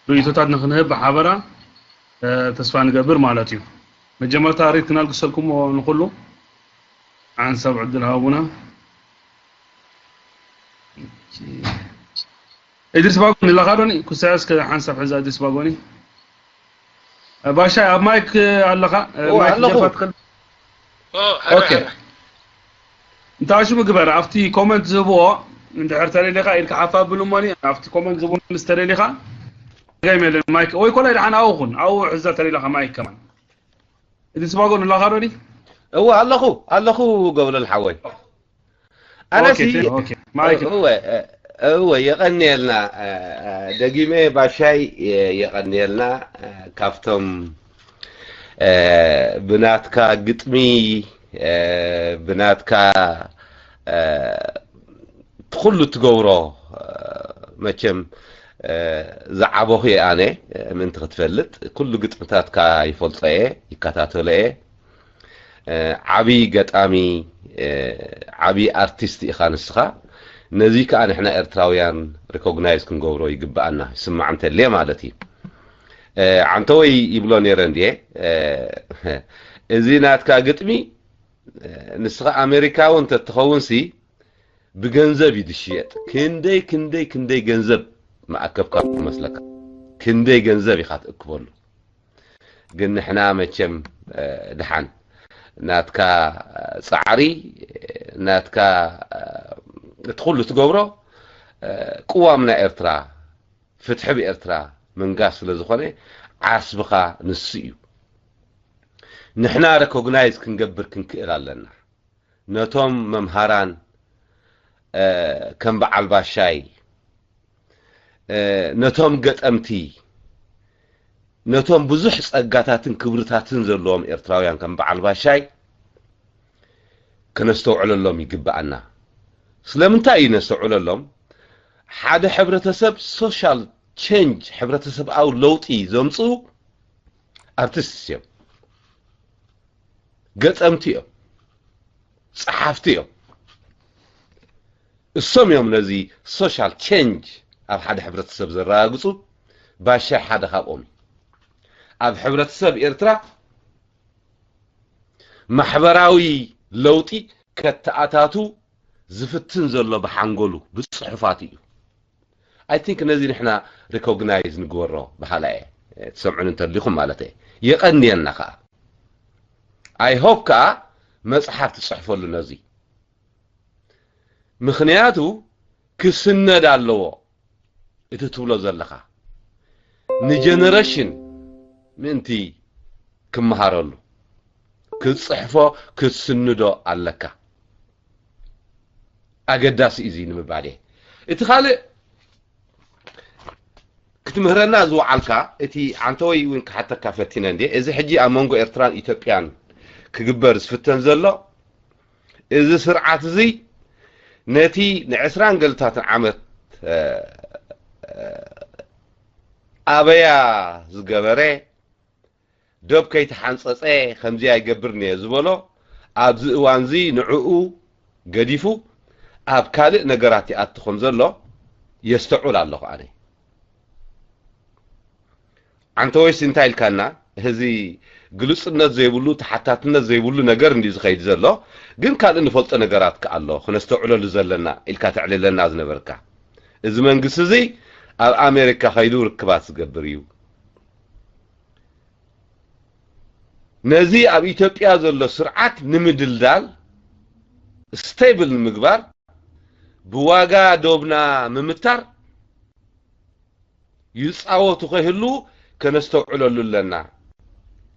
ርእይቶታት ንክንህብ ብሓበራ ተስፋ ንገብር ማለት እዩ። መጀመርታ ሪት ክነልግሰልኩሞ ንኩሉ ሓንሳብ ዕድል ሃቡና። እድሪስ ባጎኒ ኣለኻ ዶኒ? ኩሳያ እስከ ሓንሳብ ሕዛ እድሪስ ባጎኒ። ባሻይ ኣብ ማይክ ኣለኻ? ማይክ ኣለኹ። ጀርባ ትኸል- ኦ፣ ኦኬ። እንታይ ሽሙ ግበር ኣብቲ ኮመንት ዝህብዎ እንድሕር ተደሊኻ ኢልካ ሓፍ ኣብሉ እሞኒ ኣብቲ ኮመንት ዝህብዎ ምስ ተደሊኻ ገይም የለን ማይክ ወይ ኮላይ ደሓን ኣብኡ ኩን ኣብኡ ሕዛ ተደሊኻ ማይክ ከማን እድሪስ ባጎኒ ኣለኻ ዶኒ? እወ ኣለኹ ኣለኹ ገብለል ሓወይ። ኣነ ሲ እወ የቐንየልና። ደጊመ ባሻይ የቐንየልና። ካብቶም ብናትካ ግጥሚ ብናትካ ኩሉ ትገብሮ መቸም ዝዓበኹ እየ ኣነ። ምእንቲ ክትፈልጥ ኩሉ ግጥምታትካ ይፈልጦ እየ፣ ይከታተሎ እየ። ዓብዪ ገጣሚ፣ ዓብዪ ኣርቲስት ኢኻ ንስኻ። ነዚ ከኣ ንሕና ኤርትራውያን ሪኮግናይዝ ክንገብሮ ይግብኣና፣ ይስማዕ እንተልየ ማለት እዩ። ዓንተወይ ይብሎ ነይረ እንድየ፣ እዚ ናትካ ግጥሚ ንስኻ ኣሜሪካዊ እንተትኸውንሲ ብገንዘብ እዩ ዝሽየጥ። ክንደይ ክንደይ ክንደይ ገንዘብ መኣከብካ መስለካ? ክንደይ ገንዘብ ኢኻ ትእክበሉ? ግን ንሕና መቸም ድሓን ናትካ ጻዕሪ ናትካ እቲ ኩሉ ትገብሮ ቅዋም ናይ ኤርትራ ፍትሒ ብኤርትራ ምንጋስ ስለ ዝኾነ ዓስብኻ ንሱ እዩ። ንሕና ረኮግናይዝ ክንገብር ክንክእል ኣለና። ነቶም መምሃራን ከም በዓል ባሻይ ነቶም ገጠምቲ ነቶም ብዙሕ ጸጋታትን ክብርታትን ዘለዎም ኤርትራውያን ከም በዓል ባሻይ ከነስተውዕለሎም ይግብኣና። ስለምንታይ እዩ ነስተውዕለሎም? ሓደ ሕብረተሰብ ሶሻል ቸንጅ፣ ሕብረተሰብኣዊ ለውጢ ዘምጽኡ ኣርቲስትስ እዮም፣ ገጠምቲ እዮም፣ ጸሓፍቲ እዮም። እሶም እዮም ነዚ ሶሻል ቸንጅ ኣብ ሓደ ሕብረተሰብ ዘረጋግጹ። ባሻይ ሓደ ካብኦም እዩ። ኣብ ሕብረተሰብ ኤርትራ ማሕበራዊ ለውጢ ከተኣታቱ ዝፍትን ዘሎ ብሓንጎሉ ብጽሑፋቱ እዩ። ኣይ ቲንክ ነዚ ንሕና ሪኮግናይዝ ንግበሮ በሃላ እየ። ትሰምዑን እንተሊኹም ማለት እየ። የቐንየልና ከኣ። ኣይ ሆፕ ከኣ መጽሓፍ ትጽሕፈሉ ነዚ። ምኽንያቱ ክስነድ ኣለዎ። እቲ ትብሎ ዘለኻ ንጀነረሽን ምእንቲ ክመሃረሉ ክትጽሕፎ ክትስንዶ ኣለካ። ኣገዳሲ እዩ እዚ ንምባል እየ። እቲ ካልእ ክትምህረና ዝወዓልካ እቲ ዓንተወይ እውን ክሓተካ ፈቲነ እንዴ እዚ ሕጂ ኣብ መንጎ ኤርትራን ኢትዮጵያን ክግበር ዝፍተን ዘሎ እዚ ስርዓት እዚ ነቲ ንዕስራን ገልታትን ዓመት ኣበያ ዝገበረ ዶብ ከይተሓንጸጸ ከምዚ ኣይገብርን እየ ዝበሎ ኣብዚ እዋንዚ ንዕኡ ገዲፉ ኣብ ካልእ ነገራት ይኣቱ ከም ዘሎ የስተውዕል ኣለኹ ኣነ። ዓንተ ወይስ እንታይ ኢልካና? እዚ ግሉጽነት ዘይብሉ ተሓታትነት ዘይብሉ ነገር እንዲ ዝኸይድ ዘሎ ግን ካልእ ንፈልጦ ነገራት ከኣሎ ክነስተውዕለሉ ዘለና ኢልካ ተዕልለና ዝነበርካ እዚ መንግስቲ እዚ ኣብ ኣሜሪካ ከይዱ ርክባት ዝገብር እዩ። ነዚ ኣብ ኢትዮጵያ ዘሎ ስርዓት ንምድልዳል ስቴብል ንምግባር ብዋጋ ዶብና ምምታር ይጻወቱ ከይህሉ ከነስተውዕለሉ ኣለና፣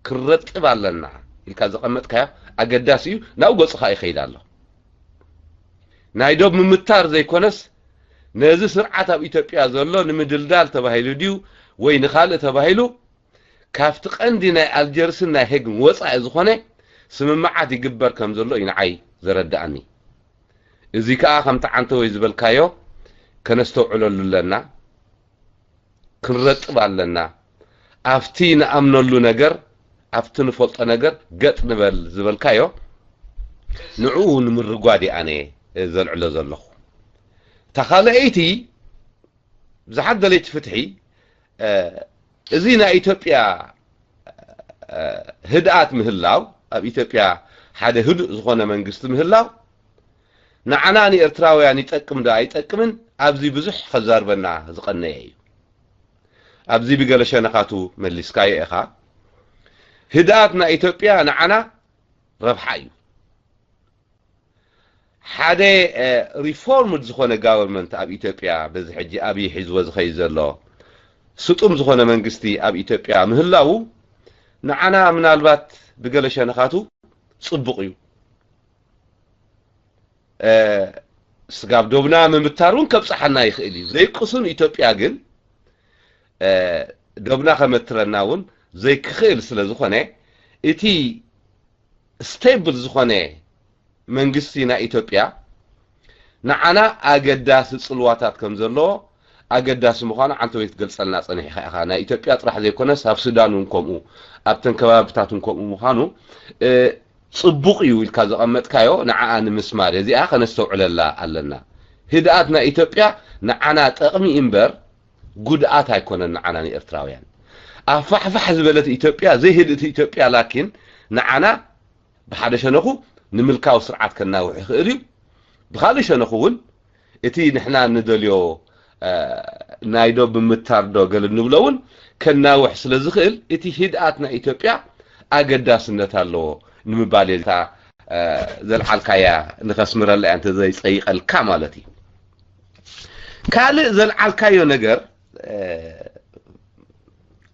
ክረጥብ ኣለና ኢልካ ዘቐመጥካዮ ኣገዳሲ እዩ። ናብኡ ገጹ ከኣ ይኸይድ ኣሎ። ናይ ዶብ ምምታር ዘይኮነስ ነዚ ስርዓት ኣብ ኢትዮጵያ ዘሎ ንምድልዳል ተባሂሉ ድዩ ወይ ንኻልእ ተባሂሉ ካብቲ ቀንዲ ናይ ኣልጀርስን ናይ ሄግን ወጻኢ ዝኾነ ስምምዓት ይግበር ከም ዘሎ እዩ ንዓይ ዘረድኣኒ። እዚ ከኣ ከምቲ ዓንተወይ ዝበልካዮ ከነስተውዕለሉ ኣለና። ክንረጥብ ኣለና። ኣብቲ ንኣምነሉ ነገር ኣብቲ ንፈልጦ ነገር ገጥ ንበል ዝበልካዮ ንዕኡ ንምርጓድ እየ ኣነ ዘልዕሎ ዘለኹ። እታ ካልኣይቲ ብዙሓት ደለይቲ ፍትሒ እዚ ናይ ኢትዮጵያ ህድኣት ምህላው፣ ኣብ ኢትዮጵያ ሓደ ህዱእ ዝኾነ መንግስቲ ምህላው ንዓና ንኤርትራውያን ይጠቅም ዶ ኣይጠቅምን ኣብዚ ብዙሕ ከዛርበና ዝቐነየ እዩ። ኣብዚ ብገለ ሸነኻቱ መሊስካዮ ኢኻ። ህድኣት ናይ ኢትዮጵያ ንዓና ረብሓ እዩ። ሓደ ሪፎርምድ ዝኾነ ጋቨርንመንት ኣብ ኢትዮጵያ በዚ ሕጂ ኣብይ ሒዝዎ ዝኸይድ ዘሎ ስጡም ዝኾነ መንግስቲ ኣብ ኢትዮጵያ ምህላዉ ንዓና ምናልባት ብገለ ሸነኻቱ ጽቡቕ እዩ። ስጋብ ዶብና ምምታር እውን ከብጽሓና ይኽእል እዩ። ዘይቅሱን ኢትዮጵያ ግን ዶብና ከመትረና እውን ዘይክኽእል ስለ ዝኾነ እቲ ስቴብል ዝኾነ መንግስቲ ናይ ኢትዮጵያ ንዓና ኣገዳሲ ጽልዋታት ከም ዘለዎ ኣገዳሲ ምዃኑ ዓንተወይ ክትገልጸልና ጸኒሕካ ኢኻ። ናይ ኢትዮጵያ ጥራሕ ዘይኮነስ ኣብ ሱዳን እውን ከምኡ ኣብተን ከባብታት እውን ከምኡ ምዃኑ ጽቡቕ እዩ ኢልካ ዘቐመጥካዮ ንዓኣ ንምስማር እዚኣ ከነስተውዕለላ ኣለና። ህድኣት ናይ ኢትዮጵያ ንዓና ጠቕሚ እምበር ጉድኣት ኣይኮነን ንዓና ንኤርትራውያን። ኣፋሕፋሕ ዝበለት ኢትዮጵያ ዘይህድእቲ ኢትዮጵያ ላኪን ንዓና ብሓደ ሸነኹ ንምልካዊ ስርዓት ከናውሕ ይኽእል እዩ። ብኻልእ ሸነኹ እውን እቲ ንሕና ንደልዮ ናይ ዶ ብምታር ዶ ገለ ንብሎ እውን ከናውሕ ስለ ዝኽእል እቲ ህድኣት ናይ ኢትዮጵያ ኣገዳስነት ኣለዎ ንምባል እየ። እታ ዘልዓልካያ ንኸስምረላ እያ እንተዘይጸይቐልካ ማለት እዩ። ካልእ ዘልዓልካዮ ነገር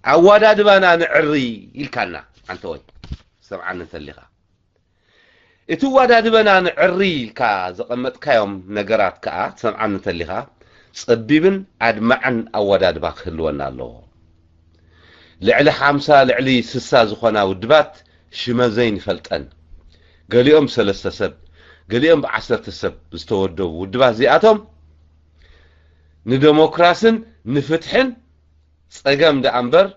ኣወዳድባና ንዕሪ ኢልካና። ኣንተ ወይ ሰምዓኒ እንተሊኻ እቲ ኣወዳድበና ንዕሪ ኢልካ ዘቐመጥካዮም ነገራት ከኣ ትሰምዓኒ እንተሊኻ ጸቢብን ኣድማዕን ኣወዳድባ ክህልወና ኣለዎ። ልዕሊ ሓምሳ ልዕሊ ስሳ ዝኾና ውድባት ሽመዘይን ይፈልጠን። ገሊኦም ብሰለስተ ሰብ ገሊኦም ብዓሰርተ ሰብ ዝተወደቡ ውድባት እዚኣቶም ንደሞክራስን ንፍትሕን ጸገም ደኣ እምበር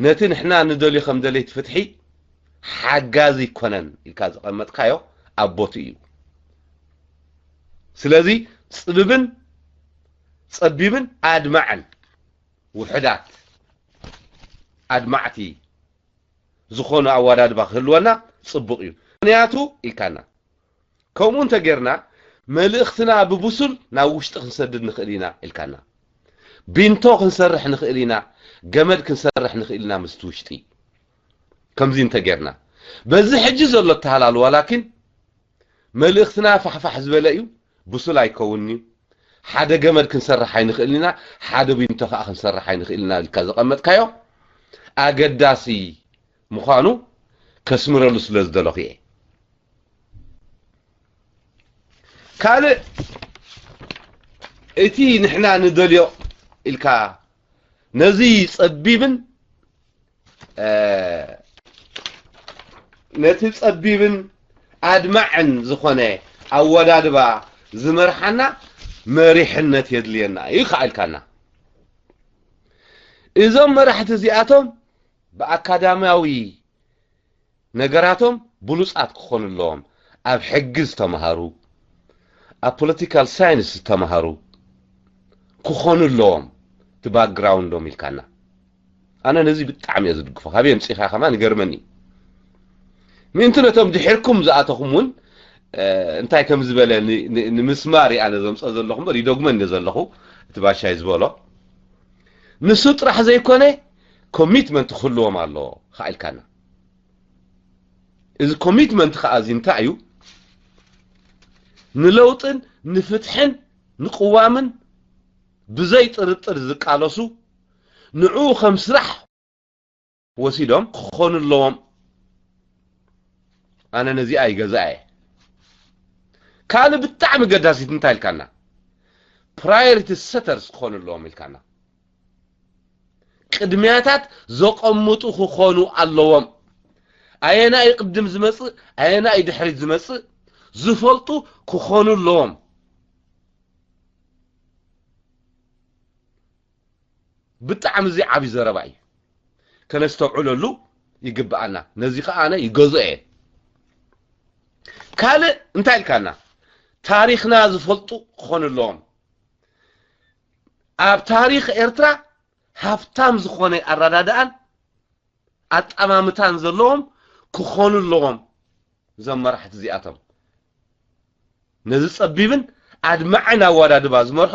ነቲ ንሕና ንደልዮ ከም ደለይቲ ፍትሒ ሓጋዚ ይኮነን ኢልካ ዘቐመጥካዮ ኣብ ቦትኡ እዩ። ስለዚ ጽብብን ጸቢብን ኣድማዕን ውሕዳት ኣድማዕቲ ዝኾኑ ኣወዳድባ ክህልወና ጽቡቕ እዩ። ምክንያቱ ኢልካና ከምኡ እንተ ጌርና መልእኽትና ብብሱል ናብ ውሽጢ ክንሰድድ ንኽእል ኢና ኢልካና። ቢንቶ ክንሰርሕ ንኽእል ኢና፣ ገመድ ክንሰርሕ ንኽእል ኢና ምስቲ ውሽጢ። ከምዚ እንተ ጌርና በዚ ሕጂ ዘሎ ኣተሃላልዋ ላኪን መልእኽትና ፋሕፋሕ ዝበለ እዩ፣ ብሱል ኣይከውንን እዩ። ሓደ ገመድ ክንሰርሕ ኣይንኽእልን ኢና፣ ሓደ ቢንቶ ከዓ ክንሰርሕ ኣይንኽእል ኢና ኢልካ ዘቐመጥካዮ ኣገዳሲ ምዃኑ ከስምረሉ ስለ ዝደለኹ እየ። ካልእ እቲ ንሕና ንደልዮ ኢልካ ነዚ ጸቢብን ነቲ ጸቢብን ኣድማዕን ዝኾነ ኣወዳድባ ዝመርሓና መሪሕነት የድልየና እዩ ከዓ ኢልካና። እዞም መራሕቲ እዚኣቶም ብኣካዳሚያዊ ነገራቶም ብሉጻት ክኾኑ ኣለዎም። ኣብ ሕጊ ዝተማሃሩ፣ ኣብ ፖለቲካል ሳይንስ ዝተማሃሩ ክኾኑ ኣለዎም። እቲ ባክግራውንዶም ኢልካና ኣነ ነዚ ብጣዕሚ እየ ዝድግፎ። ካበይ ኣምጺእካ ከማን ይገርመኒ። ምእንቲ ነቶም ድሒርኩም ዝኣተኹም እውን እንታይ ከም ዝበለ ንምስማር እየ ኣነ ዘምፀ ዘለኹ እምበር ይደግመኒ ዘለኹ። እቲ ባሻይ ዝበሎ ንሱ ጥራሕ ዘይኮነ ኮሚትመንት ክህልዎም ኣለዎ ከዓ ኢልካና። እዚ ኮሚትመንት ከዓ እዚ እንታይ እዩ? ንለውጥን ንፍትሕን ንቅዋምን ብዘይ ጥርጥር ዝቃለሱ ንዕኡ ከም ስራሕ ወሲዶም ክኾኑ ኣለዎም። ኣነ ነዚኣ ይገዛእ እየ። ካልእ ብጣዕሚ ገዳሲት እንታይ ኢልካና? ፕራዮሪቲ ሰተርስ ክኾኑ ኣለዎም ኢልካና። ቅድሚያታት ዘቐምጡ ክኾኑ ኣለዎም። ኣየናይ ቅድም ዝመጽእ ኣየናይ ድሕሪት ዝመጽእ ዝፈልጡ ክኾኑ ኣለዎም። ብጣዕሚ እዚ ዓብዪ ዘረባ እዩ። ከነስተውዕለሉ ይግብኣና። ነዚ ከዓ ኣነ ይገዝኦ እየ። ካልእ እንታይ ኢልካና? ታሪኽና ዝፈልጡ ክኾኑ ኣለዎም። ኣብ ታሪኽ ኤርትራ ሃፍታም ዝኾነ ኣረዳድኣን ኣጠማምታን ዘለዎም ክኾኑ ኣለዎም። እዞም መራሕቲ እዚኣቶም ነዚ ጸቢብን ኣድማዕን ኣወዳድባ ዝመርሑ፣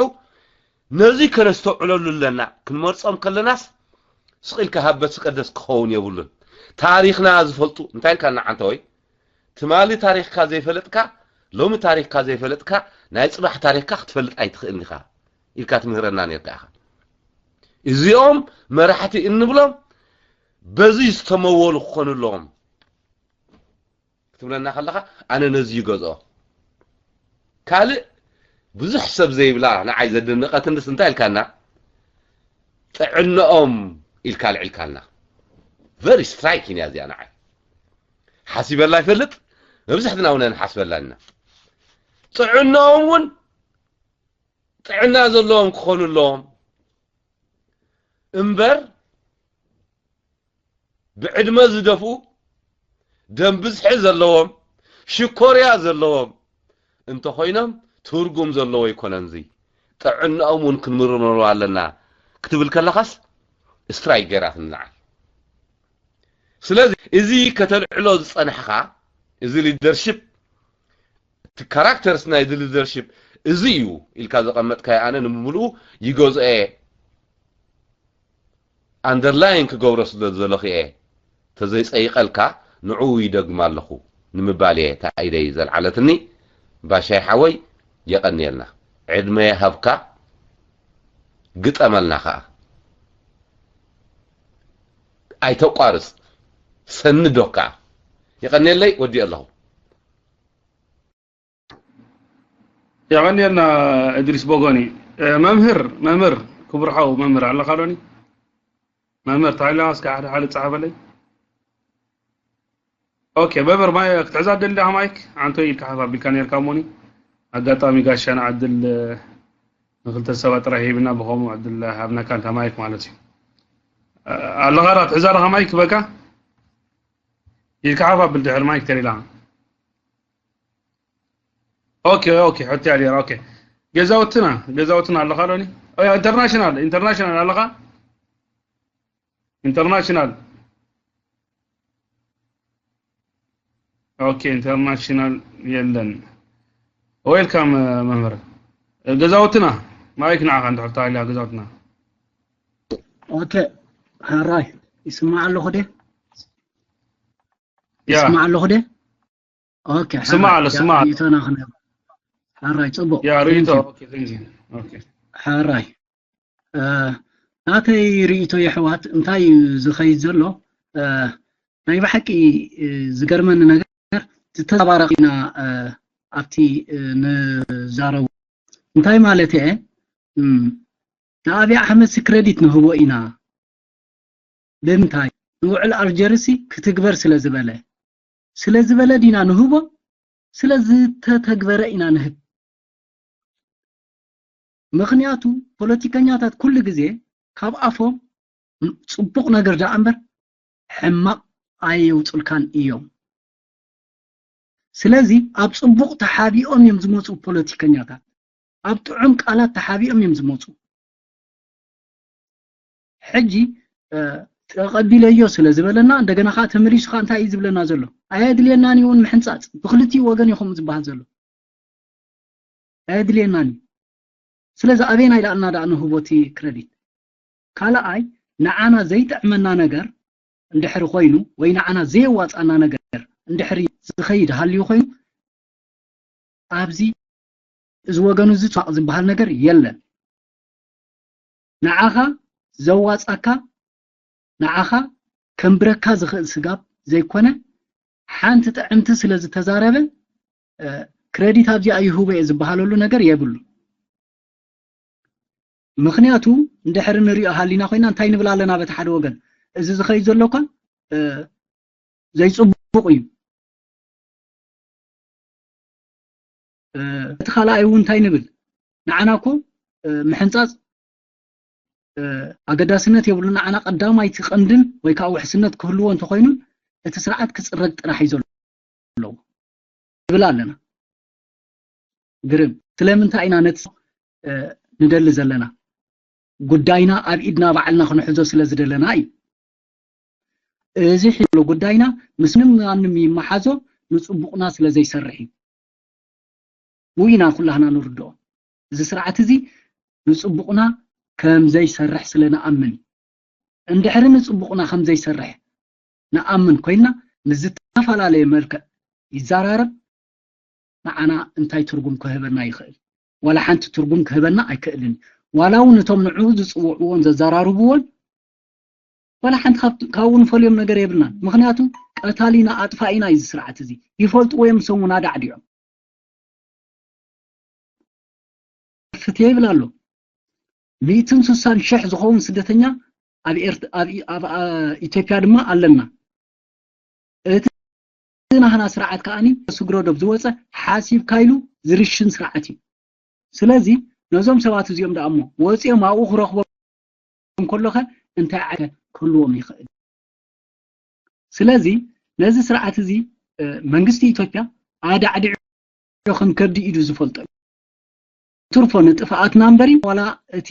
ነዚ ከነስተውዕለሉ ኣለና። ክንመርጾም ከለናስ ስቕ ኢልካ ሃበት ዝቀደስ ክኸውን የብሉን። ታሪኽና ዝፈልጡ እንታይ ኢልካ ንዓንተ ወይ ትማሊ ታሪኽካ ዘይፈለጥካ፣ ሎሚ ታሪኽካ ዘይፈለጥካ፣ ናይ ጽባሕ ታሪኽካ ክትፈልጥ ኣይትኽእልን ኢኻ ኢልካ ትምህረና ነርካ ኢኻ። እዚኦም መራሕቲ እንብሎም በዚ ዝተመወሉ ክኾኑ ኣለዎም ክትብለና ከለኻ፣ ኣነ ነዚ ይገዝኦ። ካልእ ብዙሕ ሰብ ዘይብላ ንዓይ ዘደነቐትንስ እንታይ ኢልካና? ጥዕንኦም ኢልካ ኣልዒልካልና። Very striking እያ እዚኣ ንዓይ። ሓሲበላ ይፈልጥ፣ መብዛሕትና እውን ንሓስበላ ኢና። ጥዕንኦም እውን ጥዕና ዘለዎም ክኾኑ ኣለዎም እምበር፣ ብዕድመ ዝደፍኡ፣ ደም ብዝሒ ዘለዎም፣ ሽኮርያ ዘለዎም እንተኾይኖም ትርጉም ዘለዎ ኣይኮነን። እዚ ጥዕናኦም እውን ክንምርምሮ ኣለና ክትብል ከለኻስ ስትራይክ ገይራትኒ ንዓይ። ስለዚ እዚ ከተልዕሎ ዝጸናሕካ፣ እዚ ሊደርሺፕ፣ እቲ ካራክተርስ ናይዚ ሊደርሺፕ እዚ እዩ ኢልካ ዘቐመጥካዮ፣ ኣነ ንምሉኡ ይገዝኦ እየ። ኣንደርላይን ክገብሮ ስለ ዝደለኹ እየ። ተዘይጸይቐልካ ንዕኡ ይደግም ኣለኹ ንምባል እየ እታ ኢደይ ዘልዓለትኒ። ባሻይ ሓወይ፣ የቐንየልና። ዕድመ ይሃብካ፣ ግጠመልና ኸኣ። ኣይተቋርጽ፣ ሰንዶ ከኣ። የቐንየለይ፣ ወዲኤ ኣለኹ። የቐንየልና እድሪስ ቦጎኒ። እ፣ መምህር፣ መምህር፣ ክቡር ሓው መምህር ኣለኻ ዶኒ? መምህር ታይላ እስከ ሓደ ሓደ ጸሓፈለይ። ኦኬ፣ መምህር ማይ ክትሕዛ ደሊ ዲኻ ማይክ? ዓንቶ ኢልካ ሓፍ ኣቢልካ ነርካ እሞኒ። ኣጋጣሚ ጋሻና ዕድል፣ እ፣ ንክልተ ሰባት ጥራይ ሂብና ብኸምኡ ዕድል ሃብናካ እንታ ማይክ ማለት እዩ። እ፣ ኣለኻ ዳ ትሕዛ ዲኻ ማይክ በቃ? ኢልካ ሓፍ ኣብል ድሕሪ ማይክ ተሪላ። ኦኬ፣ ኦኬ፣ ሕቶ ያሊራ። ኦኬ። ገዛውትና፣ ገዛውትና ኣለኻ ዶኒ? ኦ፣ ኢንተርናሽናል፣ ኢንተርናሽናል ኣለኻ? ኢንተርናሽናል። ኦኬ፣ ኢንተርናሽናል የለን። ዌልካም፣ እ፣ መምህር። እ፣ ገዛውትና፣ ማይክ ንዓኻ እንድሕር ተሃልያ ገዛውትና። ኦኬ፣ ሕራይ፣ ይስማዕ ኣለኹ ደ? ያ። ይስማዕ ኣለኹ ደ? ኦኬ፣ ይስማዕ ኣሎ፣ ሕራይ፣ ያ፣ ይስማዕ ኣሎ። ሪኢቶና ክንህብ። ሕራይ፣ ጽቡቕ። ያ፣ ሪኢቶ። Thank you። ኦኬ፣ thank you። ኦኬ። ሕራይ። እ፣ ናተይ ሪኢቶ የሕዋት እንታይ እዩ ዝኸይድ ዘሎ? እ፣ ናይ ብሓቂ፣ እ፣ ዝገርመኒ ነገር ዝተዘባረቕ ኢና፣ እ፣ ኣብቲ፣ እ፣ ንዛረቡ። እንታይ ማለት እየ? እም፣ ንኣብይ ኣሕመድ ሲ ክረዲት ንህቦ ኢና። ብምንታይ? ንውዕል ኣልጀርሲ ክትግበር ስለ ዝበለ። ስለ ዝበለ ዲና ንህቦ? ስለ ዝተተግበረ ኢና ንህብ። ምኽንያቱ ፖለቲከኛታት ኩሉ ግዜ ካብ ኣፎም ጽቡቕ ነገር ደኣ እምበር ሕማቕ ኣየውጹልካን እዮም። ስለዚ ኣብ ጽቡቕ ተሓቢኦም እዮም ዝመጹ ፖለቲከኛታት። ኣብ ጥዑም ቃላት ተሓቢኦም እዮም ዝመጹ። ሕጂ፣ እ፣ ተቐቢለዮ ስለ ዝበለና እንደገና ኸዓ ተመሊሱ ኸዓ እንታይ እዩ ዝብለና ዘሎ? ኣየድልየናን እዩ እውን ምሕንጻጽ። ብክልቲኡ ወገን እዩ ከምኡ ዝበሃል ዘሎ። ኣየድልየናን እዩ። ስለዚ ኣበየናይ ደኣ እና ደኣ ንህቦ እቲ ክረዲት? ካልኣይ፣ ንዓና ዘይጥዕመና ነገር እንድሕሪ ኮይኑ ወይ ንዓና ዘየዋጻና ነገር እንድሕሪ ዝኸይድ ሃልዩ ኮይኑ ኣብዚ እዚ ወገኑ እዚ ሷቕ ዝበሃል ነገር የለን። ንዓኻ ዘዋጻካ ንዓኻ ከንብረካ ዝኽእል ስጋብ ዘይኮነ ሓንቲ ጥዕምቲ ስለ ዝተዛረበ እ፣ ክረዲት ኣብዚኣ ይህቦ እየ ዝበሃለሉ ነገር የብሉ። ምኽንያቱ እንድሕሪ ንሪኦ ሃሊና ኮይና እንታይ ንብል ኣለና በቲ ሓደ ወገን እዚ ዝኸይድ ዘሎ እኳ እ፣ ዘይጽቡቕ እዩ። እ፣ እቲ ካልኣይ እውን እንታይ ንብል ንዓና እኮ እ፣ ምሕንጻጽ እ፣ ኣገዳስነት የብሉን። ንዓና ቀዳማይቲ ቀንድን ወይ ከዓ ውሕስነት ክህልዎ እንተኾይኑ እቲ ስርዓት ክፅረግ ጥራሕ እዩ ዘለዎ ንብል ኣለና። ግርም ስለምንታይ ኢና ነቲ እ፣ ንደሊ ዘለና? ጉዳይና ኣብ ኢድና ባዕልና ክንሕዞ ስለ ዝደለና እዩ። እዚ ሕሎ ጉዳይና ምስ ምንም ማንም ይመሓዞ ንጽቡቕና ስለ ዘይሰርሕ እዩ። ውይና ኩላህና ንርድኦ። እዚ ስርዓት እዚ ንጽቡቕና ከም ዘይሰርሕ ስለ ንኣምን እዩ። እንድሕሪ ንጽቡቕና ከም ዘይሰርሕ ንኣምን ኮይና ምስ ዝተፈላለየ መልክዕ ይዘራረብ፣ ንዓና እንታይ ትርጉም ክህበና ይኽእል? ዋላ ሓንቲ ትርጉም ክህበና ኣይክእልን። ዋላ እውን እቶም ንዕኡ ዝጽውዕዎን ዘዘራርብዎን ዋላ ሓንቲ ካብ ካብኡ ንፈልዮም ነገር የብልናን። ምክንያቱ ቀታሊና ኣጥፋኢና እዩ እዚ ስርዓት እዚ። ይፈልጥዎ እዮም፣ ንሶም እውን ኣዳዕዲዖም። ፍትየ ይብል ኣሎ። ሚእትን ስሳን ሽሕ ዝኸውን ስደተኛ ኣብ ኤርት- ኣብ ኢ- ኣብ ኣ- ኢትዮጵያ ድማ ኣለና። እቲ ናህና ስርዓት ከኣኒ ስግረ ዶብ ዝወፀ ሓሲብካ ኢሉ ዝርሽን ስርዓት እዩ። ስለዚ ነዞም ሰባት እዚኦም ደኣ እሞ ወፂኦም ኣብኡ ክረኽቦም ከሎኸ እንታይ ዓይነት ክህልዎም ይኽእል? ስለዚ ነዚ ስርዓት እዚ መንግስቲ ኢትዮጵያ ኣዳዕዲዑ ከም ከብዲ ኢዱ ዝፈልጦ እዩ። ትርፎ ንጥፍኣትና እምበሪ ዋላ እቲ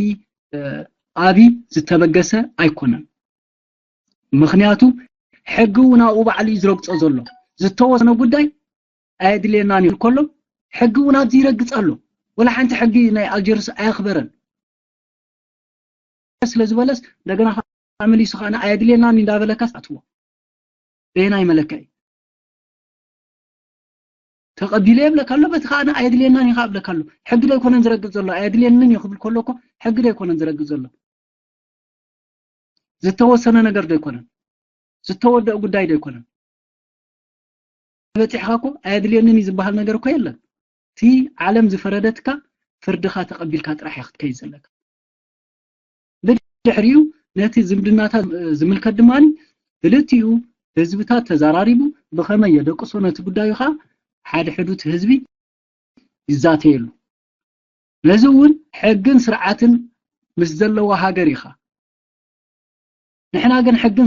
ኣብይ ዝተበገሰ ኣይኮነን። ምክንያቱ ሕጊ እውን ኣብኡ ባዕሉ እዩ ዝረግፆ ዘሎ። ዝተወሰነ ጉዳይ ኣየድልየናን እዩ ከሎ ሕጊ እውን ኣብዚ ይረግፅ ኣሎ። ወላ ሓንቲ ሕጊ ናይ ኣልጀርስ ኣየኽበረን። ስለ ዝበለስ እንደገና ከዓ መሊሱ ከዓ ኣየድልየናን እንዳበለካስ ኣትዎ በየናይ መለክዒ ተቐቢለ የብለካ ኣሎ። በቲ ከዓ ኣየድልየናን እዩ ከዓ ብለካ ኣሎ። ሕጊ ዶ ኣይኮነን ዝረግፅ ዘሎ? ኣየድልየንን እዩ ክብል ከሎ እኮ ሕጊ ዶ ኣይኮነን ዝረግፅ ዘሎ? ዝተወሰነ ነገር ዶ ኣይኮነን? ዝተወደአ ጉዳይ ዶ ኣይኮነን? በፂሕካ እኮ ኣየድልየንን እዩ ዝበሃል ነገር እኮ የለን። እቲ ዓለም ዝፈረደትካ ፍርድኻ ተቐቢልካ ጥራሕ ኢኻ ክትከይድ ዘለካ። ብድሕሪኡ ነቲ ዝምድናታት ዝምልከት ድማ ክልቲኡ ህዝብታት ተዘራሪቡ ብኸመይ የደቅሶ ነቲ ጉዳዩ ከዓ ሓድሕዱ እቲ ህዝቢ ይዛተየሉ። ነዚ እውን ሕግን ስርዓትን ምስ ዘለዎ ሃገር ኢኻ። ንሕና ግን ሕግን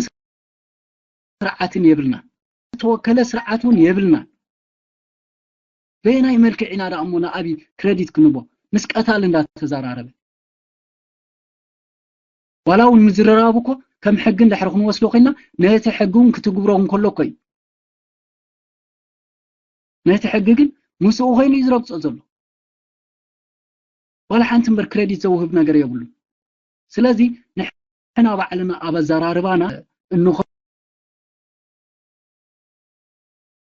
ስርዓትን የብልና፣ ዝተወከለ ስርዓት እውን የብልና። በየናይ መልክዕ ኢና ደኣ እሞ ንኣብይ ክረዲት ክንቦ ምስ ቀታል እንዳተዘራረበ ዋላ እውን ምዝርራቡ እኮ ከም ሕጊ እንድሕር ክንወስዶ ኮይና ነቲ ሕጊ እውን ክትግብሮ እንከሎ እኮ እዩ። ነቲ ሕጊ ግን ምስኡ ኮይኑ እዩ ዝረግጾ ዘሎ። ዋላ ሓንቲ እምበር ክረዲት ዘውህብ ነገር የብሉ። ስለዚ ንሕና ባዕልና ኣብ ኣዘራርባና እንኸ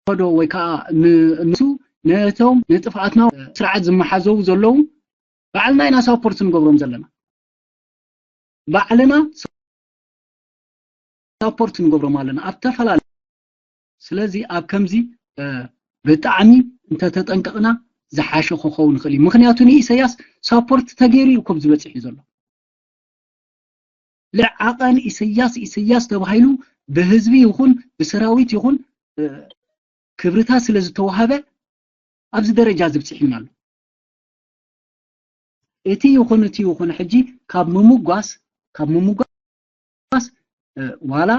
ዶ ወይ ከዓ ንሱ ነቶም ንጥፍኣትና ስርዓት ዝመሓዘው ዘለዉ ባዕልና ኢና ሳፖርት ንገብሮም ዘለና። ባዕልና ሳፖርት ንገብሮም ኣለና ኣብ ተፈላለዩ። ስለዚ ኣብ ከምዚ ብጣዕሚ እንተተጠንቀቕና ዝሓሸ ክኸውን ይኽእል እዩ። ምክንያቱ ንኢሰያስ ሳፖርት ተገይሩ እዩ ኮብ ዝበፅሕ እዩ ዘሎ። ልዓቐን ኢሰያስ ኢሰያስ ተባሂሉ ብህዝቢ ይኹን ብሰራዊት ይኹን ክብርታት ስለ ዝተዋሃበ ኣብዚ ደረጃ ዝብፅሕ ይናሉ። እቲ ይኹን እቲ ይኹን ሕጂ ካብ ምምጓስ ካብ ምምጓስ ዋላ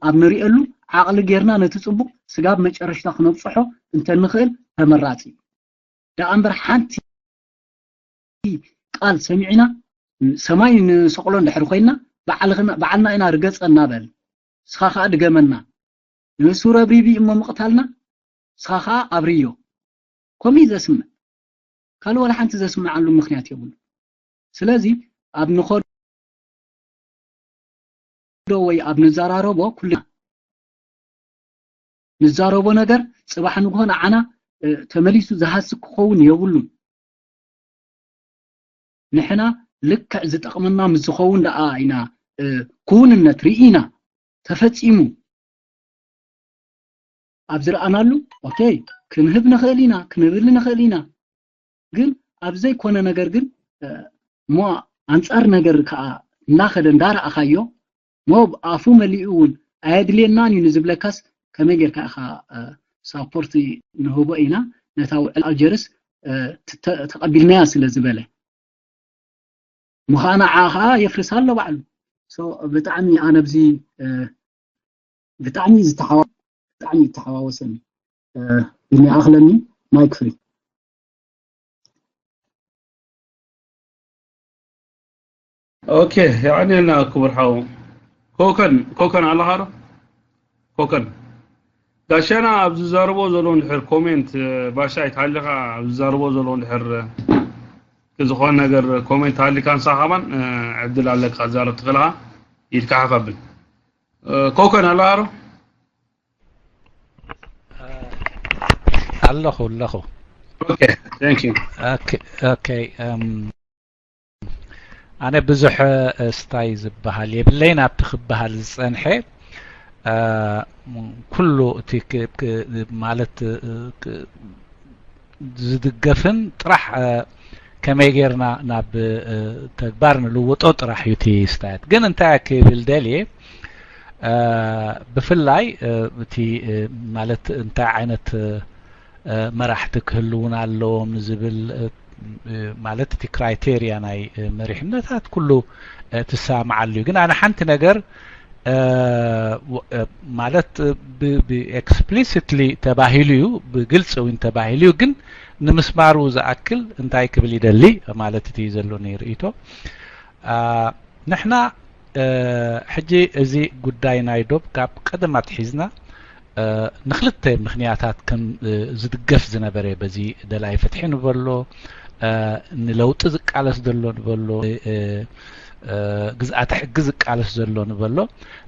ኣብ ንሪኤሉ ዓቕሊ ጌርና ነቲ ፅቡቕ ስጋብ መጨረሽታ ክነብፅሖ እንተንኽእል ተመራፂ። ደኣ እምበር ሓንቲ ቃል ሰሚዕና ሰማይ ንሰቕሎ እንድሕር ኮይና ባዕልና ኢና ርገፀና በል። ንስኻ ከዓ ድገመና። ንሱ ረብሪቢ እሞ ምቕታልና ንስኻ ከዓ ኣብርዮ። ከምኡ እዩ ዘስምዕ። ካልእ ዋላ ሓንቲ ዘስምዓሉ ምክንያት የብሉ። ስለዚ ኣብ ንኸዶ ወይ ኣብ ንዘራረቦ ኩሉ ንዛረቦ ነገር ፅባሕ ንግሆ ንዓና ተመሊሱ ዝሃሲ ክኸውን የብሉን። ንሕና ልክዕ ዝጠቕመና ምስ ዝኸውን ደኣ ኢና ክውንነት ርኢና ተፈፂሙ ኣብ ዝረኣናሉ ኦኬ ክንህብ ንኽእል ኢና ክንብል ንኽእል ኢና። ግን ኣብ ዘይኮነ ነገር ግን እሞ ኣንፃር ነገር ከዓ እናኸደ እንዳረኣኻዮ ሞብ ኣፉ መሊኡ እውን ኣየድልየናን እዩ ንዝብለካስ ከመይ ጌርካ ኢኻ ሳፖርት ንህቦ ኢና ነታ ውዕል ኣልጀርስ ተቐቢልናያ ስለ ዝበለ ምዃና ከዓ የፍርሳ ኣሎ ባዕሉ። ብጣዕሚ ኣነ ብዚ ብጣዕሚ ዝተሓዋ ብጣዕሚ ዝተሓዋወሰኒ ብኒ ኣኽለኒ ማይክ ፍሪ ኦኬ፣ የቐንየልና ክቡር ሓው። ኮከን፣ ኮከን ኣለኻ ዶ? ኮከን። ጋሻና ኣብ ዝዛረቦ ዘሎ እንድሕር ኮሜንት፣ እ፣ ባሻይ ተሃሊኻ ኣብ ዝዛረቦ ዘሎ እንድሕር፣ እ፣ ዝኾነ ነገር ኮሜንት ተሃሊካ ንሳ ኸማን፣ እ፣ ዕድል ኣለካ ክትዛረብ ትኽእል ኢኻ። ኢድካ ሓፍ ኣብል። እ፣ ኮከን ኣለኻ ዶ? ኣለኹ፣ ኣለኹ። ኦኬ፣ thank you። ኦኬ፣ ኦኬ፣ እም፣ ኣነ ብዙሕ፣ እ፣ ስታይ ዝበሃል የብለይን ኣብቲ ክበሃል ዝጸንሐ፣ እ፣ ኩሉ እቲ ክ-፣ ክ-፣ ማለት፣ እ፣ ክ-፣ ዝድገፍን ጥራሕ፣ እ፣ ከመይ ጌርና ናብ፣ እ፣ ተግባር ንልውጦ ጥራሕ እዩ እቲ ስታያት። ግን እንታይ ክብል ደልየ፣ እ፣ ብፍላይ፣ እ፣ እቲ፣ እ፣ ማለት እንታይ ዓይነት፣ እ፣ እ፣ መራሕቲ ክህልዉን ኣለዎም ዝብል፣ እ፣ እ፣ ማለት እቲ ክራይቴርያ ናይ፣ እ፣ መሪሕነታት ኩሉ፣ እ፣ ትሰማማዓሉ እዩ። ግን ኣነ ሓንቲ ነገር፣ እ፣ ወ-፣ እ፣ ማለት፣ እ፣ ብ-፣ ብ-፣ ኤክስፕሊሲትሊ ተባሂሉ እዩ፣ ብግልፂ እውን ተባሂሉ እዩ። ግን ንምስማሩ ዝኣክል እንታይ ክብል ይደሊ ማለት እቲ ዘለኒ ርእይቶ፣ አ፣ ንሕና፣ እ፣ ሕጂ እዚ ጉዳይ ናይ ዶብ ካብ ቀደም ኣትሒዝና፣ እ፣ ንክልተ ምኽንያታት ከም፣ እ፣ ዝድገፍ ዝነበረ፣ በዚ ደላይ ፍትሒ ንበሎ፣ እ፣ ንለውጢ ዝቃለስ ዘሎ ንበሎ፣ እ፣ እ፣ ግዝኣተ ሕጊ ዝቃለስ ዘሎ ንበሎ፣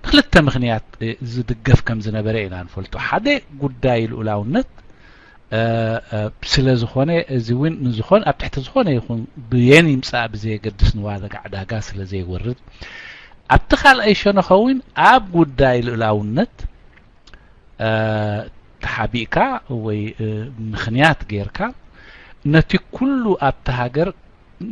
ንክልተ ምኽንያት፣ እ፣ ዝድገፍ ከም ዝነበረ ኢና ንፈልጦ። ሓደ ጉዳይ ልኡላውነት፣ እ፣ እ፣ ስለ ዝኾነ፣ እዚ እውን ንዝኾን-፣ ኣብ ትሕቲ ዝኾነ ይኹን ብየን ይምጻእ ብዘየገድስ ንዋጋ ዕዳጋ ስለ ዘይወርድ፣ ኣብቲ ካልኣይ ሸነኸ እውን ኣብ ጉዳይ ልኡላውነት፣ እ፣ ተሓቢእካ ወይ፣ እ፣ ምኽንያት ጌርካ ነቲ ኩሉ ኣብቲ ሃገር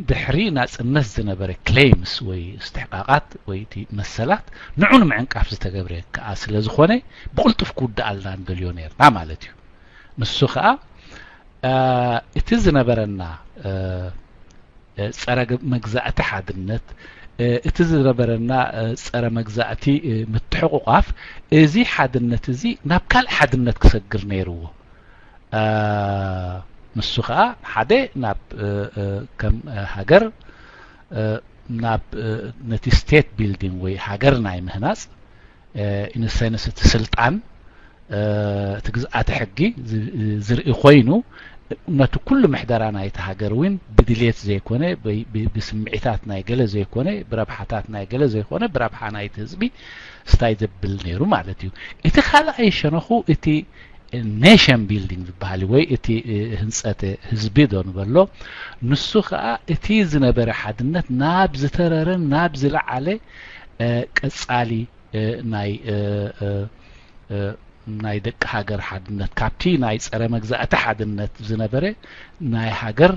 ድሕሪ ናጽነት ዝነበረ ክሌምስ ወይ እስትሕቃቓት ወይ እቲ መሰላት ንዑ ንምዕንቃፍ ዝተገብረ ከኣ ስለ ዝኾነ ብቕልጡፍ ክውድኣልና ንደልዮ ነርና ማለት እዩ። ንሱ ከኣ፣ እ፣ እቲ ዝነበረና፣ እ፣ እ፣ ጸረ ግ-፣ መግዛእቲ ሓድነት፣ እ፣ እቲ ዝነበረና፣ እ፣ ጸረ መግዛእቲ፣ እ፣ ምትሕቑቋፍ፣ እዚ ሓድነት እዚ ናብ ካልእ ሓድነት ክሰግር ነይርዎ። እ፣ ንሱ ከኣ ሓደ ናብ፣ እ፣ እ፣ ከም፣ እ፣ ሃገር፣ እ፣ ናብ፣ እ፣ ነቲ ስቴት ቢልዲንግ ወይ ሃገር ናይ ምህናጽ፣ እ፣ ኢንሰንስ እቲ ስልጣን፣ እ፣ እቲ ግዝኣተ ሕጊ ዝ-፣ ዝርኢ ኮይኑ፣ ነቲ ኩሉ ምሕደራ ናይቲ ሃገር እውን ብድሌት ዘይኮነ፣ ብ-፣ ብ-፣ ብስምዒታት ናይ ገለ ዘይኮነ፣ ብረብሓታት ናይ ገለ ዘይኮነ፣ ብረብሓ ናይቲ ህዝቢ ስታይ ዘብል ነይሩ ማለት እዩ። እቲ ካልኣይ ሸነኹ እቲ ኔሽን ቢልዲንግ ዝበሃል ወይ እቲ፣ እ፣ ህንጸት ህዝቢ ዶ ንበሎ፣ ንሱ ኸኣ እቲ ዝነበረ ሓድነት ናብ ዝተረረን ናብ ዝለዓለ፣ እ፣ ቀጻሊ፣ እ፣ ናይ፣ እ፣ እ፣ እ፣ ናይ ደቂ ሃገር ሓድነት፣ ካብቲ ናይ ጸረ መግዛእቲ ሓድነት ዝነበረ ናይ ሃገር፣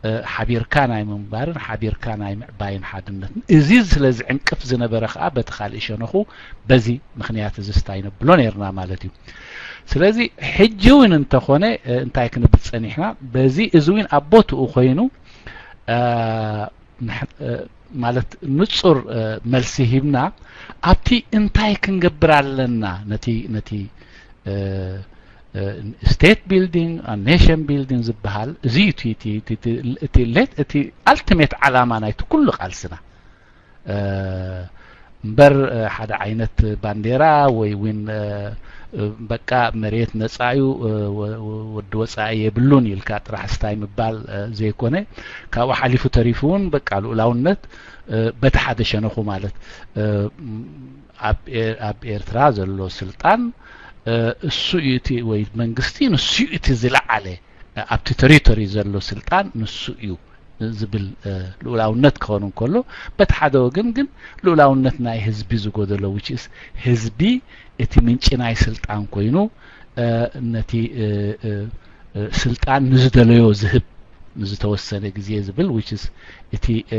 እ፣ ሓቢርካ ናይ ምንባርን ሓቢርካ ናይ ምዕባይን ሓድነትን፣ እዚ ስለ ዝዕንቅፍ ዝነበረ ኸኣ በቲ ካልእ ሸነኹ በዚ ምኽንያት እዚ ስታይ ነብሎ ነርና ማለት እዩ። ስለዚ ሕጂ እውን እንተኾነ፣ እ፣ እንታይ ክንብል ጸኒሕና፣ በዚ እዚ እውን ኣብ ቦትኡ ኮይኑ፣ እ፣ ንሕ-፣ እ፣ ማለት ንጹር፣ እ፣ መልሲ ሂብና፣ ኣብቲ እንታይ ክንገብር ኣለና፣ ነቲ፣ ነቲ፣ እ፣ እ፣ ስቴት ቢልዲንግ፣ ኔሽን ቢልዲንግ ዝበሃል፣ እዚ እዩ እቲ፣ እቲ፣ እቲ፣ እቲ፣ እቲ ሌት፣ እቲ ኣልቲሜት ዓላማ ናይቲ ኩሉ ቃልስና። እ፣ እምበር፣ እ፣ ሓደ ዓይነት ባንዴራ ወይ እውን፣ እ፣ እ፣ በቃ መሬት ነጻ እዩ፣ እ፣ ወ-፣ ወ-፣ ወዲ ወጻኢ የብሉን ኢልካ ጥራሕ ስታይ ምባል፣ እ፣ ዘይኮነ፣ ካብኡ ሓሊፉ ተሪፉ እውን በቃ ልኡላውነት፣ እ፣ በቲ ሓደ ሸነኹ ማለት፣ እ፣ ም-፣ ኣብ ኤ-፣ ኣብ ኤርትራ ዘሎ ስልጣን፣ እ፣ እሱ እዩ እቲ፣ ወይ መንግስቲ ንሱ እዩ እቲ ዝለዓለ፣ እ፣ ኣብቲ ቴሪቶሪ ዘሎ ስልጣን ንሱ እዩ ዝብል፣ እ፣ ልኡላውነት ክኸውን እንከሎ፣ በቲ ሓደ ወገን ግን ልኡላውነት ናይ ህዝቢ ዝጎደሎ፣ which is ህዝቢ እቲ ምንጪ ናይ ስልጣን ኮይኑ፣ እ፣ ነቲ፣ እ፣ እ፣ እ፣ ስልጣን ንዝደለዮ ዝህብ፣ ንዝተወሰነ ግዜ ዝብል፣ which is እቲ፣ እ፣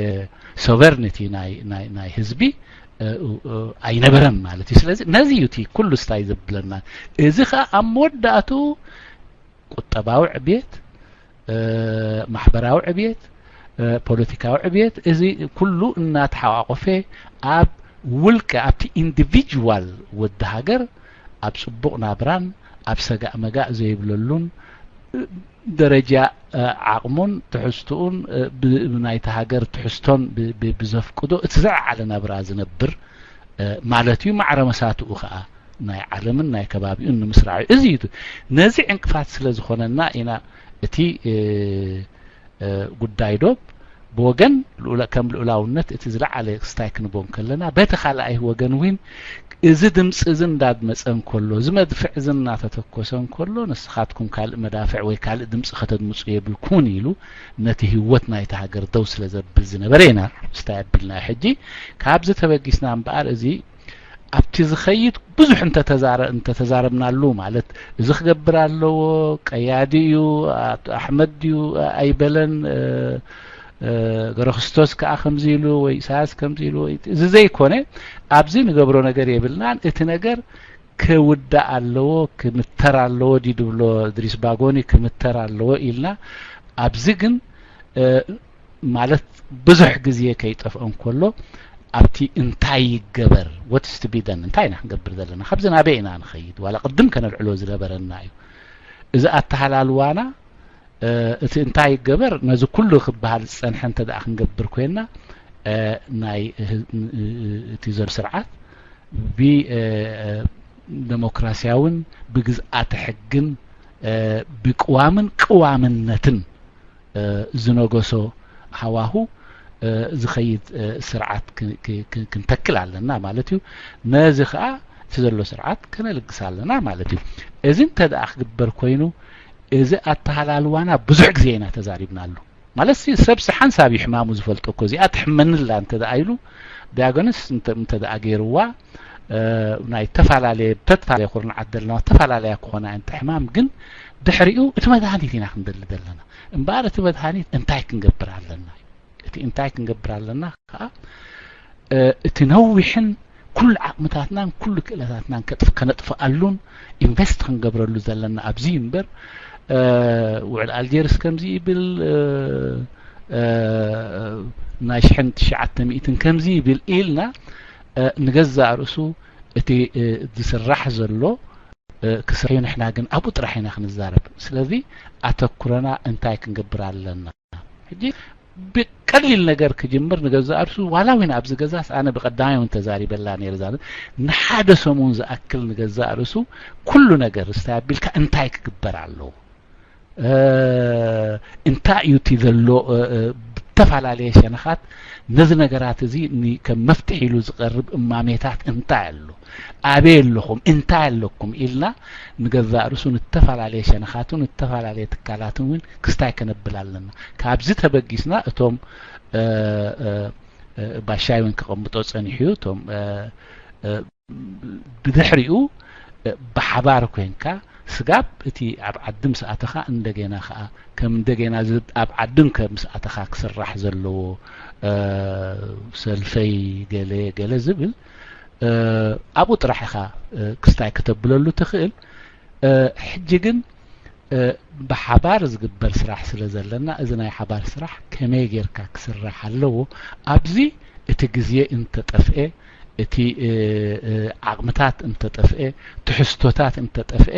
ሶቨርኒቲ ናይ፣ ናይ፣ ናይ ህዝቢ፣ እ፣ እ፣ ኣይነበረን ማለት እዩ። ስለዚ ነዚ እዩ እቲ ኩሉ ስታይ ዘብለና። እዚ ኸኣ ኣብ መወዳእትኡ ቁጠባዊ ዕብየት፣ እ፣ ማሕበራዊ ዕብየት፣ እ፣ ፖለቲካዊ ዕብየት፣ እዚ ኩሉ እናተሓቋቆፈ ኣብ ውልቀ፣ ኣብቲ ኢንዲቪጁዋል ወዲ ሃገር ኣብ ጽቡቕ ናብራን ኣብ ሰጋእ መጋእ ዘይብለሉን፣ እ፣ ደረጃ ዓቕሙን ትሕዝትኡን ናይቲ ሃገር ትሕዝቶን ብዘፍቅዶ እቲ ዝለዓለ ናብራ ዝነብር ማለት እዩ። ማዕረ መሳትኡ ከዓ ናይ ዓለምን ናይ ከባቢኡን ንምስራዕ እዩ። እዚ እዩ ነዚ ዕንቅፋት ስለ ዝኾነና ኢና እቲ ጉዳይ ዶብ ብወገን ከም ልኡላውነት እቲ ዝለዓለ ክስታይ ክንቦ እንከለና፣ በቲ ካልኣይ ወገን እውን እዚ ድምፂ እዚ እንዳድመፀ እንከሎ፣ እዚ መድፍዕ እዚ እናተተኮሰ እንከሎ፣ ንስኻትኩም ካልእ መዳፍዕ ወይ ካልእ ድምፂ ከተድምፁ የብልኩን ኢሉ ነቲ ህይወት ናይቲ ሃገር ደው ስለ ዘብል ዝነበረ ኢና ክስታይ ኣቢልና። ሕጂ ካብዚ ተበጊስና እምበኣር እዚ ኣብቲ ዝኸይድ ብዙሕ እንተተዛረ-፣ እንተተዛረብናሉ፣ ማለት እዚ ክገብር ኣለዎ፣ ቀያዲ እዩ፣ ኣቶ ኣሕመድ ድዩ ኣይበለን፣ ገረክስቶስ ከኣ ከምዚ ኢሉ ወይ ኢሳያስ ከምዚ ኢሉ ወይ እዚ ዘይኮነ፣ ኣብዚ ንገብሮ ነገር የብልናን። እቲ ነገር ክውዳእ ኣለዎ፣ ክምተር ኣለዎ ድዩ ድብሎ ድሪስ ባጎኒ፣ ክምተር ኣለዎ ኢልና። ኣብዚ ግን ማለት ብዙሕ ግዜ ከይጠፍኦ እንከሎ ኣብቲ እንታይ ይገበር፣ what is to be done፣ እንታይ ኢና ክንገብር ዘለና፣ ካብዚ ናበይ ኢና ንኸይድ፣ ዋላ ቅድም ከነልዕሎ ዝነበረና እዩ። እዚ ኣተሃላልዋና እቲ እንታይ ይገበር፣ ነዚ ኩሉ ክበሃል ዝጸንሐ እንተ ደኣ ክንገብር ኮይና፣ ናይ እቲ ዘሎ ስርዓት ብደሞክራሲያውን ብግዝኣተ ሕግን ብቅዋምን ቅዋምነትን ዝነገሶ ሃዋሁ ዝኸይድ ስርዓት ክንተክል ኣለና ማለት እዩ። ነዚ ኸኣ እቲ ዘሎ ስርዓት ከነልግስ ኣለና ማለት እዩ። እዚ እንተ ደኣ ክግበር ኮይኑ፣ እዚ ኣተሃላልዋና ብዙሕ ግዜ ኢና ተዛሪብናሉ። ማለት ሲ ሰብ ሲ ሓንሳብ እዩ ሕማሙ ዝፈልጦ እኮ፣ እዚኣ ትሕመኒ ኣላ እንተ ደኣ ኢሉ ዲያጎንስ እንተ፣ እንተ ደኣ ገይርዋ፣ እ፣ ናይ ተፈላለየ፣ ተፈላለየ ኩርናዓት ዘለና፣ ተፈላለያ ክኾና እየን፣ እቲ ሕማም ግን ድሕሪኡ እቲ መድሃኒት ኢና ክንደሊ ዘለና። እምበኣር እቲ መድሃኒት እንታይ ክንገብር ኣለና እዩ። እቲ እንታይ ክንገብር ኣለና ከኣ፣ እ፣ እቲ ነዊሕን ኩሉ ዓቕምታትናን ኩሉ ክእለታትናን ከጥፍ-፣ ከነጥፍኣሉን ኢንቨስት ክንገብረሉ ዘለና ኣብዚ እምበር፣ እ፣ ውዕል ኣልጀርስ ከምዚ ይብል፣ እ፣ እ፣ ናይ ሽሕን ትሽዓተ ሚእትን ከምዚ ይብል ኢልና፣ እ፣ ንገዛእ ርእሱ እቲ፣ እ፣ ዝስራሕ ዘሎ፣ እ፣ ክስራሕ እዩ። ንሕና ግን ኣብኡ ጥራሕ ኢና ክንዛረብ። ስለዚ ኣተኩረና እንታይ ክንገብር ኣለና? ሕጂ ብቀሊል ነገር ክጅምር ንገዛእ ርእሱ፣ ዋላ እውን ኣብዚ ገዛስ ኣነ ብቀዳማይ እውን ተዛሪበላ ነይረ። እዛ ንሓደ ሰሙን ዝኣክል ንገዛእ ርእሱ ኩሉ ነገር እስታይ ኣቢልካ እንታይ ክግበር ኣለዎ? እ፣ እንታይ እዩ እቲ ዘሎ፣ እ፣ እ፣ ብተፈላለየ ሸነኻት ነዚ ነገራት እዚ ን-፣ ከም መፍትሒ ኢሉ ዝቐርብ እማሜታት እንታይ ኣሎ? ኣበይ ኣለኹም? እንታይ ኣለኩም? ኢልና ንገዛእ ርእሱ ንተፈላለየ ሸነኻትን ንተፈላለየ ትካላትን እውን ክስታይ ከነብል ኣለና። ካብዚ ተበጊስና እቶም፣ እ፣ እ፣ እ፣ ባሻይ እውን ከቐምጦ ጸኒሑ እዩ። እቶም፣ እ፣ እ፣ ብድሕሪኡ፣ እ፣ ብሓባር ኮይንካ ስጋብ እቲ ኣብ ዓዲ ምስ ኣተኻ እንደገና ኸኣ ከም እንደገና ዝ-፣ ኣብ ዓዲ ከም ምስ ኣተኻ ክስራሕ ዘለዎ፣ እ፣ ሰልፈይ ገለ ገለ ዝብል፣ እ፣ ኣብኡ ጥራሕ ኢኻ፣ እ፣ ክስታይ ከተብለሉ ትኽእል። እ፣ ሕጂ ግን፣ እ፣ ብሓባር ዝግበር ስራሕ ስለ ዘለና፣ እዚ ናይ ሓባር ስራሕ ከመይ ጌርካ ክስራሕ ኣለዎ? ኣብዚ እቲ ግዜ እንተጠፍኤ፣ እቲ፣ እ፣ እ፣ ዓቕምታት እንተጠፍኤ፣ ትሕዝቶታት እንተጠፍኤ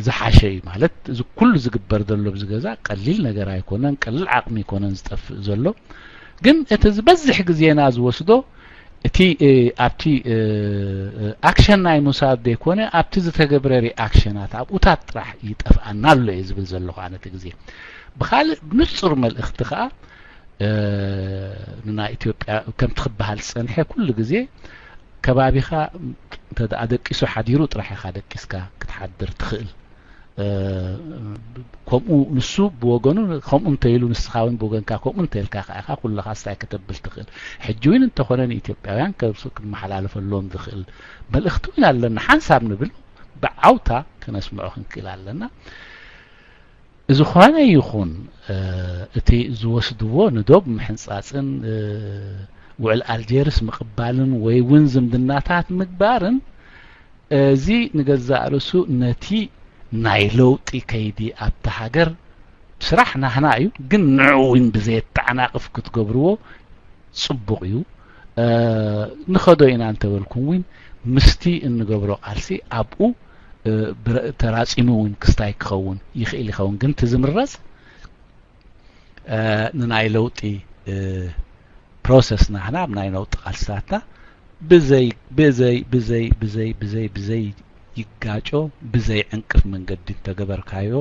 ዝሓሸ እዩ። ማለት፣ እዚ ኩሉ ዝግበር ዘሎ ኣብዚ ገዛ ቀሊል ነገር ኣይኮነን፣ ቀሊል ዓቕሚ ኣይኮነን ዝጠፍእ ዘሎ። ግን እቲ ዝበዝሕ ግዜና ዝወስዶ እቲ፣ እ፣ ኣብቲ፣ እ፣ እ፣ ኣክሽን ናይ ምውሳድ ዘይኮነ፣ ኣብቲ ዝተገብረ ሪኣክሽናት፣ ኣብኡታት ጥራሕ ይጠፍኣና ኣሎ እየ ዝብል ዘለኹ ኣነ እቲ ግዜ። ብኻልእ ብንጹር መልእኽቲ ከኣ፣ እ፣ ንናይ ኢትዮጵያ ከምቲ ክበሃል ዝጸንሐ ኩሉ ግዜ ከባቢኻ እንተ ደኣ ደቂሱ ሓዲሩ ጥራሕ ኢኻ ደቂስካ ክትሓድር ትኽእል። እ፣ ከምኡ ንሱ ብወገኑ ከምኡ እንተ ኢሉ፣ ንስኻ እውን ብወገንካ ከምኡ እንተ ኢልካ ከኣ ኢኻ ኩልኻ ስታይ ከተብል ትኽእል። ሕጂ እውን እንተኾነ ንኢትዮጵያውያን ከብሱ ክመሓላለፈሎም ዝኽእል መልእኽቲ እውን ኣለና። ሓንሳብ ንብል ብዓውታ ክነስምዖ ክንክእል ኣለና። ዝኾነ ይኹን፣ እ፣ እቲ ዝወስድዎ ንዶብ ምሕንጻጽን፣ እ፣ ውዕል ኣልጀርስ ምቕባልን ወይ እውን ዝምድናታት ምግባርን፣ እዚ ንገዛእ ርእሱ ነቲ ናይ ለውጢ ከይዲ ኣብታ ሃገር ስራሕ ናህና እዩ፣ ግን ንዕኡ እውን ብዘየተዓናቕፍ ክትገብርዎ ጽቡቕ እዩ። እ፣ ንኸዶ ኢና እንተበልኩም እውን ምስቲ እንገብሮ ቃልሲ ኣብኡ፣ እ፣ ብረ-፣ ተራጺሙ እውን ክስታይ ክኸውን ይኽእል ይኸውን። ግን እቲ ዝምረጽ ንናይ ለውጢ ፕሮሰስ ናህና ኣብ ናይ ለውጢ ቃልስታትና ብዘይ ብዘይ ብዘይ ብዘይ ብዘይ ብዘይ ይጋጮ ብዘይ ዕንቅፍ መንገዲ እንተገበርካዮ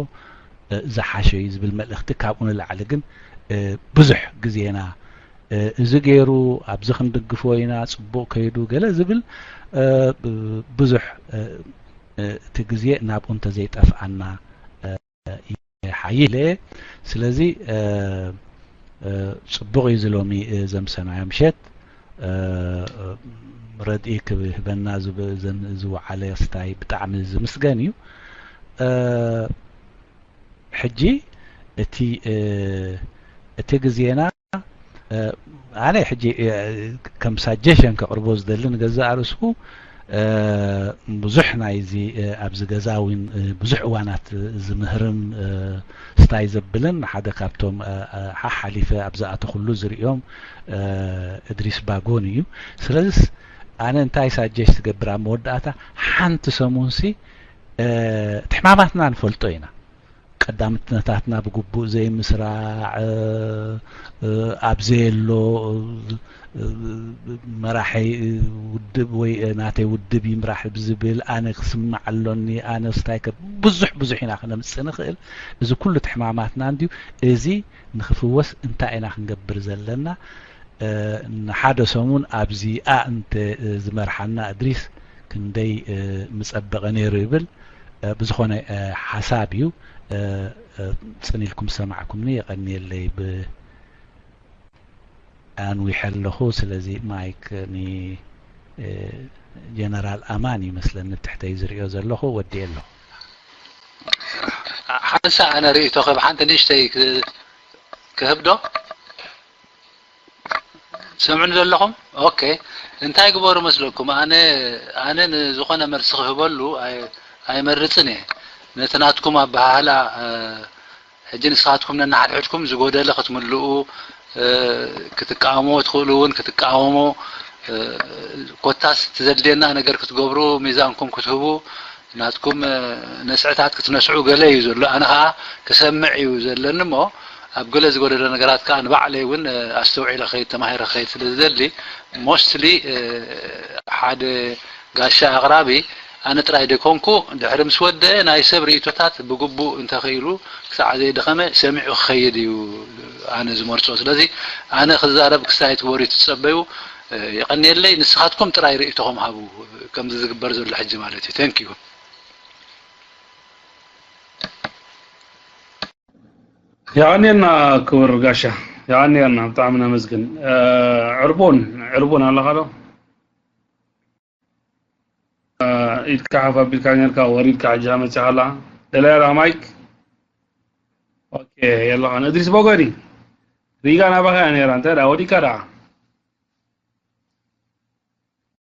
ዝሓሸ እዩ ዝብል መልእኽቲ። ካብኡ ንላዕሊ ግን ብዙሕ ግዜና እዚ ገይሩ ኣብዚ ክንድግፎ ኢና፣ ፅቡቕ ከይዱ ገለ ዝብል ብዙሕ እቲ ግዜ ናብኡ እንተዘይጠፍኣና ይሓይል እየ። ስለዚ ፅቡቕ እዩ እዚ ሎሚ ዘምሰናዮ ምሸት ረድኢ ክህበና ዝወዓለ ስታይ ብጣዕሚ ዝምስገን እዩ። ሕጂ እቲ እቲ ግዜና ኣነ ሕጂ ከም ሳጀሽን ከቕርቦ ዝደሊ ንገዛእ ርእስኩ ብዙሕ ናይዚ ኣብዚ ገዛ እውን ብዙሕ እዋናት ዝምህርን ስታይ ዘብልን ሓደ ካብቶም ሓሓሊፈ ኣብ ዝኣተኹሉ ዝርእዮም እድሪስ ባጎን እዩ። ስለዚስ ኣነ እንታይ ሳጀስት ትገብር ኣብ መወዳእታ ሓንቲ ሰሙንሲ እቲ ሕማማትና ንፈልጦ ኢና። ቀዳምነታትና ብግቡእ ዘይምስራዕ ኣብ ዘየሎ መራሒ ውድብ ወይ ናተይ ውድብ ይምራሕ ብዝብል ኣነ ክስማዕ ኣሎኒ ኣነ ስታይ ከ ብዙሕ ብዙሕ ኢና ክነምፅእ ንኽእል። እዚ ኩሉ እቲ ሕማማትና እንድዩ። እዚ ንክፍወስ እንታይ ኢና ክንገብር ዘለና? ንሓደ ሰሙን ኣብዚኣ እንተ ዝመርሓና እድሪስ ክንደይ ምጸበቐ ነይሩ ይብል። ብዝኾነ ሓሳብ እዩ። ጽን ኢልኩም ዝሰማዕኩምኒ የቐንየለይ። ኣንዊሐ ኣለኹ። ስለዚ ማይክ ንጀነራል ኣማን ይመስለኒ ትሕተይ ዝሪኦ ዘለኹ ወዲኤ ኣለኹ። ሓንሳ ኣነ ርእይቶ ከብ ሓንቲ ንእሽተይ ክህብ ዶ? ሰምዑኒ ዘለኹም? ኦኬ። እንታይ ግበሩ መስለኩም? ኣነ ኣነ ንዝኾነ መልሲ ክህበሉ ኣይመርጽን እየ። ነቲ ናትኩም ኣበሃህላ ሕጂ ንስኻትኩም ነናሓድሕድኩም ዝጎደለ ክትምልኡ ክትቃወሞ ትኽእሉ እውን ክትቃወሞ ኮታስ ትዘድልየና ነገር ክትገብሩ ሚዛንኩም ክትህቡ ናትኩም ነስዕታት ክትነስዑ ገለ እዩ ዘሎ። ኣነ ከዓ ክሰምዕ እዩ ዘለኒ እሞ ኣብ ገለ ዝጎደለ ነገራት ከዓ ንባዕለይ እውን ኣስተውዒለ ከይድ ተማሂረ ከይድ ስለ ዝደሊ ሞስትሊ ሓደ ጋሻ ኣቕራቢ ኣነ ጥራይ ደይኮንኩ ድሕሪ ምስ ወደአ ናይ ሰብ ርእይቶታት ብግቡእ እንተኽኢሉ ክሳዕ ዘይደኸመ ሰሚዑ ክኸይድ እዩ ኣነ ዝመርጾ። ስለዚ ኣነ ክዛረብ ክስታይ ትግበሩ ትጸበዩ የቐንየለይ። ንስኻትኩም ጥራይ ርእይቶኹም ሃቡ ከምዚ ዝግበር ዘሎ ሕጂ ማለት እዩ። Thank you። የቐንየልና ክቡር ጋሻ፣ የቐንየልና፣ ብጣዕሚ ነመስግን። ዕርቡን ዕርቡን ኣለኻ ዶ? ኢድካ ሓፍ ኣቢልካ ኔርካ ወሪድካ ሕጂ መጺኻ ኣላ። ደለያ ዳ ማይክ? ኦኬ የለኻን። እድሪስ ቦጎዲ ሪጋ ናባኻ እያ ኔራ። እንታይ ደኣ ወዲካ ደኣ?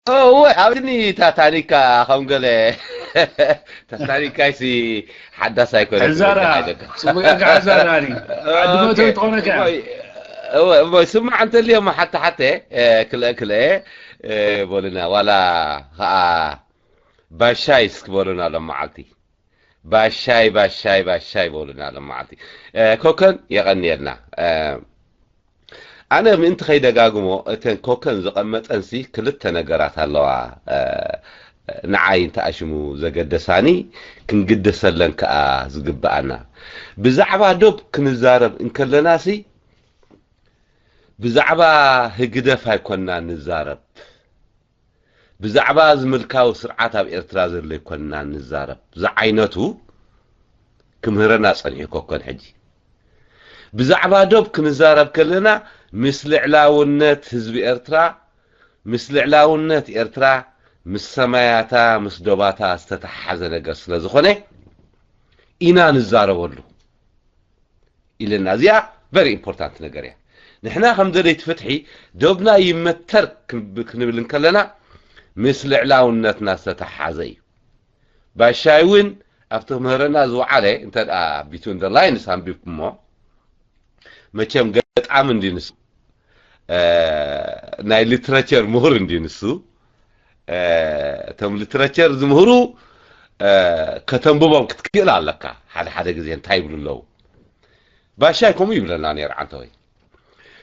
እወ ኣብኒ ታታኒካ ከም ገለ ታታኒካይሲ ሓዳስ ኣይኮነ ሕዛራ ጽቡቅ ጌርካ ሕዛራ ኒ ዓዲ መእተዊ ትኾነካ እያ። እወ እሞ ስማዕ እንተልዮ እሞ ሓተ ሓተ ክልአ ክልአ በሉና ዋላ ከዓ ባሻይ እስኪ በሉና ሎም መዓልቲ ባሻይ ባሻይ ባሻይ በሉና ሎም መዓልቲ ኮከን የቐንየልና ኣነ ምእንቲ ከይደጋግሞ እተን ኮከን ዝቐመጠንሲ ክልተ ነገራት ኣለዋ ንዓይ እንተኣሽሙ ዘገደሳኒ ክንግደሰለን ከኣ ዝግብኣና ብዛዕባ ዶብ ክንዛረብ እንከለናሲ ብዛዕባ ህግደፍ ኣይኮንና ንዛረብ ብዛዕባ እዚ ምልካዊ ስርዓት ኣብ ኤርትራ ዘሎ ኣይኮንና ንዛረብ ዝዓይነቱ ክምህረና ጸኒሑ ኮኮን ሕጂ ብዛዕባ ዶብ ክንዛረብ ከለና ምስ ልዕላውነት ህዝቢ ኤርትራ ምስ ልዕላውነት ኤርትራ ምስ ሰማያታ ምስ ዶባታ ዝተተሓሓዘ ነገር ስለ ዝኾነ ኢና ንዛረበሉ ኢለና እዚኣ very important ነገር እያ ንሕና ከም ደለይቲ ፍትሒ ዶብና ይመተር ክንብል እንከለና ምስ ልዕላውነትና ዝተተሓሓዘ እዩ ባሻይ እውን ኣብቲ ክምህረና ዝወዓለ እንተ between the lines ኣንቢብኩሞ መቸም ገጣሚ እንዲ ንሱ ናይ literature ምሁር እንዲ ንሱ እቶም literature ዝምህሩ ከተንብቦም ክትክእል ኣለካ ሓደ ሓደ ግዜ እንታይ ይብሉ ኣለዉ ባሻይ ከምኡ ይብለና ነይሩ ዓንተወይ።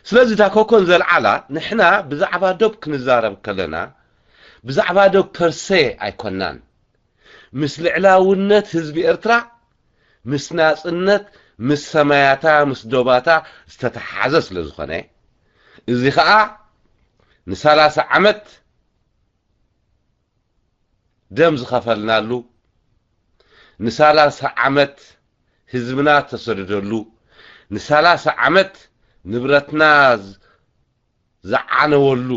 ስለዚ እታ ኮኮን ዘልዓላ፣ ንሕና ብዛዕባ ዶብ ክንዛረብ ከለና፣ ብዛዕባ ዶብ ፐርሴ ኣይኮናን። ምስ ልዕላውነት ህዝቢ ኤርትራ፣ ምስ ናጽነት፣ ምስ ሰማያታ፣ ምስ ዶባታ ዝተተሓሓዘ ስለ ዝኾነ፣ እዚ ኸኣ ንሰላሳ ዓመት ደም ዝኸፈልናሉ፣ ንሰላሳ ዓመት ህዝብና ዝተሰደደሉ፣ ንሰላሳ ዓመት ንብረትና ዝ-፣ ዝዓነወሉ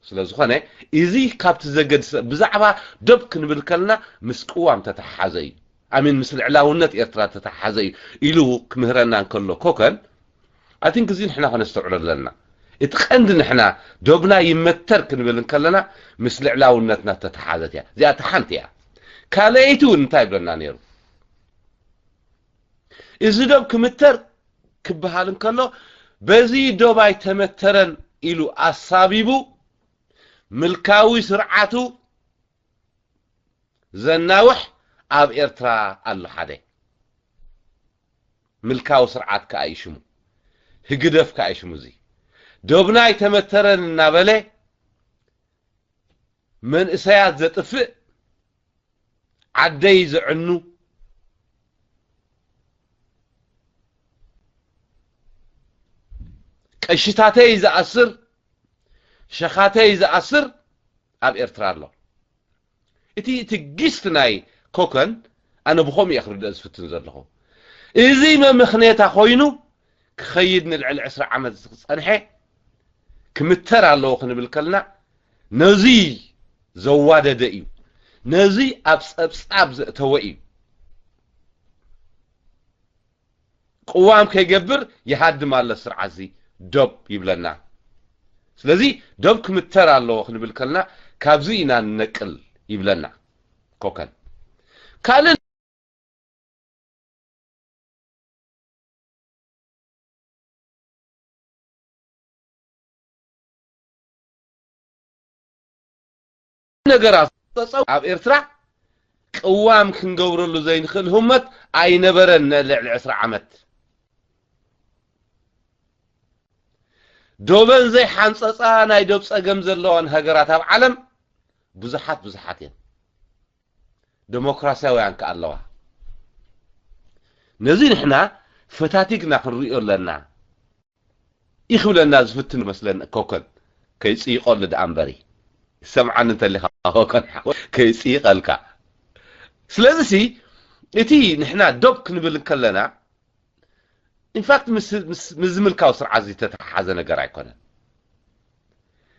ስለ ዝኾነ፣ እዚ ካብቲ ዘገድስ፣ ብዛዕባ ዶብ ክንብል ከለና ምስ ቅዋም ተተሓሓዘ እዩ። ኣሚን፣ ምስ ልዕላውነት ኤርትራ ተተሓሓዘ እዩ ኢሉ ክምህረና እንከሎ ኮከን፣ I think እዚ ንሕና ከነስተውዕሎ ኣለና። እቲ ቀንዲ ንሕና ዶብና ይመተር ክንብል እንከለና ምስ ልዕላውነትና ተተሓዘት እያ። እዚኣ እታ ሓንቲ እያ። ካልኣይቲ እውን እንታይ ይብለና ነይሩ? እዚ ዶብ ክምተር ክበሃል እንከሎ፣ በዚ ዶብ ኣይተመተረን ኢሉ ኣሳቢቡ ምልካዊ ስርዓቱ ዘናውሕ ኣብ ኤርትራ ኣሎ ሓደ። ምልካዊ ስርዓት ከኣ እዩ ሽሙ። ህግደፍ ከኣ እዩ ሽሙ። እዚ ዶብና ኣይተመተረን እናበለ መንእሰያት ዘጥፍእ፣ ዓደይ ዘዕኑ፣ ቀሽታተይ ዝኣስር፣ ሸኻተይ ዝኣስር ኣብ ኤርትራ ኣሎ። እቲ፣ እቲ ጊስት ናይ ኮከን ኣነ ብኸምኡ እየ ክርድኦ ዝፍትን ዘለኹ። እዚ መምኽኔታ ኮይኑ ክኸይድ ንልዕሊ ዕስራ ዓመት ዝጸንሐ ክምተር ኣለዎ ክንብል ከለና ነዚ ዘዋደደ እዩ። ነዚ ኣብ ጸብጻብ ዘእተወ እዩ። ቅዋም ከይገብር ይሃድም ኣሎ ስርዓት እዚ ዶብ ይብለና። ስለዚ ዶብ ክምተር ኣለዎ ክንብል ከለና ካብዚ ኢና ንነቅል ይብለና ኮከን። ካልእ ነገራት ጸጸው ኣብ ኤርትራ ቅዋም ክንገብረሉ ዘይንኽእል ህሞት ኣይነበረን። ንልዕሊ ዕስራ ዓመት ዶበን ዘይሓንጸጻ ናይ ዶብ ጸገም ዘለዋን ሃገራት ኣብ ዓለም ብዙሓት ብዙሓት እየን። ደሞክራሲያውያን ከኣ ኣለዋ። ነዚ ንሕና ፈታቲግና ክንርእዮ ኣለና። ይኽብለና ዝፍትን መስለን ኮከን ከይጽይቐሉ ደኣ እምበሪ። ሰምዓኒ እንተሊኻ ኮከን ሓወይ፣ ከይጽይቐልካ። ስለዚሲ እቲ ንሕና ዶብ ክንብል እንከለና፣ ኢንፋክት ምስ፣ ምስ፣ ምስ ምልካዊ ስርዓት ዝተተሓሓዘ ነገር ኣይኮነን።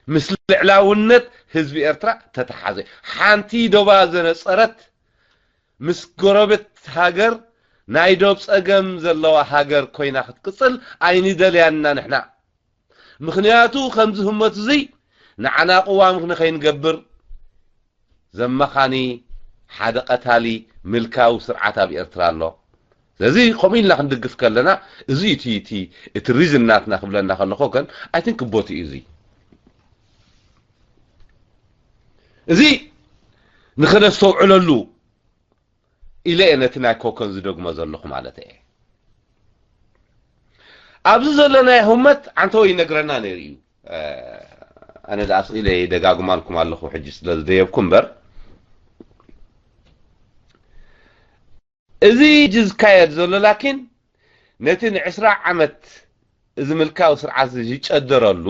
ምስ ልዕላውነት ህዝቢ ኤርትራ ተተሓዘ። ሓንቲ ዶባ ዘነጸረት ምስ ጎረቤት ሃገር ናይ ዶብ ጸገም ዘለዋ ሃገር ኮይና ክትቅጽል ኣይንደልያና ንሕና። ምኽንያቱ ከምዚ ህሞት እዚ ንዓና ቅዋም ንኸይንገብር ዘመኻኒ ሓደ ቀታሊ ምልካዊ ስርዓት ኣብ ኤርትራ ኣሎ። ስለዚ ከምኡ ኢልና ክንድግፍ ከለና እዚ እቲ፣ እቲ፣ እቲ ሪዝን ናትና ክብለና ከሎ ኮከን፣ I think ቦቲ እዩ እዚ። እዚ ንኽነስተውዕለሉ ኢለ እየ ነቲ ናይ ኮከን ዝደግሞ ዘለኹ ማለት እየ። ኣብዚ ዘለናዮ ህሞት ዓንተወይ ይነግረና ነይሩ እዩ። እ፣ ኣነ ደኣ ስኢለ ይደጋግማልኩም ኣለኹ ሕጂ ስለ ዝደየብኩ እምበር። እዚ ሕጂ ዝካየድ ዘሎ ላኪን ነቲ ንዕስራ ዓመት እዚ ምልካዊ ስርዓት እዚ ዝጨደረሉ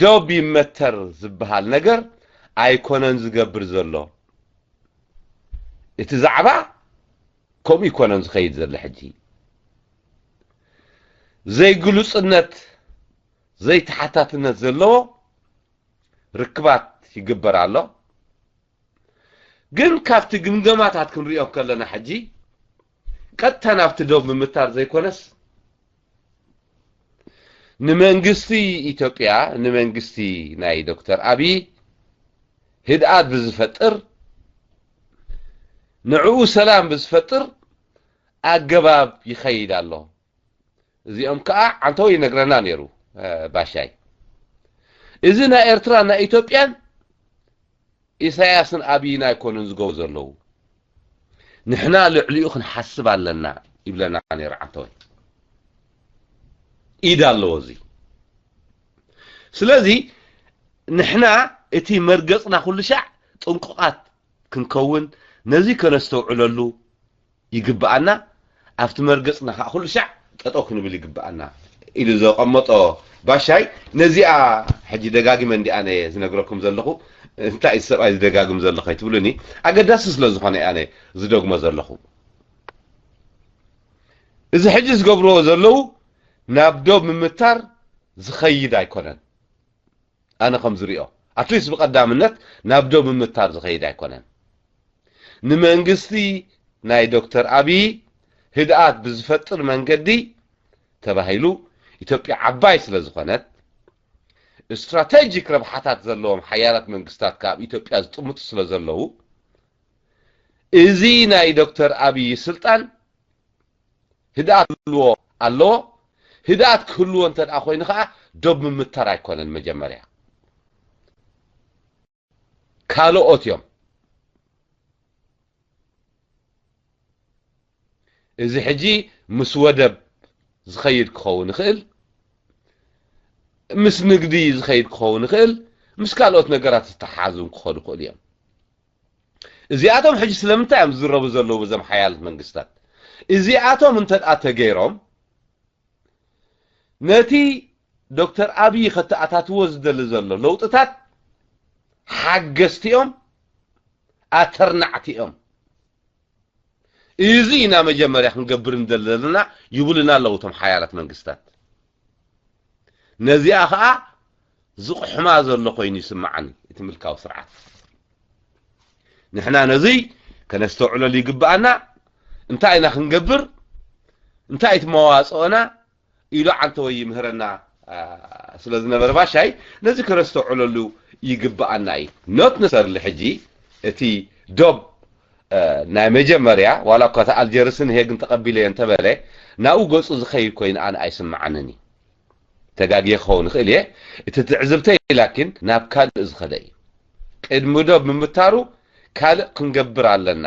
ዶብ ይመተር ዝበሃል ነገር ኣይኮነን ዝገብር ዘሎ። እቲ ዛዕባ ከምኡ ኣይኮነን ዝኸይድ ዘሎ። ሕጂ ዘይግሉጽነት፣ ዘይተሓታትነት ዘለዎ ርክባት ይግበር ኣሎ። ግን ካብቲ ግምገማታት ክንሪኦ ከለና ሕጂ ቀጥታ ናብቲ ዶብ ምምታር ዘይኮነስ ንመንግስቲ ኢትዮጵያ፣ ንመንግስቲ ናይ ዶክተር ኣብይ ህድኣት ብዝፈጥር፣ ንዕኡ ሰላም ብዝፈጥር ኣገባብ ይኸይድ ኣሎ። እዚኦም ከኣ ዓንተው ይነግረና ነይሩ፣ እ፣ ባሻይ። እዚ ናይ ኤርትራ ናይ ኢትዮጵያን ኢሳያስን ኣብይን ኣይኮኑን ዝገብሩ ዘለዉ። ንሕና ልዕሊኡ ክንሓስብ ኣለና ይብለና ነይሩ ዓንተወይ። ኢድ ኣለዎ እዚ። ስለዚ ንሕና እቲ መርገጽና ኩሉ ሻዕ ጥንቁቓት ክንከውን ነዚ ከነስተውዕለሉ ይግብኣና። ኣብቲ መርገጽና ከዓ ኩሉ ሻዕ ጠጠው ክንብል ይግብኣና ኢሉ ዘቐመጦ ባሻይ። ነዚኣ ሕጂ ደጋጊመ እንዲኣነ ዝነግረኩም ዘለኹ። እንታይ እዩ ሰብኣይ ዝደጋግም ዘሎ ከይትብሉኒ፣ ኣገዳሲ ስለ ዝኾነ እየ ኣነ ዝደግሞ ዘለኹ። እዚ ሕጂ ዝገብርዎ ዘለዉ ናብ ዶብ ምምታር ዝኸይድ ኣይኮነን። ኣነ ከም ዝሪኦ፣ ኣትሊስት ብቐዳምነት ናብ ዶብ ምምታር ዝኸይድ ኣይኮነን። ንመንግስቲ ናይ ዶክተር ኣብይ ህድኣት ብዝፈጥር መንገዲ ተባሂሉ፣ ኢትዮጵያ ዓባይ ስለ ዝኾነት፣ ስትራቴጂክ ረብሓታት ዘለዎም ሓያላት መንግስታት ካብ ኢትዮጵያ ዝጥምቱ ስለ ዘለዉ፣ እዚ ናይ ዶክተር ኣብይ ስልጣን ህድኣት ክህልዎ ኣለዎ። ህድኣት ክህልዎ እንተ ደኣ ኮይኑ ከዓ ዶብ ምምታር ኣይኮነን መጀመርያ። ካልኦት እዮም። እዚ ሕጂ ምስ ወደብ ዝኸይድ ክኸውን ይኽእል፣ ምስ ንግዲ ዝኸይድ ክኸውን ይኽእል፣ ምስ ካልኦት ነገራት ዝተሓሓዙ ክኾኑ ይኽእሉ እዮም። እዚኣቶም ሕጂ ስለምንታይ እዮም ዝዝረቡ ዘለዉ በዞም ሓያላት መንግስታት? እዚኣቶም እንተ ደኣ ተገይሮም ነቲ ዶክተር ኣብይ ከተኣታትዎ ዝደሊ ዘሎ ለውጥታት ሓገዝቲ እዮም፣ ኣተርናዕቲ እዮም። እዚ ኢና መጀመርያ ክንገብር እንደሊ ዘለና ይብሉና ኣለዉ እቶም ሓያላት መንግስታት። ነዚኣ ኸኣ ዝቕሕማ ዘሎ ኮይኑ ይስምዓኒ እቲ ምልካዊ ስርዓት። ንሕና ነዚ ከነስተውዕለሉ ይግብኣና። እንታይ ኢና ክንገብር? እንታይ እቲ መዋጽኦና? ኢሉ ዓንተወይ ይምህረና፣ አ፣ ስለ ዝነበረ ባሻይ ነዚ ከነስተውዕለሉ ይግብኣና እዩ። ኖት ንሰርሊ ሕጂ እቲ ዶብ፣ አ፣ ናይ መጀመርያ ዋላ እኳ እቲ ኣልጀርስን ሄግን ተቐቢለዮ እንተበለ ናብኡ ገጹ ዝኸይድ ኮይኑ ኣነ ኣይስምዓንን እዩ። ተጋግየ ክኸውን ይኽእል እየ። እቲ ትዕዝብተይ ላኪን ናብ ካልእ ዝኸደ እዩ። ቅድሚ ዶብ ምምታሩ ካልእ ክንገብር ኣለና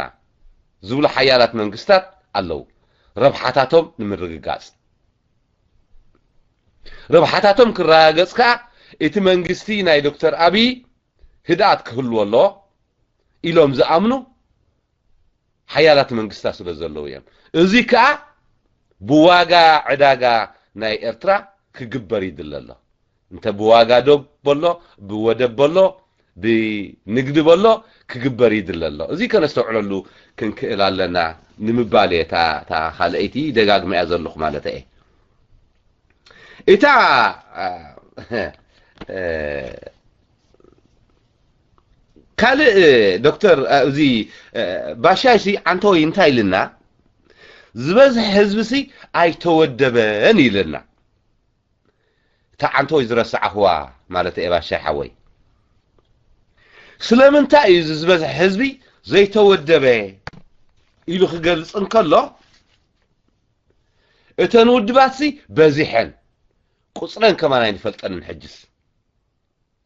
ዝብሉ ሓያላት መንግስታት ኣለዉ። ረብሓታቶም ንምርግጋጽ። ረብሓታቶም ክረጋገጽ ከኣ እቲ መንግስቲ ናይ ዶክተር ኣብይ ህድኣት ክህልዎ ኣለዎ ኢሎም ዝኣምኑ ሓያላት መንግስታት ስለ ዘለዉ እዮም። እዚ ከኣ ብዋጋ ዕዳጋ ናይ ኤርትራ ክግበር ይድለ ኣሎ። እንተ ብዋጋ ዶብ በሎ፣ ብወደብ በሎ፣ ብንግዲ በሎ ክግበር ይድለ ኣሎ። እዚ ከነስተውዕለሉ ክንክእል ኣለና ንምባል እየ። እታ፣ እታ ካልኣይቲ ደጋግመያ ዘለኹ ማለት እየ። እታ፣ እ፣ ካልእ ዶክተር፣ እ፣ እዚ፣ እ፣ ባሻይሲ ዓንተወይ እንታይ ኢልና? ዝበዝሐ ህዝብሲ ኣይተወደበን ኢልና። እታ ዓንተወይ ዝረሳዕኽዋ ማለት እየ ባሻይ ሓወይ። ስለምንታይ እዩ እዚ ዝበዝሐ ህዝቢ ዘይተወደበ ኢሉ ክገልጽ እንከሎ፣ እተን ውድባትሲ በዚሐን፣ ቁጽረን ከማን ኣይንፈልጠንን። ሕጅስ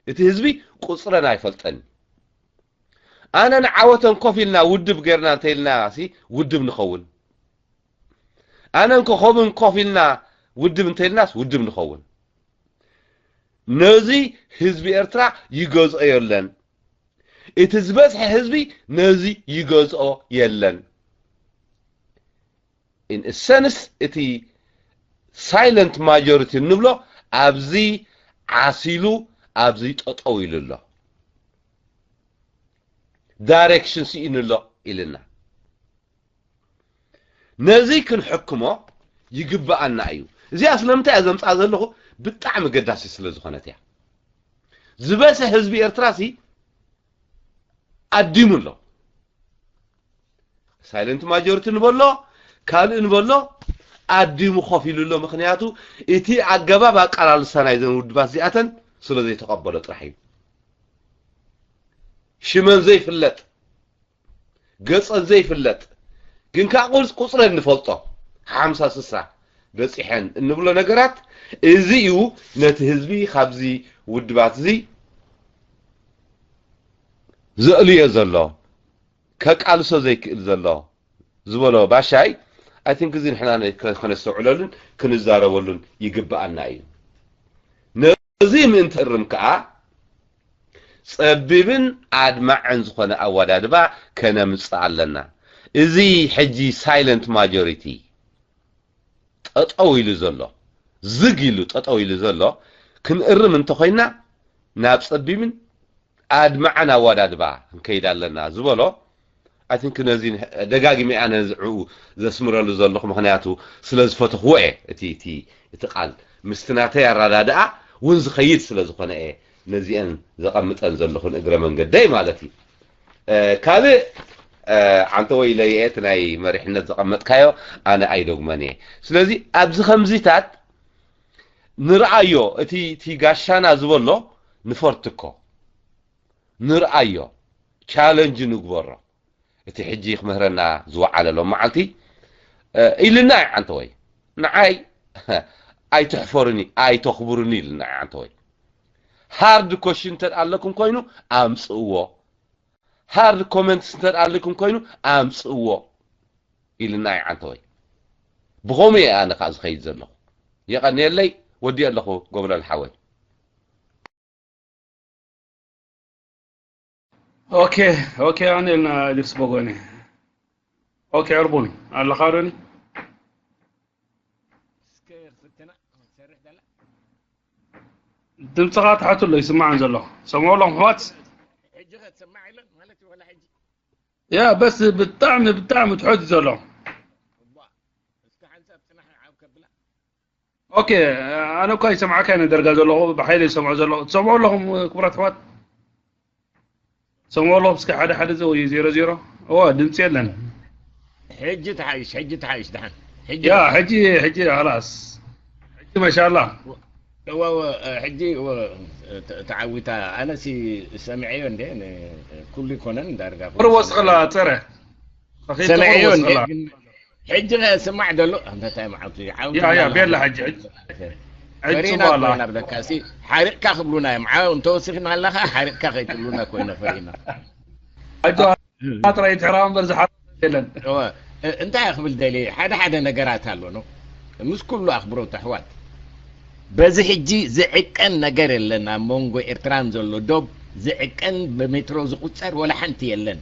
እቲ ህዝቢ ቁጽረን ኣይፈልጠን። ኣነ ንዓወተን ኮፍ ኢልና ውድብ ጌርና እንተኢልና ሲ ውድብ ንኸውን። ኣነን ኮኾብን ኮፍ ኢልና ውድብ እንተኢልናስ ውድብ ንኸውን። ነዚ ህዝቢ ኤርትራ ይገዝኦ የለን። እቲ ዝበዝሐ ህዝቢ ነዚ ይገዝኦ የለን። In a sense፣ እቲ ሳይለንት ማጆሪቲ እንብሎ ኣብዚ ዓሲሉ፣ ኣብዚ ጠጠው ኢሉ ኣሎ። ዳይሬክሽን ስኢኑ ኣሎ ኢልና። ነዚ ክንሕክሞ ይግብኣና እዩ። እዚኣ ስለምንታይ እየ ዘምጽኣ ዘለኹ? ብጣዕሚ ገዳሲ ስለ ዝኾነት እያ። ዝበዝሐ ህዝቢ ኤርትራ ሲ ኣዲሙ ኣሎ። ሳይለንት ማጆሪቲ ንበሎ፣ ካልእ ንበሎ፣ ኣዲሙ ኮፍ ኢሉ ኣሎ። ምኽንያቱ እቲ ኣገባብ ኣቀላልሳ ናይዘን ውድባት እዚኣተን ስለ ዘይተቐበሎ ጥራሕ እዩ። ሽመን ዘይፍለጥ፣ ገጸን ዘይፍለጥ፣ ግን ከኣ ቁጽ-፣ ቁጽረን ንፈልጦ፣ ሓምሳ ስሳ በጺሐን እንብሎ ነገራት፣ እዚ እዩ ነቲ ህዝቢ ካብዚ ውድባት እዚ ዘእልዮ ዘሎ፣ ከቃልሶ ዘይክእል ዘሎ። ዝበሎ ባሻይ፣ I think እዚ ንሕና ከነስተውዕለሉን ክንዛረበሉን ይግብኣና እዩ። ነዚ ምእንቲ እርም ከኣ ጸቢብን ኣድማዕን ዝኾነ ኣወዳድባ ከነምጽእ ኣለና። እዚ ሕጂ ሳይለንት ማጆሪቲ ጠጠው ኢሉ ዘሎ፣ ዝግ ኢሉ ጠጠው ኢሉ ዘሎ፣ ክንእርም እንተኾይና ናብ ጸቢብን ኣድማዕን ኣወዳድባ ክንከይድ ኣለና ዝበሎ፣ I think ነዚ ደጋጊመ እያ ነዚ ዕኡ ዘስምረሉ ዘለኹ፣ ምኽንያቱ ስለ ዝፈተኽዎ እየ። እቲ እቲ እቲ ቃል ምስቲ ናተይ ኣረዳድኣ እውን ዝኸይድ ስለ ዝኾነ እየ ነዚአን ዘቐምጠን ዘለኹን እግረ መንገደይ ማለት እዩ። ካልእ ዓንተ ወይ ለይኤ እቲ ናይ መሪሕነት ዘቐመጥካዮ ኣነ ኣይደግመን እየ። ስለዚ ኣብዚ ከምዚታት ንርኣዮ፣ እቲ እቲ ጋሻና ዝበሎ ንፈርትኮ፣ ንርኣዮ፣ ቻለንጅ ንግበሮ። እቲ ሕጂ ክምህረና ዝወዓለ ሎም መዓልቲ ኢልና እዩ ዓንተ ወይ ንዓይ ኣይትሕፈሩኒ ኣይተኽብሩኒ ኢልና እዩ ዓንተ ወይ። ሃርድ ኮሽን እንተ ኣለኩም ኮይኑ ኣምጽእዎ። ሃርድ ኮመንትስ እንተ ኣለኩም ኮይኑ ኣምጽእዎ ኢልና እዩ ዓንተ ወይ። ብኸምኡ እየ ኣነ ከዓ ዝኸይድ ዘለኹ። የቐንየለይ። ወዲእ ኣለኹ ጎብለል ሓወይ። ኦኬ ኦኬ ኣነ ኢልና ኢድሪስ ቦጎኒ። ኦኬ ዕርቡን ኣለኻ ዶኒ? ድምፅኻ ትሓትሎ ይስማዕን ዘሎ ሰምዑ ኣለኹም ኣሕዋት። ያ በስ ብጣዕሚ ብጣዕሚ ትሑት እዩ ዘሎ። ኦኬ ኣነ እኳ ይሰምዓካ እየ ደርጋ ዘለኹ ብሓይሊ ይሰምዖ ዘለኹ ትሰምዑ ኣለኹም ክቡራት ኣሕዋት? ሰምዑ ኣለኹም እስኪ ሓደ ሓደ ዘው ዜሮ ዜሮ። እዋ ድምፂ የለን። ሕጂ ተሓይሽ ሕጂ ተሓይሽ ደሓን ሕጂ ያ ሕጂ ሕጂ ኸላስ ሕጂ ማሻላ እዋ እዋ ሕጂ እዋ ተዓዊታ ኣነሲ ሰሚዐዮ እንደ ኩሉ ይኮነን ዳርጋ ቁርብ ወስኸላ ፀረ ሰሚዐዮ እንደ ሕጂ ስማዕ ደሎ እንታይ መዓቱ ያ ያ ቤላ ሕጂ ሕጂ ፈሪና ኮይና ብለካ ሲ ሓሪቕካ ክብሉና እዮም ዓው እንተወሲኽና ኣለኻ ሓሪቕካ ከይትብሉና ኮይና ፈሪና ኣጆ ጥራይ ትሕራ እምበር ዝሓ የለን እንታይ ክብል ደሊ ሓደ ሓደ ነገራት ኣሎ ነው ምስ ኩሉ ኣኽብሮት ኣሕዋት በዚ ሕጂ ዝዕቀን ነገር የለን ኣብ መንጎ ኤርትራን ዘሎ ዶብ ዝዕቀን ብሜትሮ ዝቁጸር ወላ ሓንቲ የለን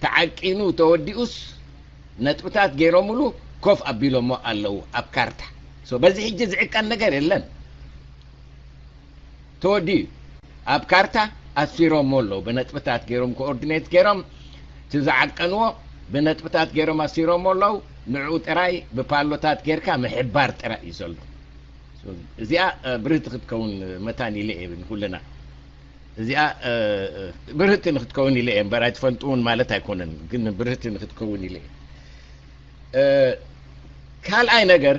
ተዓቂኑ ተወዲኡስ ነጥብታት ገይሮምሉ ኮፍ ኣቢሎሞ ኣለዉ ኣብ ካርታ በዚ ሕጂ ዝዕቀን ነገር የለን ተወዲኡ ኣብ ካርታ ኣስፊሮሞ ኣለዉ ብነጥብታት ገይሮም ኮኦርዲኔት ገይሮም እቲ ዝዓቀንዎ ብነጥብታት ገይሮም ኣስፊሮሞ ኣለዉ ንዕኡ ጥራይ ብፓሎታት ጌርካ ምሕባር ጥራይ እዩ ዘሎ እዚኣ ብርህቲ ክትከውን መታን ኢለ እየ ንኩልና እዚኣ ብርህቲ ንክትከውን ኢለ እየ እምበር ኣይትፈልጥውን ማለት ኣይኮነን ግን ብርህቲ ንክትከውን ኢለ ካልኣይ ነገር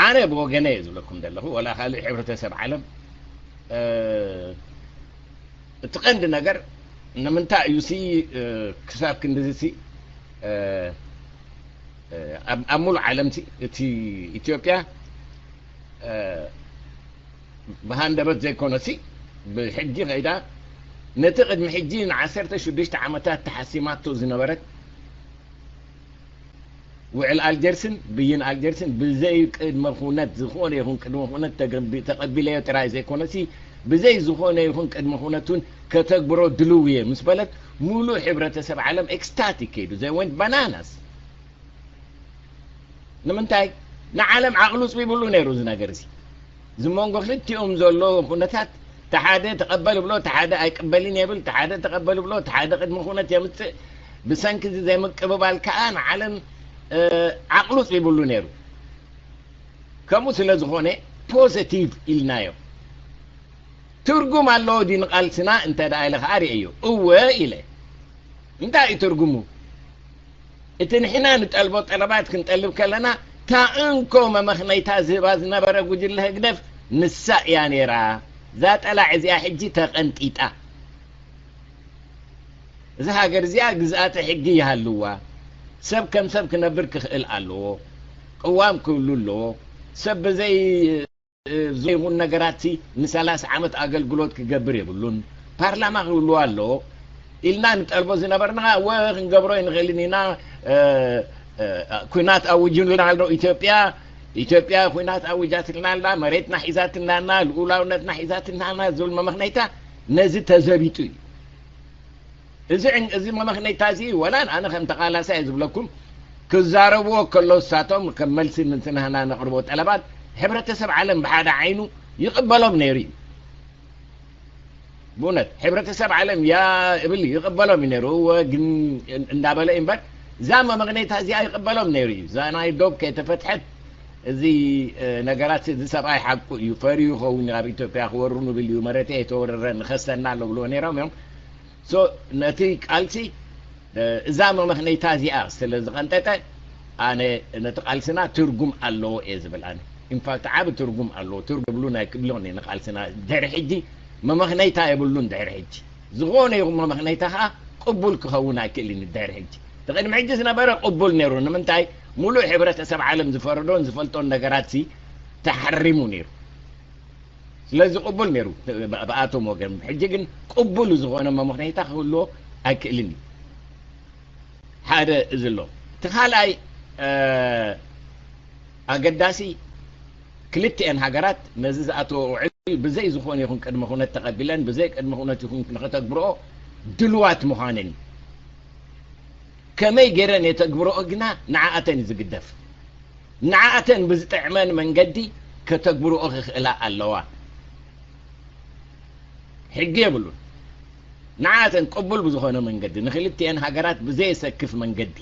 ኣነ ብወገነ እየ ዝብለኩም ዘለኹ ወላ ካልእ ሕብረተሰብ ዓለም እቲ ቀንዲ ነገር ንምንታይ እዩ ሲ ክሳብ ክንድዚ ሲ ኣብ ሙሉ ዓለም ሲ እቲ ኢትዮጵያ ብሃንደበት ዘይኮነ ሲ ብሕጊ ከይዳ ነቲ ቅድሚ ሕጂ ንዓሰርተ ሽዱሽተ ዓመታት ተሓሲማቶ ዝነበረት ውዕል ኣልጀርስን ብይን ኣልጀርስን ብዘይ ቅድመ ኩነት ዝኾነ ይኹን ቅድመ ኩነት ተቀቢለዮ ጥራይ ዘይኮነሲ ብዘይ ዝኾነ ይኹን ቅድመ ኩነት እውን ከተግብሮ ድልው እየ ምስ በለት ሙሉእ ሕብረተሰብ ዓለም ኤክስታቲክ ከይዱ they went bananas ንምንታይ ንዓለም ዓቕሉ ፅቢብሉ ነይሩ እዚ ነገር እዚ እዚ መንጎ ክልቲኦም ዘሎ ኩነታት ተሓደ ተቐበል ብሎ ተሓደ ኣይቅበልን የብል ተሓደ ተቐበል ብሎ ተሓደ ቅድሚ ኩነት የምፅእ ብሰንኪ እዚ ዘይምቅብባል ከዓ ንዓለም ዓቕሉ ፅቢብሉ ነይሩ ከምኡ ስለ ዝኾነ ፖዘቲቭ ኢልናዮ ትርጉም ኣለዎ ድዩ ንቓልስና እንተ ደኣ ኢለ ከዓ ርእዮ እወ ኢለ እንታይ እዩ ትርጉሙ እቲ ንሕና ንጠልቦ ጠለባት ክንጠልብ ከለና እታ እንኮ መመኽነይታ ዝህባ ዝነበረ ጉጅለ ህግደፍ ንሳ እያ ነይራ። እዛ ጠላዕ እዚኣ ሕጂ ተቐንጢጣ። እዛ ሃገር እዚኣ ግዝኣተ ሕጊ ይሃልዋ። ሰብ ከም ሰብ ክነብር ክኽእል ኣለዎ። ቅዋም ክህሉ ኣለዎ። ሰብ ብዘይ ዘይኹን ነገራት ሲ ንሰላሳ ዓመት ኣገልግሎት ክገብር የብሉን። ፓርላማ ክህልዎ ኣለዎ። ኢልና ንጠልቦ ዝነበርና፣ እወ ክንገብሮ ኣይንኽእልን ኢና። እ፣ እ፣ ኩናት ኣውጅልና ኣሎ ኢትዮጵያ። ኢትዮጵያ ኩናት ኣውጃትልና ኣላ፣ መሬትና ሒዛትና ኣላ፣ ልኡላውነትና ሒዛትና ኣላ ዝብል መመኽነይታ ነዚ ተዘቢጡ እዩ። እዚ ዕን-፣ እዚ መመኽነይታ እዚ ወላ ኣነ ከም ተቓላሳይ ዝብለኩም ክዛረብዎ ከሎ እሳቶም ከም መልሲ ንትናህና ነቕርቦ ጠለባት ሕብረተሰብ ዓለም ብሓደ ዓይኑ ይቕበሎም ነይሩ እዩ። ብእውነት ሕብረተሰብ ዓለም ያ እብል ይቕበሎም እዩ ነይሩ። እወ ግን እንዳበለ እዩ እምበር እዛ መመኽነይታ እዚኣ ይቕበሎም ነይሩ እዩ። እዛ ናይ ዶብ ከይተፈትሐት እዚ፣ እ፣ ነገራት እዚ ሰብኣይ ሓቁ እዩ፣ ፈርዩ ይኸውን ኣብ ኢትዮጵያ ክወሩ ንብል እዩ፣ መሬተይ የተወረረ ንኸሰና ኣሎ ብልዎ ነይሮም እዮም። ሶ ነቲ ቃልሲ፣ እ፣ እዛ መመኽነይታ እዚኣ ስለ ዝቐንጠጠ ኣነ ነቲ ቃልስና ትርጉም ኣለዎ እየ ዝብል። ኣነ ኢንፋክት ዓቢ ትርጉም ኣለዎ። ትርጉም የብሉን ኣይክብሎን እየ ንቃልስና። ድሕሪ ሕጂ መመኽነይታ የብሉን። ድሕሪ ሕጂ ዝኾነ ይኹን መመኽነይታ ኸዓ ቅቡል ክኸውን ኣይክእልን እዩ። ድሕሪ ሕጂ፣ እቲ ቅድሚ ሕጂ ዝነበረ ቅቡል ነይሩ። ንምንታይ? ሙሉእ ሕብረተሰብ ዓለም ዝፈረዶን ዝፈልጦን ነገራት ሲ ተሓሪሙ ነይሩ። ስለዚ ቅቡል ነይሩ ብ-፣ ብኣቶም ወገን። ሕጂ ግን ቅቡል ዝኾነ መመኽነይታ ክህልዎ ኣይክእልን እዩ። ሓደ እዚ ኣሎ። እቲ ካልኣይ፣ እ፣ ኣገዳሲ፣ ክልቲኤን ሃገራት ነዚ ዝኣተወ ውዕል ብዘይ ዝኾነ ይኹን ቅድመ ኩነት ተቐቢለን፣ ብዘይ ቅድመ ኩነት ይኹን ንኸተግብርኦ ድልዋት ምዃነን እዩ። ከመይ ገይረን የተግብርኦ ግና ንዓኣተን እዩ ዝግደፍ። ንዓኣተን ብዝጥዕመን መንገዲ ከተግብርኦ ክኽእላ ኣለዋ። ሕጊ የብሉን። ንዓኣተን ቅቡል ብዝኾነ መንገዲ፣ ንክልቲኤን ሃገራት ብዘየሰክፍ መንገዲ፣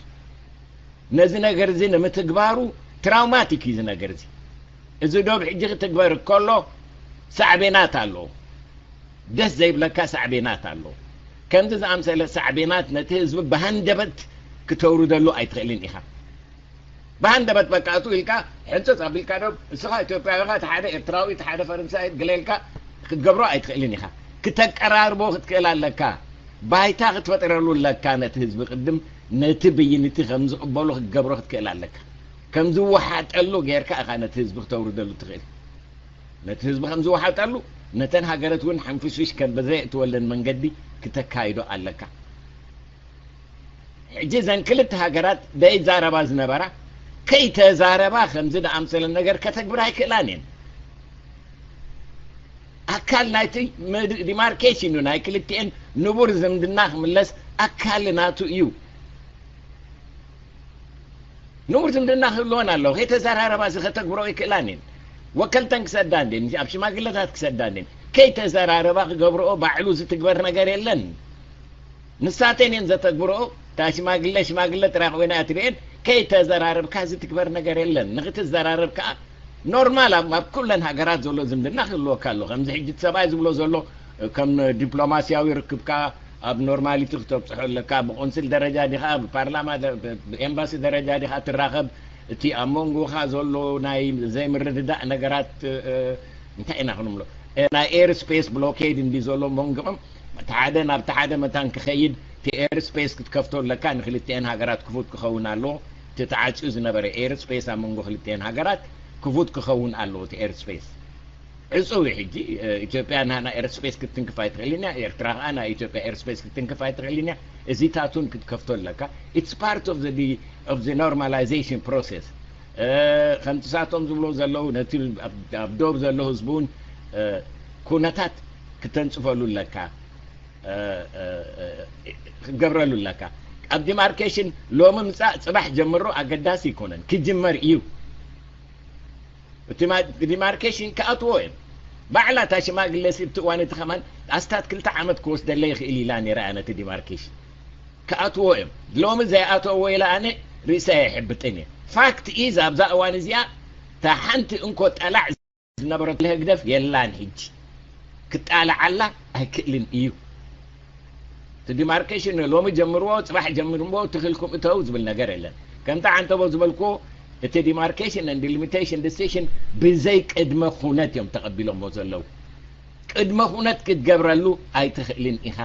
ነዚ ነገር እዚ ንምትግባሩ ትራውማቲክ እዩ እዚ ነገር እዚ። እዚ ዶብ ሕጂ ክትግበር ከሎ ሳዕቤናት ኣለዎ። ደስ ዘይብለካ ሳዕቤናት ኣለዎ። ከምዚ ዝኣምሰለ ሳዕቤናት ነቲ ህዝቢ ብሃንደበት ክተውርደሉ ኣይትኽእልን ኢኻ። ብሃንደበት በቃ እቱ ኢልካ ሕንፅፅ ኣቢልካ ዶ፣ እስኻ ኢትዮጵያዊ ኢኻ፣ እቲ ሓደ ኤርትራዊ፣ እቲ ሓደ ፈረንሳይ ገለ ኢልካ ክትገብሮ ኣይትኽእልን ኢኻ። ክተቀራርቦ ክትክእል ኣለካ። ባይታ ክትፈጥረሉ ኣለካ። ነቲ ህዝቢ ቅድም ነቲ ብይን እቲ ከም ዝቕበሎ ክትገብሮ ክትክእል ኣለካ። ከም ዝወሓጠሉ ጌርካ ኢኻ ነቲ ህዝቢ ክተውርደሉ ትኽእል። ነቲ ህዝቢ ከም ዝወሓጠሉ፣ ነተን ሃገራት እውን ሓንፊሽፊሽ ከም ብዘየእትወለን መንገዲ ክተካይዶ ኣለካ። ሕጂ እዘን ክልተ ሃገራት ደይዛረባ ዝነበራ፣ ከይተዛረባ ከምዚ ደኣምሰለ ነገር ከተግብራ ኣይክእላን እየን። ኣካል ናይቲ መድ-፣ ዲማርኬሽን እዩ። ናይ ክልቲኤን ንቡር ዝምድና ክምለስ ኣካል ናቱ እዩ። ንቡር ዝምድና ክህልወን ኣለዎ። ከይተዘራረባ እዚ ከተግብሮ ይክእላን እየን። ወከልተን ክሰዳ እንዴን፣ ኣብ ሽማግለታት ክሰዳ እንዴን። ከይተዘራረባ ክገብርኦ ባዕሉ ዝትግበር ነገር የለን። ንሳተን እየን ዘተግብርኦ። እታ ሽማግለ ሽማግለ ጥራይ ኮይና እያ ትርእየን። ከይተዘራረብካ ዝትግበር ነገር የለን። ንክትዘራረብ ከዓ ኖርማል ኣብ፣ ኣብ ኩለን ሃገራት ዘሎ ዝምድና ክህልወካ ኣሎ። ከምዚ ሕጂ እቲ ሰብኣይ ዝብሎ ዘሎ ከም ዲፕሎማስያዊ ርክብካ ኣብ ኖርማሊቲ ክተብፅሖ ኣለካ። ብቆንስል ደረጃ ዲኻ፣ ብፓርላማ ደ-፣ ብ-፣ ብኤምባሲ ደረጃ ዲኻ ትራኸብ። እቲ ኣብ መንጎኻ ዘሎ ናይ ዘይምርድዳእ ነገራት፣ እ፣ እንታይ ኢና ክንብሎ? እ፣ ናይ ኤር ስፔስ ብሎኬድ እንዲ ዘሎ መንጎኦም፣ እቲ ሓደ ናብቲ ሓደ መታን ክኸይድ፣ እቲ ኤር ስፔስ ክትከፍቶ ኣለካ። ንክልቲኤን ሃገራት ክፉት ክኸውን ኣለዎ። እቲ ተዓፅዩ ዝነበረ ኤር ስፔስ ኣብ መንጎ ክልቲኤን ሃገራት ክፉት ክኸውን ኣለዎ፣ እቲ ኤር ስፔስ። ዕጹው እዩ ሕጂ። እ፣ ኢትዮጵያ ናና ኤርስፔስ ክትትንክፍ ኣይትኽእልን እያ። ኤርትራ ከኣ ናይ ኢትዮጵያ ኤርስፔስ ክትትንክፍ ኣይትኽእልን እያ። እዚታቱን ክትከፍቶ ኣለካ። It's part of the de-, of the normalization process። እ፣ ከምቲ ሳቶም ዝብሎ ዘለዉ ነቲ ኣብ፣ ኣብ ዶብ ዘሎ ህዝቢ እውን፣ እ፣ ኩነታት ክተንጽፈሉ ኣለካ። እ፣ እ፣ እ፣ ክገብረሉ ኣለካ። ኣብ ዲማርኬሽን ሎሚ ምጻእ ጽባሕ ጀምሮ ኣገዳሲ ኣይኮነን። ክጅመር እዩ። እቲ ማ-፣ ዲማርኬሽን ክኣትዎ እዮም። ባዕላ እታ ሽማግለ ሲ-፣ ኣብቲ እዋን እቲ ከማን ኣስታት ክልተ ዓመት ክወስደለይ ይኽእል ኢላ ነይራ እያ ነቲ ዲማርኬሽን። ክኣትዎ እዮም። ሎሚ ዘይኣተዎ ኢለ ኣነ ርእሰይ ኣይሕብጥን እየ። ፋክት ኢዝ ኣብዛ እዋን እዚኣ እታ ሓንቲ እንኮ ጠላዕ ዝነበረትሉ ህግደፍ የላን ሕጂ። ክጣልዓላ ኣይክእልን እዩ። እቲ ዲማርኬሽን ሎሚ ጀምርዎ፣ ጽባሕ ጀምርዎ፣ ትኽልኩም እተው ዝብል ነገር የለን። ከምቲ ዓንተቦ ዝበልክዎ፣ እቲ ዲማርኬሽን and delimitation decision ብዘይ ቅድመ ኩነት እዮም ተቐቢሎሞ ዘለዉ። ቅድመ ኩነት ክትገብረሉ ኣይትኽእልን ኢኻ።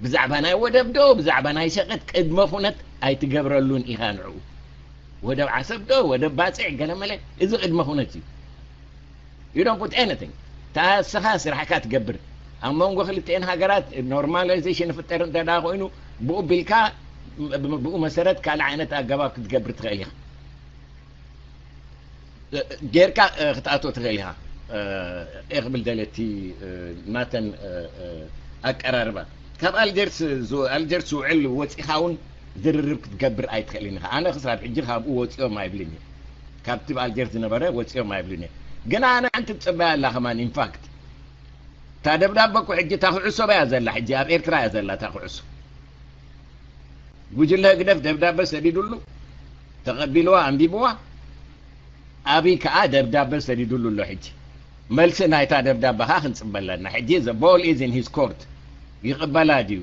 ብዛዕባ ናይ ወደብ ዶ፣ ብዛዕባ ናይ ሸቐጥ ቅድመ ኩነት ኣይትገብረሉን ኢኻ ንዕኡ። ወደብ ዓሰብ ዶ፣ ወደብ ባጽዕ ገለመለ፣ እዚ ቅድመ ኩነት እዩ። You don't put anything። እታ እስኻ ስራሕካ ትገብር። ኣብ መንጎ ክልቲኤን ሃገራት ኖርማላይዜሽን ይፍጠር እንተ ደኣ ኮይኑ፣ ብኡ ቢልካ፣ ብኡ መሰረት ካልእ ዓይነት ኣገባብ ክትገብር ትኽእል ኢኻ። ጌርካ ክትኣቶ ትኽእል ኢኻ። እየ ክብል ደለ እቲ ናተን ኣቀራርባ። ካብ ኣልጀርስ፣ ኣልጀርስ ውዕል ወፂኻ እውን ዝርርብ ክትገብር ኣይትኽእልን ኢኻ። ኣነ ክሳብ ሕጂ ካብኡ ወፂኦም ኣይብልን እየ። ካብቲ ኣብ ኣልጀርስ ዝነበረ ወፂኦም ኣይብልን እየ። ግን ኣነ ሓንቲ ትፅበያ ኣላ ከማን። ኢንፋክት እታ ደብዳበ እኮ ሕጂ እታ ኩዕሶ በያ ዘላ፣ ሕጂ ኣብ ኤርትራ እያ ዘላ እታ ኩዕሶ። ጉጅለ ህግደፍ ደብዳበ ሰዲዱሉ፣ ተቐቢልዋ፣ ኣንቢብዋ። ኣብይ ከኣ ደብዳበ ሰዲዱሉ ኣሎ። ሕጂ መልሲ ናይታ ደብዳበ ከኣ ክንጽበ ኣለና። ሕጂ the ball is in his court። ይቕበላ ድዩ?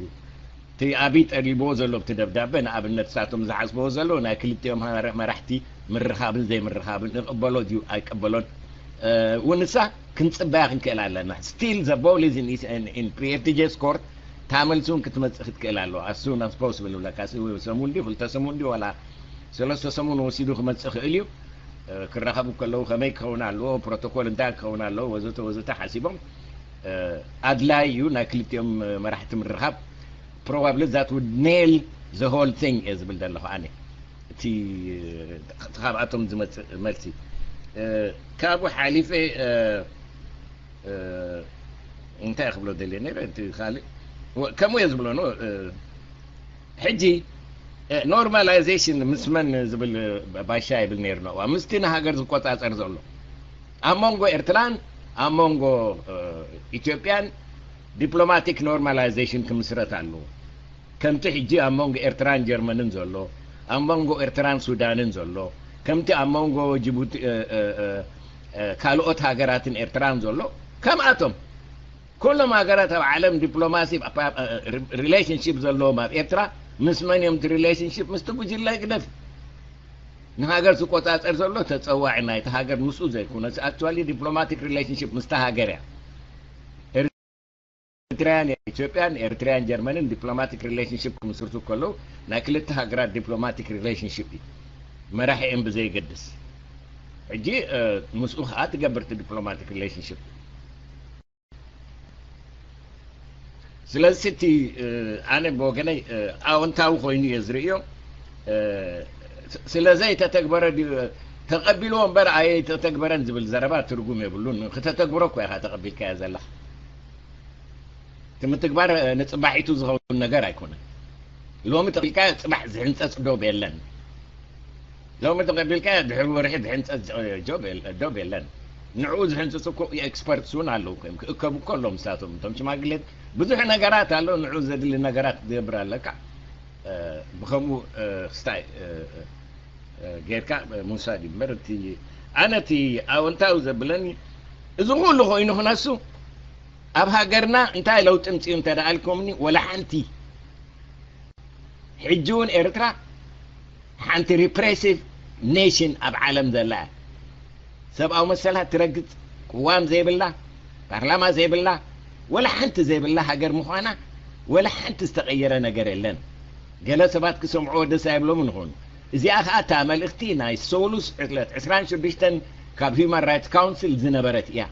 እቲ ኣብይ ጠሊብዎ ዘሎ ብቲ ደብዳበ፣ ንኣብነት ንሳቶም ዝሓስብዎ ዘለዉ ናይ ክልቲኦም መራሕቲ ምርኻብን ዘይምርኻብን፣ ይቕበሎ ድዩ ኣይቅበሎን፣ እውን ንሳ ክንጽበያ ክንክእል ኣለና። Still the ball is in, in, in P F D J's court። እታ መልሲ እውን ክትመጽእ ክትክእል ኣለዋ። As soon as possible እብለካ። ሰሙን ድዩ፣ ክልተ ሰሙን ድዩ፣ ዋላ ሰለስተ ሰሙን ወሲዱ ክመጽእ ክእል እዩ። ክራኸቡ ከለዉ ከመይ ክኸውን ኣለዎ፣ ፕሮቶኮል እንታይ ክኸውን ኣለዎ፣ ወዘተ ወዘተ ሓሲቦም። ኣድላይ እዩ ናይ ክልቲኦም መራሕቲ ምርኻብ። Probably that would nail the whole thing እየ ዝብል ዘለኹ ኣነ። እቲ፣ እቲ ካብኣቶም ዝመጽእ መልሲ። ካብኡ ሓሊፈ፣ እንታይ ክብሎ ደልየ ነይረ፣ እቲ ካልእ፣ ከምኡ እየ ዝብሎ ነው። ሕጂ ኖርማላይዜሽን ምስ መን ዝብል ባሻ ይብል ነይሩ ነው። ምስቲ ንሃገር ዝቆጻጸር ዘሎ። ኣብ መንጎ ኤርትራን ኣብ መንጎ ኢትዮጵያን ዲፕሎማቲክ ኖርማላይዜሽን ክምስረት ኣለዎ። ከምቲ ሕጂ ኣብ መንጎ ኤርትራን ጀርመንን ዘሎ፣ ኣብ መንጎ ኤርትራን ሱዳንን ዘሎ፣ ከምቲ ኣብ መንጎ ጅቡቲ፣ ካልኦት ሃገራትን ኤርትራን ዘሎ፣ ከምኣቶም ኩሎም ሃገራት ኣብ ዓለም ዲፕሎማሲ ሪሌሽንሺፕ ዘለዎም ኣብ ኤርትራ ምስ መን እዮም እቲ ሪሌሽንሺፕ? ምስቲ ጉጅለ ህግደፍ። ንሃገር ዝቆጻጸር ዘሎ ተጸዋዒ ናይቲ ሃገር ምስኡ ዘይኮነስ፣ ኣክቹዋሊ ዲፕሎማቲክ ሪሌሽንሺፕ ምስታ ሃገር እያ። ኤርትራያን ኢትዮጵያን፣ ኤርትራያን ጀርመንን ዲፕሎማቲክ ሪሌሽንሺፕ ክምስርቱ ከለዉ ናይ ክልተ ሃገራት ዲፕሎማቲክ ሪሌሽንሺፕ እዩ፣ መራሒኦም ብዘየገድስ። ሕጂ ምስኡ ከዓ ትገብር እቲ ዲፕሎማቲክ ሪሌሽንሺፕ። ስለዚ እቲ ኣነ ብወገነይ ኣወንታዊ ኮይኑ እየ ዝርእዮ። ስለዘይተተግበረ ድዩ ተቐቢልዎ እምበር ኣይተተግበረን ዝብል ዘረባ ትርጉም የብሉን። ክተተግብሮ እኮ ኢኻ ተቐቢልካዮ ዘለኻ። እቲ ምትግባር ንፅባሒቱ ዝኸውን ነገር ኣይኮነን። ሎሚ ተቐቢልካዮ ፅባሕ ዝሕንፀፅ ዶብ የለን። ሎሚ ተቐቢልካዮ ድሕሪ ወርሒ ዝሕንፀፅ ዶብ የለን። ንዕኡ ዝሕንፅፁ እኮ ኤክስፐርትስ እውን ኣለዉ እኮ እዮም። ክእከቡ እኮ ኣለዎም ንሳቶም። እቶም ሽማግሌት ብዙሕ ነገራት ኣሎ። ንዕኡ ዘድሊ ነገራት ክትገብር ኣለካ። ብኸምኡ ክስታይ ጌርካ ምውሳድ እዩ እምበር፣ እቲ ኣነ እቲ ኣወንታዊ ዘብለኒ፣ እዚ ኩሉ ኮይኑ ክነሱ ኣብ ሃገርና እንታይ ለውጢ ምፅኡ እንተ ደኣ ኢልኩምኒ፣ ወላ ሓንቲ። ሕጂ እውን ኤርትራ ሓንቲ ሪፕሬሲቭ ኔሽን ኣብ ዓለም ዘላ እያ። ሰብኣዊ መሰላት ትረግጽ፣ ቅዋም ዘይብላ፣ ፓርላማ ዘይብላ፣ ወላ ሓንቲ ዘይብላ ሃገር ምዃና ወላ ሓንቲ ዝተቐየረ ነገር የለን። ገለ ሰባት ክሰምዕዎ ደስ ኣይብሎምን ይኾኑ። እዚኣ ኸኣ እታ መልእኽቲ ናይ ሶሉስ ዕለት ዕስራን ሽዱሽተን ካብ ሂዩማን ራይትስ ካውንስል ዝነበረት እያ።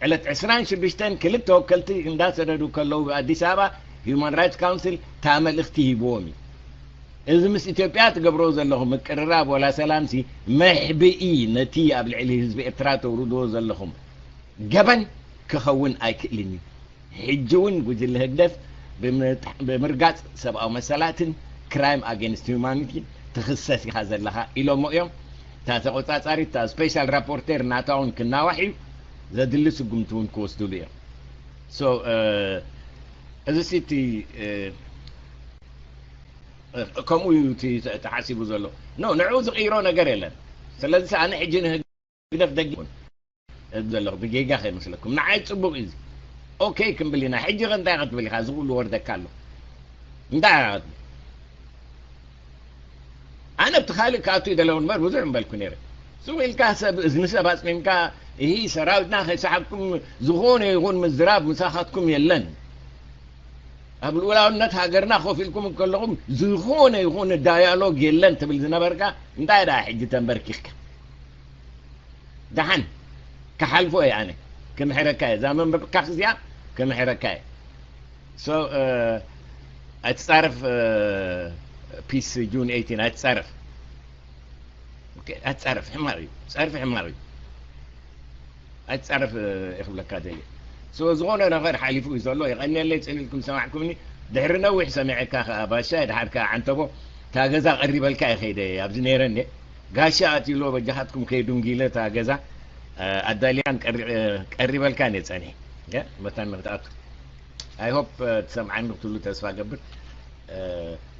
ዕለት ዕስራን ሽዱሽተን ክልተ ወከልቲ እንዳሰደዱ ከለዉ ብኣዲስ ኣበባ ሂዩማን ራይትስ ካውንስል እታ መልእኽቲ ሂብዎም እዩ። እዚ ምስ ኢትዮጵያ ትገብርዎ ዘለኹም ምቅርራብ ወላ ሰላምሲ መሕብኢ ነቲ ኣብ ልዕሊ ህዝቢ ኤርትራ ተውርድዎ ዘለኹም ገበን ክኸውን ኣይክእልን እዩ። ሕጂ እውን ጉጅለ ህግደፍ ብምርጋጽ ሰብኣዊ መሰላትን ክራይም ኣጌንስት ሁማኒቲ ትኽሰስ ኢኻ ዘለኻ ኢሎሞ እዮም። እታ ተቆጻጻሪት፣ እታ ስፔሻል ራፖርተር ናታ እውን ክናዋሕ እዩ። ዘድሊ ስጉምቲ እውን ክወስድሉ እዮም። So እዚ ሲቲ ከምኡ እዩ እቲ ተሓሲቡ ዘሎ። ኖ ንዕኡ ዝቕይሮ ነገር የለን። ስለዚ ኣነ ሕጂ ንህግደፍ ደጊ ዘለኹ ብጌጋ ከይመስለኩም። ንዓይ ጽቡቕ እዩ። ኦኬ ክንብል ኢና። ሕጂ ከ እንታይ ክትብል ኢኻ? እዚ ኩሉ ወርደካ ኣሎ። እንታይ ኢኻ ክትብል? ኣነ ኣብቲ ካልእ ክኣቱ ይደለኹ እምበር ብዙሕ እምበልኩ ነይረ። ስቕ ኢልካ ሰብ፣ እዝኒ ሰብ ኣጽሚምካ፣ እሂ ሰራዊትና ከይሰሓብኩም ዝኾነ ይኹን ምዝራብ ምሳኻትኩም የለን። ኣብ ልኡላውነት ሃገርና ኮፍ ኢልኩም ከለኹም ዝኾነ ይኹን ዳያሎግ የለን ትብል ዝነበርካ፣ እንታይ ደኣ ሕጂ ተንበርኪኽካ? ደሓን ክሓልፎ እየ ኣነ፣ ክምሕረካ እየ። እዛ መንበብካ እዚኣ ክምሕረካ እየ። So ኣይትጻረፍ፣ ፒስ ጁን ኤይቲን ኣይትጻረፍ። ኣይትጻረፍ፣ ሕማቕ እዩ። ጸርፊ ሕማቕ እዩ። ኣይትጻረፍ እየ ክብለካ ደልየ። So ዝኾነ ነገር ሓሊፉ እዩ ዘሎ። የቐንየለይ፣ ጽን ኢልኩም ሰማዕኩምኒ። ድሕሪ ነዊሕ ሰሚዐካ ከኣ ባሻ፣ ድሓር ከኣ ዓንተቦ፣ እታ ገዛ ቀሪበልካ እየ ከይደ ኣብዚ ነይረ እኔ። ጋሻ ኣትዩሎ፣ በጃኻትኩም ከይዱንጊለ እታ ገዛ ኣዳልያን ቀሪበልካ እየ ጸኒሐ። መታን ንክትኣቱ I hope ትሰምዓኒ ክትብሉ ተስፋ ገብር።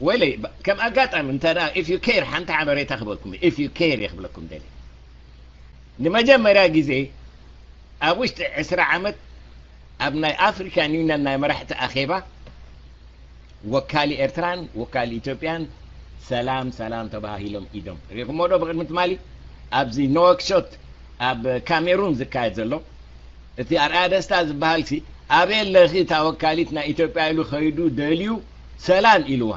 ወይለይ ከም ኣጋጣሚ እንተ if you care ሓንቲ ሓበሬታ ክበልኩም፣ if you care እየ ክብለኩም ደልየ። ንመጀመርያ ግዜ ኣብ ውሽጢ ዕስራ ዓመት ኣብ ናይ ኣፍሪካን ዩኒየን ናይ መራሕቲ ኣኼባ ወካሊ ኤርትራን ወካሊ ኢትዮጵያን ሰላም ሰላም ተባሂሎም ኢዶም ርኢኹሞ ዶ? ብቕድሚ ትማሊ ኣብዚ ኖክሾት ኣብ ካሜሩን ዝካየድ ዘሎ እቲ ኣርኣያ ደስታ ዝበሃል ሲ ኣበይ ኣለኺ እታ ወካሊት ናይ ኢትዮጵያ ኢሉ ከይዱ ደልዩ ሰላም ኢልዋ።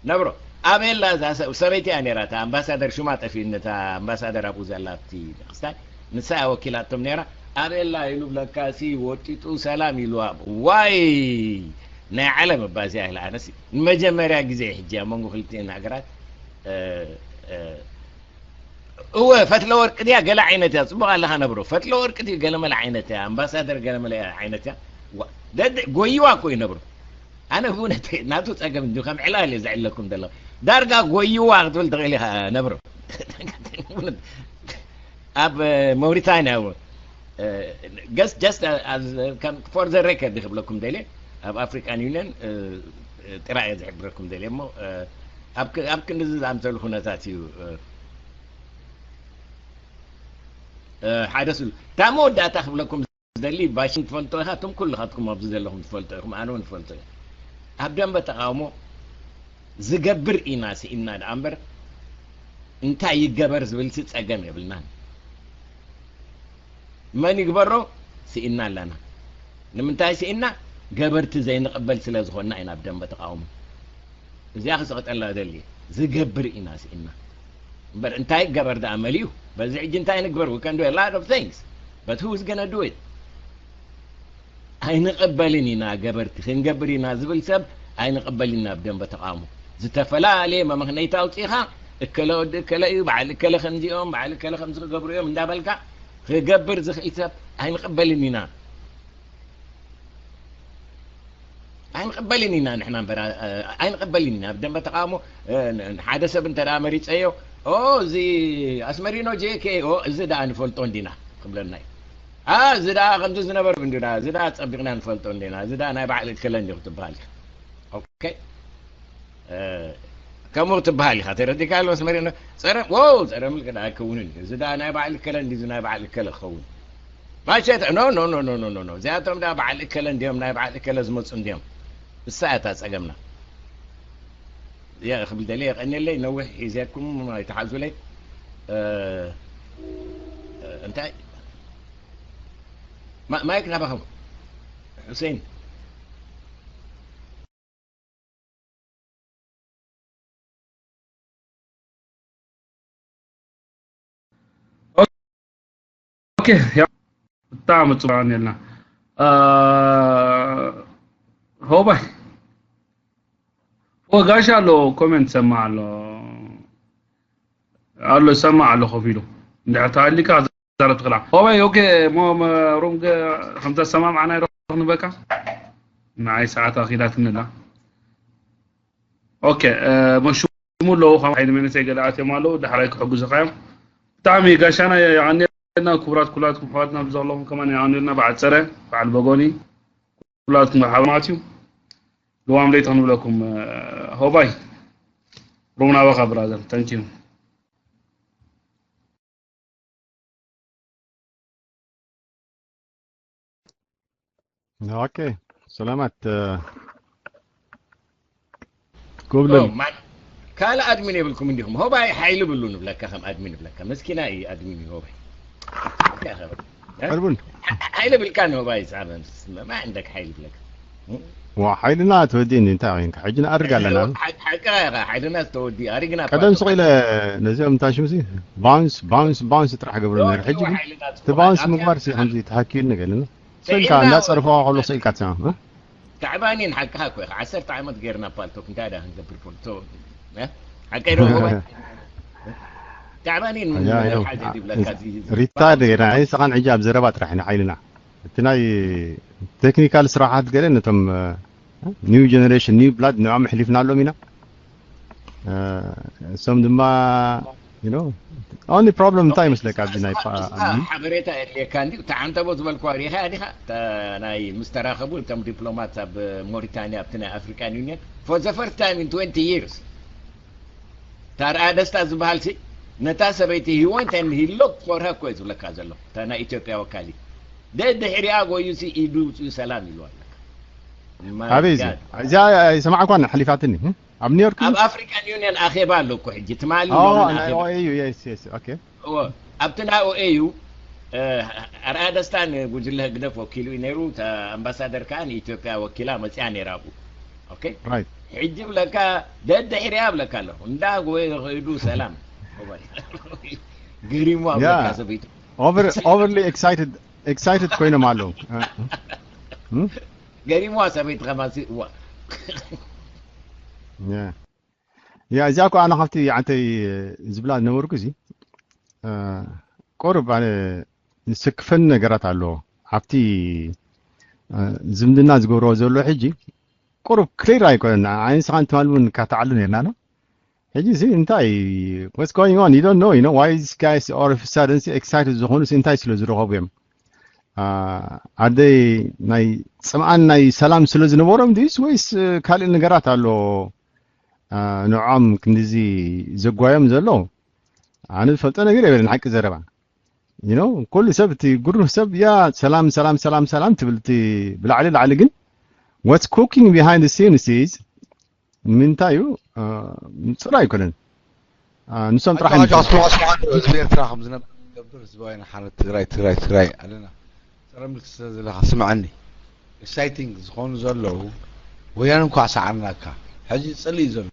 ነብሮ ኣበይ ኣላ እዛ ሰብ? ሰበይቲ እያ ነይራ፣ እታ ኣምባሳደር ሽማ ጠፊኡኒ፣ እታ ኣምባሳደር ኣብኡ ዘላ ኣብቲ ቤተክርስትያን ንሳ እያ ወኪላቶም ነይራ። ኣበይ ኣላ ኢሉ ብለካ ሲ ወጢጡ ሰላም ኢልዋ። ዋይ ናይ ዓለም እባ እዚኣ ኢለ ኣነሲ ንመጀመርያ ግዜ ሕጂ ኣብ መንጎ ክልቲኤን ሃገራት እወ ፈትለ ወርቂ ድያ ገለ ዓይነት እያ። ጽቡቕ ኣለኻ ነብሮ። ፈትለ ወርቂ ድዩ ገለመለ ዓይነት እያ፣ ኣምባሳደር ገለመለ ዓይነት እያ። ደድ ጎይዋ እኮ እዩ ነብሮ። ኣነ ብእውነት ናቱ ጸገም እንዲ ከም ዕላል እየ ዘዕለኩም ዘለኹ። ዳርጋ ጎይዋ ክትብል ትኽእል ኢኻ ነብሮ። ኣብ ሞሪታንያ እውን ገስ ጀስት for the record ክብለኩም ደልየ ኣብ ኣፍሪካን ዩኒየን ጥራይ እየ ዝሕብረኩም ደልየ እሞ ኣብ ክንድዚ ዝኣምሰሉ ኩነታት እዩ ሓደ ስሉ እታ መወዳእታ ክብለኩም ዝደሊ ባሽን ትፈልጦ ኢኻ እቶም ኩልኻትኩም ኣብዚ ዘለኹም ትፈልጦ ኢኹም ኣነ እውን ትፈልጦ እየ ኣብ ደንበ ተቃውሞ ዝገብር ኢና ስኢንና ደኣ እምበር እንታይ ይገበር ዝብልሲ ጸገም የብልናን። መን ይግበሮ ስኢንና ኣለና። ንምንታይ ስኢንና? ገበርቲ ዘይንቕበል ስለ ዝኾንና ኢና ኣብ ደንበ ተቃውሞ። እዚኣ ክስቕጠላ ደሊ ዝገብር ኢና ስኢንና እምበር እንታይ ይገበር ደኣ መሊኡ በዚ ሕጂ እንታይ ንግበር? We can do a lot of things but who is gonna do it? ኣይንቕበልን ኢና ገበርቲ ክንገብር ኢና ዝብል ሰብ ኣይንቕበልን ኢና ብደንበ ተቃውሞ ዝተፈላለየ መመኽነይታ ኣውፂእኻ እከለ ወዲ እከለ እዩ በዓል እከለ ከምዚኦም በዓል እከለ ከምዚ ክገብሩ እዮም እንዳበልካ ክገብር ዝኽእል ሰብ ኣይንቕበልን ኢና ኣይንቕበልን ኢና ንሕና እምበር ኣይንቕበልን ኢና ብደንበ ተቃውሞ ሓደ ሰብ እንተ መሪፀዮ እዚ ኣስመሪኖ ጄኬ እዚ ደኣ ንፈልጦ እንዲና ክብለና እዩ እዚ ደኣ ከምዚ ዝነበር እንዲና እዚ ደኣ ፀቢቕና ንፈልጦ እንዲና እዚ ደኣ ናይ ባዕል እከለ እንዲ ክትበሃል ኢኻ ኦኬ ከምኡ ክትበሃል ኢኻ ተረዲካ ኣሎ ኣስመሪኖ ፀረ ዎ ፀረ ምልክ ደኣ ኣይከውንን እዩ እዚ ደኣ ናይ ባዕል እከለ እንዲ ናይ ባዕል እከለ ክኸውን ማሸት no no no no no no no እዚኣቶም ደኣ በዓል እከለ እንዲዮም ናይ በዓል እከለ ዝመፁ እንዲዮም እሳ እታ ፀገምና እዚኣ ክብል ደልየ የቐንየለይ ነዊሕ ሒዘኩም ኣይትሓዙለይ እንታይ ማይክ ናባኹም ሑሴን ኦኬ ያ ብጣዕሚ ፅቡቅ ኣንየልና ሆባይ ወጋሽ ኣሎ ኮሜንት ሰማ ኣሎ ኣሎ ሰማ ኣሎ ኮፍ ኢሉ እንድሕር ተሃሊካ ክዛረብ ትኽእላ ሆባይ ኦኬ ሞ ሩም ከምተ ሰማምዓና ይረኽ ንበካ ንዓይ ሰዓት ኣኺላትኒ ኣላ ኦኬ መሹሙ ኣለዉ ካብ ሓይሊ መንእሰይ ገለ ኣትዮም ኣለዉ ዳሕራይ ክሕግዙኻ እዮም ብጣዕሚ ጋሻና የቐንየልና ክቡራት ኩላትኩም ኣሕዋትና ብዘለኹም ከማን የቐንየልና በዓል ፀረ በዓል በጎኒ ኩላትኩም ሓበማት እዩ ልዋም ለይቲ ክንብለኩም ሆባይ ሩም ናባኻ ብራዘር thank you ኦኬ ሰላማት ጎብለል ካልእ ኣድሚን የብልኩም እንዲኹም ሆባይ ሓይሊ ብሉ ንብለካ ከም ኣድሚን ንብለካ መስኪና እዩ ኣድሚን እዩ ሆባይ ሕልቡን ሓይሊ ብልካ ንሆባይ ጻበ ማ እንደክ ሓይሊ ብለካ ዋ ሓይልና ተወዲኒ እንታይ ኮይንካ ሕጂ ንኣርግ ኣለና ሓይልና ዝተወዲ ኣሪግና ቀደም ስቕ ኢለ ነዚኦም እንታይ ሽምሲ ባውንስ ባውንስ ባውንስ ጥራሕ ገብረ ነር ሕጂ እቲ ባውንስ ምግባር ሲ ከምዚ ተሃኪሉ ንገልና ስእልካ እንዳፀርፈዋ ከሎ ስእልካ ትሰማ። ታዕባኒን ሓቅኻ እኮ ኢኻ። ዓሰርተ ዓመት ገይርና ፓልቶክ እንታይ ዳ ክንገብር ፖልቶ ሓቀይ ዶ? ታዕባኒን ሓጀት ይብለካ። ሪታርድ ገይርና ንስኻን ሕጂ ኣብ ዘረባ ጥራሕ ኢና ሓይልና። እቲ ናይ ቴክኒካል ስራሓት ገለ ነቶም ኒው ጀነሬሽን ኒው ብላድ ንዕኦም ኣሕሊፍናሎም ኢና። እሶም ድማ ኦንሊ ፕሮብለም እንታይ ይመስለካ ኣብዚ ናይ ሓበሬታ የድልየካ እንዲ ተዓንተቦ ዝበልኩዋ ሪኢኻ ዲኻ? ናይ ምስ ተራኸቡ እቶም ዲፕሎማት ኣብ ሞሪታንያ ኣብቲ ናይ ኣፍሪካን ዩኒየን for the first time in twenty years ታርኣ ደስታ ዝበሃል ሲ ነታ ሰበይቲ he went and he looked for her እኮ እዩ ዝብለካ ዘሎ። እታ ናይ ኢትዮጵያ ወካሊት ደድሕሪኣ ጎዩ ሲ ኢዱ ውፅኡ ሰላም ኢሉ ኣለካ። ኣበይ እዚ እዚኣ ኣይሰማዕኳን ሓሊፋትኒ። ኣብ ኒውዮርክ ኣብ ኣፍሪካን ዩኒየን ኣኼባ ኣሎ እኮ ሕጂ ትማሊ ሎምን ኣኼባ እዩ። የስ የስ ኦኬ እዎ ኣብቲ ናይ ኦኤዩ ኣርኣያ ደስታ ንጉጅለ ህግደፍ ወኪሉ እዩ ነይሩ። ኣምባሳደር ከዓ ንኢትዮጵያ ወኪላ መፅያ ነይራ ኣብኡ። ኦኬ right ሕጂ ብለካ ደድሕሪያ ብለካ ኣለኹ እንዳ ጎየ ከይዱ ሰላም ገሪሙ yeah ብለካ ሰበይቱ over overly excited excited ኮይኖም ኣለዉ። ገሪሙ ሰበይቱ ከማሲ እዋ yeah yeah እዚኣ እኮ ኣነ ካብቲ ዓንተይ ዝብላ ዝነበርኩ እዚ ቁርብ ኣነ ዝስክፈኒ ነገራት ኣለዎ ኣብቲ ዝምድና ዝገብርዎ ዘሎ ሕጂ ቁሩብ ክሊር ኣይኮነን። ኣይ ንስኻን ትማል እውን ካተዓሉ ነርና ዶ ሕጂ እዚ እንታይ what's going on you don't know you know why these guys all of a sudden excited ዝኾኑ እንታይ ስለ ዝረኸቡ እዮም ኣደይ ናይ ፅምኣን ናይ ሰላም ስለ ዝነበሮም ድዩስ ወይስ ካልእ ነገራት ኣሎ ንዖም ክንዲዚ ዘጓዮም ዘሎ ኣነ ዝፈልጦ ነገር የበለን ሓቂ ዘረባ you know ኩሉ ሰብ እቲ ግሩህ ሰብ ያ ሰላም ሰላም ሰላም ሰላም ትብል እቲ ብላዕሊ ላዕሊ ግን what's cooking behind the scenes is ምንታይ እዩ ምፅር ኣይኮነን ንሶም ጥራሕ ህዝቢ ኤርትራ ከም ዝነብር ገብር ህዝባዊ ሓነት ትግራይ ትግራይ ትግራይ ኣለና ጸረ ምልክት ስለ ዘለካ ስምዐኒ exciting ዝኾኑ ዘለዉ ወያነ እንኳ ሰዓርናካ ሕጂ ፅልእ እዩ ዘሎ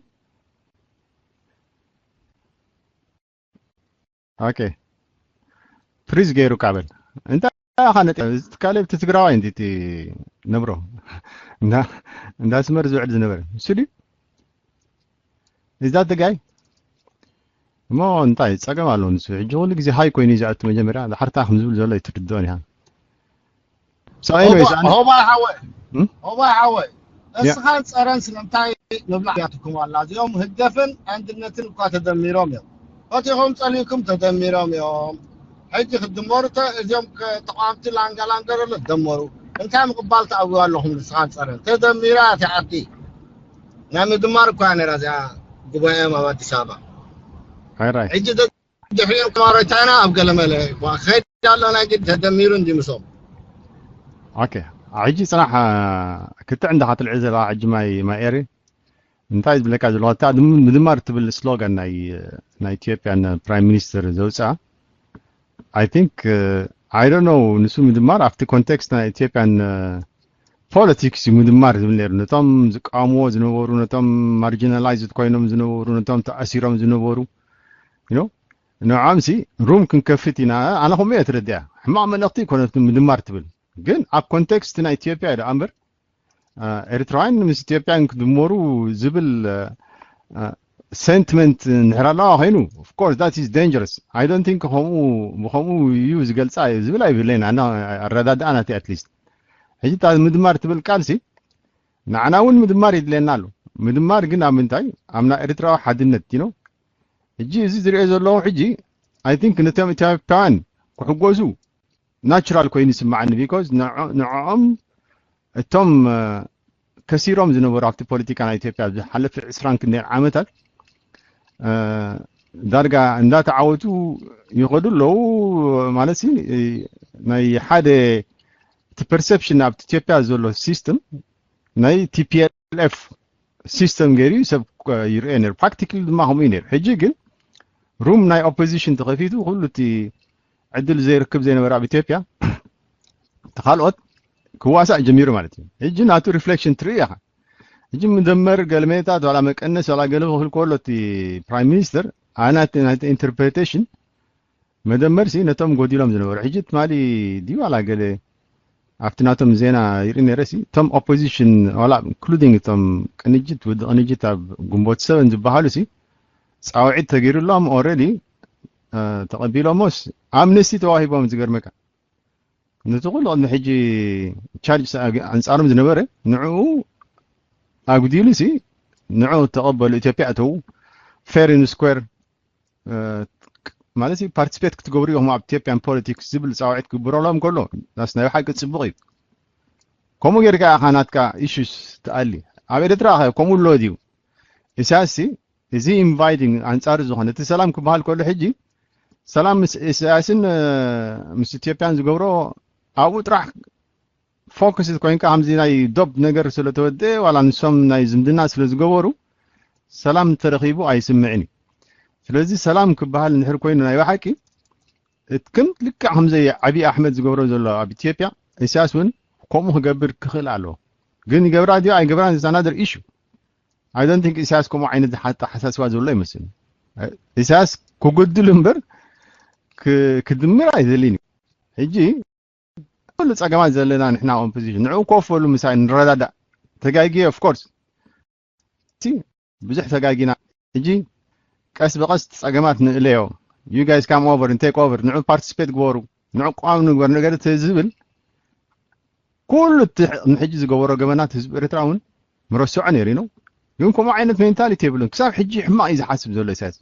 okay ፕሪዝ ገይሩ ቃበል እንታይ ኢኻ ነጢ ካሌብ ትትግራዋይ እንዲ ነብሮ እንዳ ስመር ዝውዕል ዝነበረ ንሱ ድዩ is that the guy እሞ እንታይ ፀገም ኣለዎ ንሱ ሕጂ ኩሉ ግዜ ሃይ ኮይኑ እዩ ዝኣቱ መጀመርያ ዳሕርታ ከም ዝብል ዘሎ ኣይትርድኦን ኢኻ ሆባ ሓወይ ሆባ ሓወይ እስኻን ፀረን ስለምንታይ ምብላዕ ያትኩም ኣላ እዚኦም ህግደፍን ኣንድነትን እኳ ተደሚሮም እዮም ፈቲኹም ፀሊእኩም ተደሚሮም እዮም ሕጂ ክድመሩ እዚኦም ተቃዋምቲ ላንጋላንገረሎ ደመሩ እንታይ ምቅባል ተኣዊዋ ኣለኹም ንስኻን ፀረን ተደሚራ እቲ ዓዲ ናይ ምድማር እኳ ነራ እዚኣ ጉባኤ ኣብ ኣዲስ ኣበባ ሕጂ ድሕሪኡ ማሮቻና ኣብ ገለመለ ከይድ ኣሎ ናይ ግድ ተደሚሩ እንዲ ምሶም ኦኬ ሕጂ ፅናሕ ክትዕ እንዳኻ ትልዒ ዘለኻ ሕጂ ማይ ማይ ኤሪ እንታይ ዝብለካ ዘለኹ እታ ምድማር ትብል ስሎጋን ናይ ናይ ኢትዮጵያን ፕራይም ሚኒስተር ዘውፅኣ I think I don't know ንሱ ምድማር ኣብቲ ኮንቴክስት ናይ ኢትዮጵያን ፖለቲክስ እዩ ምድማር ዝብል ነይሩ ነቶም ዝቃወምዎ ዝነበሩ ነቶም ማርጂናላይዝድ ኮይኖም ዝነበሩ ነቶም ተኣሲሮም ዝነበሩ you know ንዖምሲ ሩም ክንከፍት ኢና ኣነ ከምኡ እየ ትረድያ ሕማቕ መልእኽቲ ይኮነት ምድማር ትብል ግን ኣብ ኮንቴክስት ናይ ኢትዮጵያ ዶ እምበር ኤርትራውያን ምስ ኢትዮጵያን ክድመሩ ዝብል sentiment እንድሕር ኣለዋ ኮይኑ of course that is dangerous I don't think ከምኡ ብከምኡ እዩ ዝገልፃ ዝብል ኣይብለይን ኣና ኣረዳድኣ ናተይ at least ሕጂ እታ ምድማር ትብል ቃልሲ ንዓና እውን ምድማር የድልየና ኣሎ ምድማር ግን ኣብ ምንታይ ኣብ ናይ ኤርትራዊ ሓድነት you know ሕጂ እዚ ዝሪኦ ዘለኹ ሕጂ I think ነቶም ኢትዮጵያውያን ክሕጎሱ ናቹራል ኮይኑ ይስምዓኒ because ንዕኦም እቶም ከሲሮም ዝነበሩ ኣብቲ ፖለቲካ ናይ ኢትዮጵያ ዝሓለፈ ዕስራን ክንደይን ዓመታት ዳርጋ እንዳተዓወቱ ይኸዱ ኣለዉ ማለት ናይ ሓደ እቲ ፐርሰፕሽን ኣብቲ ኢትዮጵያ ዘሎ ሲስተም ናይ ቲፒኤልኤፍ ሲስተም ገይሩ ሰብ ይርአ ነሩ ፕራክቲካሊ ድማ ከምኡ እዩ ነሩ ሕጂ ግን ሩም ናይ ኦፖዚሽን ተኸፊቱ ኩሉ እቲ ዕድል ዘይርክብ ዘይነበረ ኣብ ኢትዮጵያ እቲ ካልኦት ክዋሳእ ጀሚሩ ማለት እዩ ሕጂ ናቱ ሪፍሌክሽን ትርኢ ኢኻ ሕጂ ምደመር ገለሜታት ዋላ መቀነስ ዋላ ገለ ክብል ከሎ እቲ ፕራይም ሚኒስተር ኣናት ናይቲ ኢንተርፕሬቴሽን መደመር ሲ ነቶም ጎዲሎም ዝነበሩ ሕጂ ትማሊ ድዩ ዋላ ገለ ኣብቲ ናቶም ዜና ይርኢ ነይረ ሲ፣ እቶም ኦፖዚሽን ዋላ ኢንክሉዲንግ እቶም ቅንጅት፣ ውድ ቅንጅት ኣብ ግንቦት ሰበን ዝበሃሉ ሲ ፃውዒት ተገይሩሎም ኦልሬዲ ተቐቢሎሞስ ኣምነስቲ ተዋሂቦም። ዝገርመካ ነቲ ኩሉ ቅድሚ ሕጂ ቻርጅ ኣንፃሮም ዝነበረ ንዕኡ ኣጉዲሉ ሲ ንዑ ተቐበሉ፣ ኢትዮጵያ እተዉ፣ ፌር ን ስኩዌር ማለት ፓርቲስፔት ክትገብሩ ኢኹም ኣብ ኢትዮጵያን ፖለቲክስ ዝብል ፃውዒት ክግብረሎም ከሎ ናስ ናይ ብሓቂ ፅቡቕ እዩ። ከምኡ ጌርካ ኢኻ ናትካ ኢሹስ ትኣሊ። ኣብ ኤርትራ ኸ ከምኡ ኣሎ ድዩ? ኢሳያስ ሲ እዚ ኢንቫይቲንግ ኣንጻሩ ዝኾነ እቲ ሰላም ክበሃል ከሎ ሕጂ ሰላም ምስ ኢሳያስን ምስ ኢትዮጵያን ዝገብሮ ኣብኡ ጥራሕ ፎከስ ኮይንካ ከምዚ ናይ ዶብ ነገር ስለተወደ ዋላ ንሶም ናይ ዝምድና ስለዝገበሩ ሰላም ተረኺቡ ኣይስምዕን እዩ። ስለዚ ሰላም ክበሃል እንድሕር ኮይኑ ናይ ብሓቂ እትክም ልክዕ ከምዘይ ዓብዪ ኣሕመድ ዝገብሮ ዘሎ ኣብ ኢትዮጵያ ኢሳያስ እውን ከምኡ ክገብር ክኽእል ኣለዎ። ግን ይገብራ ድዮ ኣይገብራን is another issue። I don't think ኢሳያስ ከምኡ ዓይነት ዝሓጣ ሓሳስባ ዘሎ ይመስል። ኢሳያስ ክጉድል እምበር ክድምር ኣይደልን እዩ። ሕጂ ኩሉ ጸገማት ዘለና ንሕና ኦፖዚሽን ንዕኡ ኮፍ በሉ ምሳይ ንረዳዳእ። ተጋጊየ of course ብዙሕ ተጋጊና። ሕጂ ቀስ ብቐስ ጸገማት ንእለዮ። You guys come over and take over፣ ንዑ ፓርቲስፔት ግበሩ፣ ንዑ ቋም ንግበር ነገር ዝብል ኩሉ እቲ ንሕጂ ዝገበሮ ገበናት ህዝቢ ኤርትራ እውን ምረስዖ ነይሩ ነው። ግን ከምኡ ዓይነት ሜንታሊቲ የብሉን። ክሳብ ሕጂ ሕማቕ እዩ ዝሓስብ ዘሎ ኢሳያስ።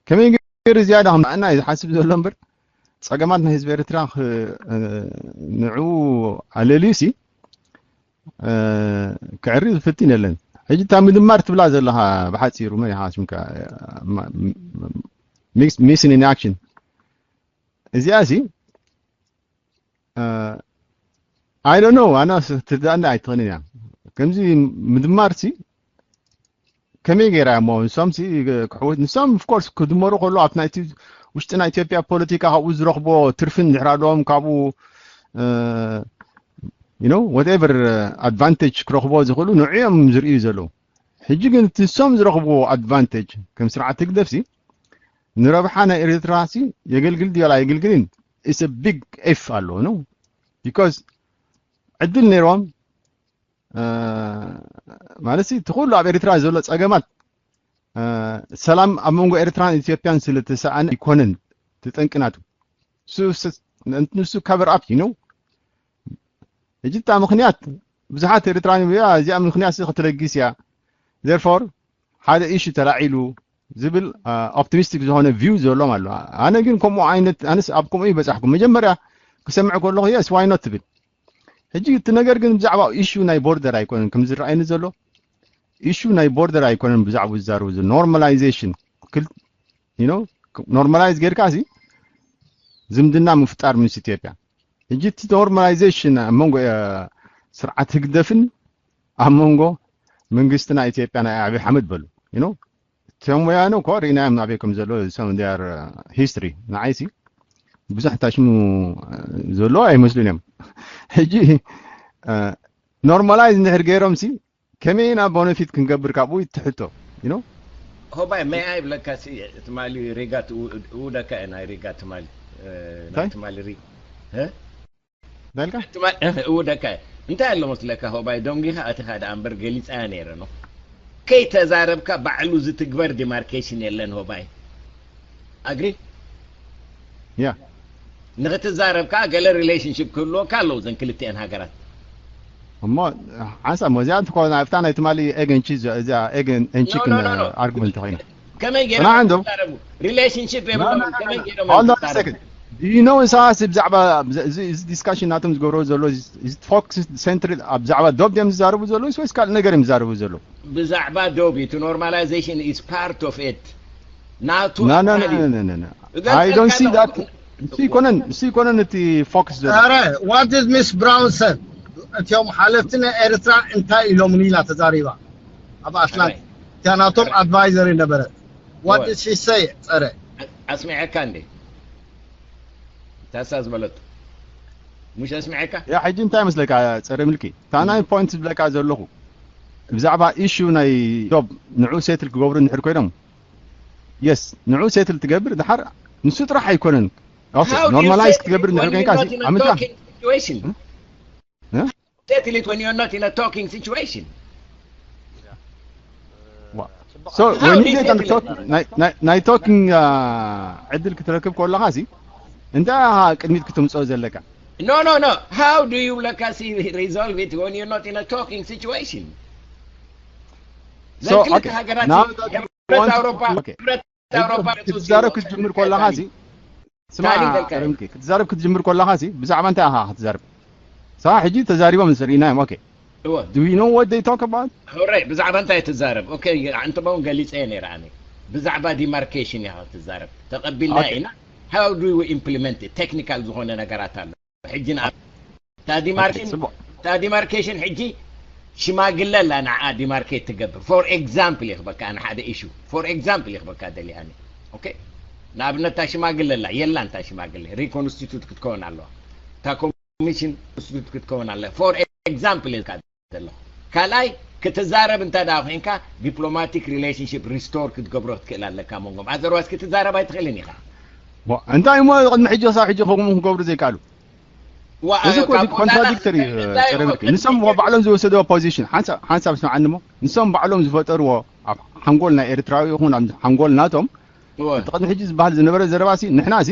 ከመይ ገይሩ ዝያዳ ከም ንዓና እዩ ዝሓስብ ዘሎ እምበር ጸገማት ናይ ህዝቢ ኤርትራ ንዑ ኣለልዩ ሲ ክዕሪ ዝፍትን የለን። ሕጂ እታ ምድማር ትብላ ዘለኻ ብሓፂሩ መን ኢኻ ሽምካ ሚስን ኢን ኣክሽን እዚኣ ሲ I don't know ኣነ ትርዳእኒ ኣይትኽእልን እያ። ከምዚ ምድማር ሲ ከመይ ገይራ እሞ ንሶም ሲ ክሕወት ንሶም of course ክድመሩ ከሎ ኣብ ናይቲ ውሽጢ ናይ ኢትዮጵያ ፖለቲካ ካብኡ ዝረኽቦ ትርፊ እንድሕር ኣለዎም ካብኡ you know whatever advantage ክረኽቦ ዝኽእሉ ንዕኦም ዝርእዩ ዘለዉ። ሕጂ ግን እቲ ንሶም ዝረኽብዎ ኣድቫንቴጅ ከም ስርዓት ህግደፍ ሲ ንረብሓ ናይ ኤርትራ ሲ የገልግል ድዩ ኣየገልግልን is a big if ኣሎ ነው። Because ዕድል ነይሮም ማለት እቲ ኩሉ ኣብ ኤርትራ ዘሎ ጸገማት ሰላም ኣብ መንጎ ኤርትራን ኢትዮጵያን ስለተሰኣነ ኣይኮነን። ተጠንቅናቱ ንሱ cover up you know። ሕጂ እታ ምኽንያት ብዙሓት ኤርትራን እዚኣ ምኽንያት ክትለግስ እያ therefore ሓደ ኢሹ ተላዒሉ ዝብል ኦፕቲሚስቲክ ዝኾነ ቪው ዘሎም ኣሎ። ኣነ ግን ከምኡ ዓይነት ኣነስ ኣብ ከምኡ ይበጻሕኩም መጀመርያ ክሰምዕ ከለኹ yes why not ትብል። ሕጂ እቲ ነገር ግን ብዛዕባ ኢሹ ናይ ቦርደር ኣይኮነን ከም ዝረኣየኒ ዘሎ ኢሹ ናይ ቦርደር ኣይኮነን ብዛዕባ ዝዛረቡ ዘሎ ኖርማላይዜሽን ኖርማላይዝ ጌርካ ሲ ዝምድና ምፍጣር ምስ ኢትዮጵያ ሕጂ እቲ ኖርማላይዜሽን ኣብ መንጎ ስርዓት ህግደፍን ኣብ መንጎ መንግስትና ኢትዮጵያ ናይ ኣብይ ሓመድ በሉ you know እቶም ወያነ እኮ ርኢናዮም ኣበይ ከም ዘሎ some their history ንዓይሲ ብዙሕ ታሽሙ ዘሎ ኣይመስሉን እዮም። ሕጂ ኖርማላይዝ እንድሕር ገይሮም ሲ ከመይ ኢና ቦነፊት ክንገብር ካብኡ ይትሕቶ you know። ሆባይ መያ ይብለካ ሲ ትማሊ ሪጋ እውደካ ናይ ሪጋ ትማሊ ናይ ትማሊ ሪ ዳልካ እውደካ እንታይ ኣሎ መስለካ ሆባይ ደንጊኻ ኣቲኻ ደኣ እምበር ገሊፃያ ነይረ ነው። ከይተዛረብካ ባዕሉ ዝትግበር ዲማርኬሽን የለን ሆባይ ኣግሪ ያ ንክትዛረብ ከዓ ገለ ሪሌሽንሽፕ ክህልወካ ኣለዉ ዘን ክልቲአን ሃገራት እሞ ሓንሳብ ሞ እዚኣ እንትኮን ኣብታ ናይ ትማሊ ኤገን ቺዝ እዚኣ ኤገን ኤንቺክን ኣርጉመንት ኮይና ከመይ ጽናዕ እንዶ። ገይሮም ሪሌሽንሽፕ የብሎም ከመይ ገይሮም Hold on a second. Do you know ኢሳያስ ብዛዕባ እዚ ዲስካሽን ናቶም ዝገብረው ዘሎ ፎክስ ሴንትሪ ብዛዕባ ዶብ ድዮም ዝዛረቡ ዘለዉ ወይስ ካልእ ነገር እዮም ዝዛረቡ ዘለዉ? ብዛዕባ ዶብ እቲ ኖርማላይዜሽን is part of it ናቱ No, no, no, no, no, no, no. I don't see that. እሱ ይኮነን እሱ ይኮነን እቲ ፎክስ ዘሎ ኧረ what is Miss Brownson እቲኦም ሓለፍቲ ናይ ኤርትራ እንታይ ኢሎምኒ ኢላ ተዛሪባ ኣብ ኣትላንታ እቲያ ናቶም ኣድቫይዘር ነበረ what did she say ጸረ ኣስሚዐካ እንዴ ታሳ ዝበለቱ ሙሽ ኣስሚዐካ ያ ሕጂ እንታይ መስለካ ጸረ ምልኪ ታናይ ፖይንት ዝብለካ ዘለኹ ብዛዕባ ኢሹ ናይ ዶብ ንዑ ሴትል ክገብሩ እንድሕር ኮይኖም የስ ንዑ ሴትል ትገብር ድሓር ንሱ ጥራሕ ኣይኮነን ኖርማላይዝ ክትገብር እንድሕር ኮይንካ ኣምልካ Settle it when you're not in a talking situation. So when you get on talk ናይ ናይ talking ዕድል ክትረክብ ከለኻ ሲ እንታይ ኢኻ ቅድሚት ክትምፅኦ ዘለካ? No, no, no. How do you ለካ ሲ resolve it when you're not in a talking situation? So okay. Now that you want to, okay. ክትዛረብ ክትጅምር ከለኻ ሲ ስማ ክትዛረብ ክትጅምር ከለኻ ሲ ብዛዕባ እንታይ ኢኻ ክትዛረብ? ሳ ሕጂ ተዛሪቦም ምስ ርኢናዮም okay. Do you know what they talk about? ሕራይ ብዛዕባ እንታይ ትዛረብ? Okay፣ ኣንተ በውን ገሊጸ ነይረ ኣነ ብዛዕባ demarcation ኢኻ ትዛረብ። ተቐቢልና ኢና። How do we implement it? Technical ዝኾነ ነገራት ኣሎ። ሕጂ ንኣ እታ demarcation ሕጂ ሽማግለ ኣላ ንዓ demarcate ትገብር። For example ይኽበካ ኣነ ሓደ issue for example ይኽበካ ደሊ ኣነ okay። ንኣብነት እታ ሽማግለ ኣላ የላን እታ ሽማግለ reconstitute ክትከውን ኣለዋ። እታ commission constitute ክትከውን ኣለ for example ኢልካ ዘለኹ። ካልኣይ ክትዛረብ እንተ ደኣ ኮይንካ diplomatic relationship restore ክትገብሮ ክትክእል ኣለካ መንጎም otherwise ክትዛረብ ኣይትኽእልን ኢኻ። እንታይ እሞ ቅድሚ ሕጂ ክሳብ ሕጂ ከምኡ ክገብሩ ዘይከኣሉ? እዚ እኮ contradictory እዩ። ጸረ ምልኪ ንሶም ባዕሎም ዝወሰድዎ position ሓንሳብ ሓንሳብ ስምዓኒ እሞ ንሶም ባዕሎም ዝፈጠርዎ ኣብ ሓንጎል ናይ ኤርትራዊ ይኹን ኣብ ሓንጎል ናቶም እቲ ቅድሚ ሕጂ ዝበሃል ዝነበረ ዘረባ ሲ ንሕና ሲ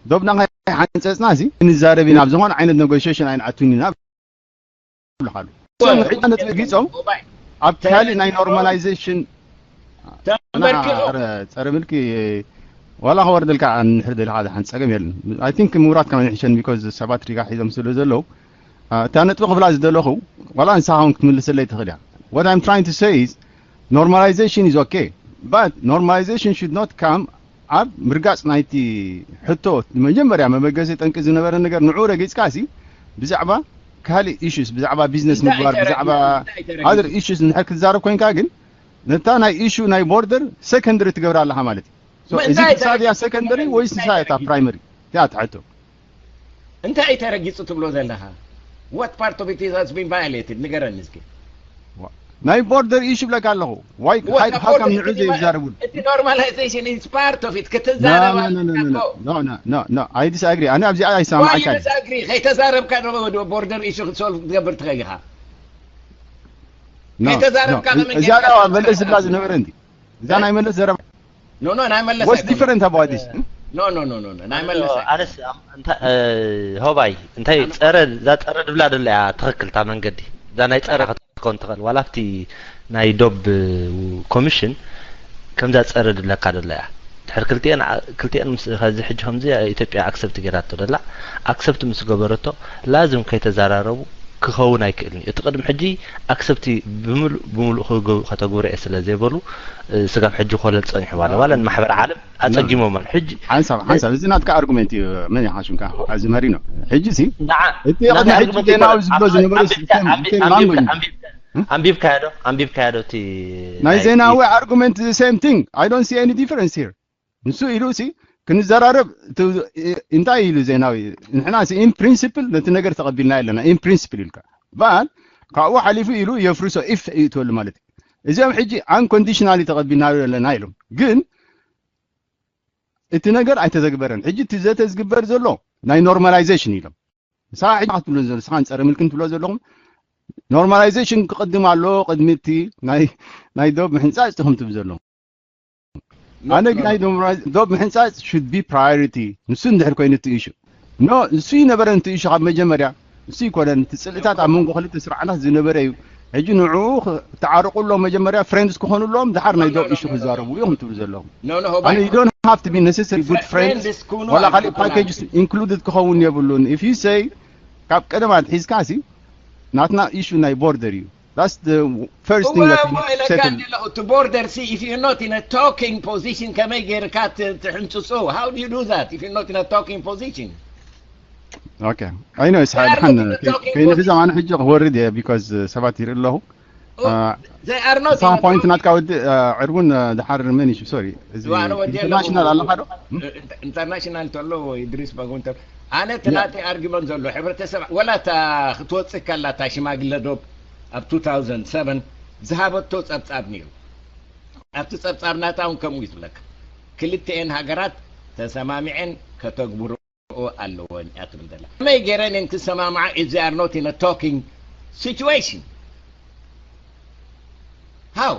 ዶብና ሓንጸጽና ሲ ንዛረብ ኢና ኣብ ዝኾነ ዓይነት negotiation ኣይንኣቱን ኢና ብለኻሉ። እሶም ሕጂ ነጥቢ ጊጾም ኣብ ካሊ ናይ normalization ተንበርኪኹ ጸረ ምልኪ ዋላ ክወርደልካ እንድሕር ደልኻ ዝሓን ጸገም የለን። I think ምውራድ ከመ ይሕሸን because ሰባት ሪጋ ሒዞም ስለ ዘለዉ እታ ነጥቢ ክብላ ዝደለኹ ዋላ ንስኻ እውን ክትምልሰለይ ትኽእል እያ። What I'm trying to say is normalization is okay, but normalization should not come ኣብ ምርጋጽ ናይቲ ሕቶ መጀመርያ መበገሲ ጠንቂ ዝነበረ ነገር ንዑ ረጊጽካ ሲ ብዛዕባ ካልእ issues ብዛዕባ business ምግባር ብዛዕባ other issues እንድሕር ክትዛረብ ኮይንካ ግን ነታ ናይ issue ናይ border secondary ትገብራ ኣለኻ ማለት እዩ። So is it ሳድያ secondary ወይስ ንሳ እታ primary እቲኣ ትሕቶ? እንታይ እዩ ተረጊጹ ትብሎ ዘለኻ? What part of it has been violated? ንገረኒ እስኪ። ናይ border issue ብለካ ኣለኹ። Why how come ንዑ ዘይዛረቡሉ? እቲ normalization is part of it ክትዛረብ no no no no I disagree ኣነ ኣብዚኣ ኣይሰማማዕካን። Disagree ከይተዛረብካ ዶ border issue ክትsolve ክትገብር ትኽእል ኢኻ? እዚኣ መለስ ዝብላ ዝነበረ እንዲ እዛ ናይ መለስ ዘረባ No no ናይ መለስ What's different about this? No no no no ናይ መለስ ኣነስ ሆባይ እንታይ ጸረ እዛ ጸረ ድብላ ደላ እያ ትኽክል እታ መንገዲ እዛ ናይ ጸረ ክትኮን ትኽእል ዋላ ኣብቲ ናይ ዶብ ኮሚሽን ከምዛ ጸረ ድብለካ ደላ እያ ድሕር ክልቲኤን ክልቲኤን ምስ ከዚ ሕጂ ከምዚ ኢትዮጵያ accept ገይራቶ ደላ accept ምስ ገበረቶ ላዝም ከይተዘራረቡ ክኸውን ኣይክእልን እዩ እቲ ቅድሚ ሕጂ accept ብምሉእ ብምሉእ ከተግብሮ እየ ስለ ዘይበሉ ስጋብ ሕጂ ኮለል ጸኒሑ ዋለ ዋለ ንማሕበር ዓለም ኣጸጊሞም ኣሎ ሕጂ ሓንሳብ ሓንሳብ እዚ ናትካ argument እዩ መን ኢኻ ሽምካ ኣብዚ መሪኖ ሕጂ ሲ እቲ ቅድሚ ሕጂ ዜናዊ ዝብሎ ዝነበረ system ኣንቢብካዮ ዶ ኣንቢብካዮ ዶ እቲ ናይ ዜናዊ argument the same thing I don't see any difference here ንሱ ኢሉ ሲ ክንዘራረብ እንታይ ኢሉ ዜናዊ ንሕና in principle ነቲ ነገር ተቐቢልና ኣለና in principle ኢልካ but ካብኡ ሓሊፉ ኢሉ የፍርሶ if ይእትወሉ ማለት እዩ እዚኦም ሕጂ unconditionally ተቐቢልና ኣለና ኢሎም ግን እቲ ነገር ኣይተተግበረን ሕጂ እቲ ዘተ ዝግበር ዘሎ ናይ normalization ኢሎም ንስኻ ሕጂ ክትብሎ ዘሎ ንስኻን ጸረ ምልክን ትብሎ ዘለኹም normalization ክቕድም ኣሎ ቅድሚ እቲ ናይ ዶብ ምሕንጻጽ ኢኹም ትብሉ ዘለኹም ኣነ ግን ናይ ዶብ ምሕንጻጽ should be priority ንሱ እንድሕር ኮይኑ እቲ issue no ንሱ ይነበረን እቲ issue ካብ መጀመርያ ንሱ ይኮነን እቲ ጽልእታት ኣብ መንጎ ክልተ ስርዓታት ዝነበረ እዩ ሕጂ ንዕኡ ተዓርቁ ኣለዎም መጀመርያ friends ክኾኑ ኣለዎም ድሓር ናይ ዶብ issue ክዛረቡ እዮም ትብሉ ዘለኹም ኣነ you don't have to be necessary good friends ወላ ካልእ package included ክኸውን የብሉን if you say ካብ ቀደም ኣትሒዝካ ሲ ናትና issue ናይ border እዩ That's the first thing that we need to settle. እቲ border ሲ if you're not in a talking position ከመይ ገይርካ ትሕንጽጹ? How do you do that if you're not in a talking position? Okay. I know it's hard. ከይንሕዞም ኣነ ሕጂ ክወርድ እየ because ሰባት ይርኢ ኣለኹ። They are not point ናትካ ወዲ ዕርቡን ድሓር መን እዩ sorry እዚ international ኣለኻ ዶ? International ተሎ ወይ ድሪስ ባጉንተ ኣነ እቲ ናተይ argument ዘሎ ሕብረተሰብ ወላ እታ ክትወፅእ ከላ እታ ሽማግለ ዶብ ኣብ two thousand seven ዝሃበቶ ፀብፃብ ነይሩ። ኣብቲ ፀብፃብ ናታ እውን ከምኡ እዩ ዝብለካ። ክልተኤን ሃገራት ተሰማሚዐን ከተግብሮ ኣለወን እያ ትብል ዘላ። ከመይ ገይረን እየን ክሰማምዓ if they are not in a talking situation? How?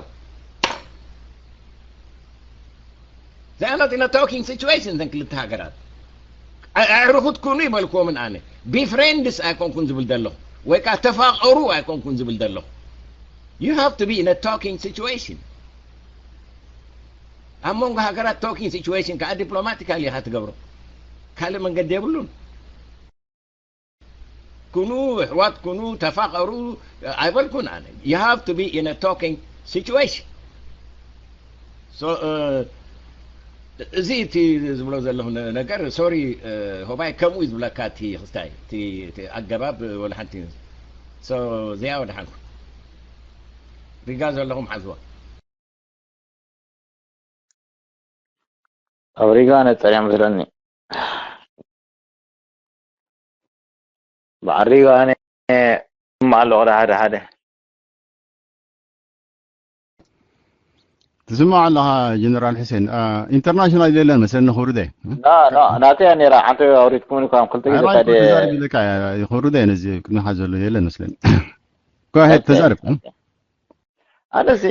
They are not in a talking situation እዘን ክልተ ሃገራት። ኣዕርኹት ኩኑ ይበልክዎምን ኣነ be friends ኣይኮንኩን ዝብል ዘለኹ ወይ ከዓ ተፋቐሩ ኣይኮንኩን ዝብል ዘለኹ። You have to be in a talking situation. ኣብ መንጎ ሃገራት talking situation ከዓ diplomatically ኢኻ ትገብሮ። ካልእ መንገዲ የብሉን። ኩኑ ኣሕዋት ኩኑ ተፋቐሩ ኣይበልኩን ኣነ። You have to be in a talking situation. So እዚ እቲ ዝብሎ ዘለኹ ነገር sorry ሆባይ ከምኡ እዩ ዝብለካ እቲ ክስታይ እቲ ኣገባብ ወላ ሓንቲ so እዚኣ ወድሓንኩም ሪጋ ዘለኹም ሓዝዋ። ኣብ ሪጋ ነፀር እያ መስለኒ። በዓል ሪጋ ኣነ እሰምዕ ኣለኹ ሓደ ሓደ። ትስማዕ ኣለኻ ጀነራል ሕሴን። ኢንተርናሽናል የለን መስለኒ ክብርደ። ናተይ እያ ነይራ። ሓንቲ ኣውሪድኩም እኳ ክልተ ግዜ ተዛሪብ ኢለካ ክብርደ ነዚ ቅድሚኻ ዘሎ የለን መስለኒ። Go ahead ተዛረብ። ኣነሲ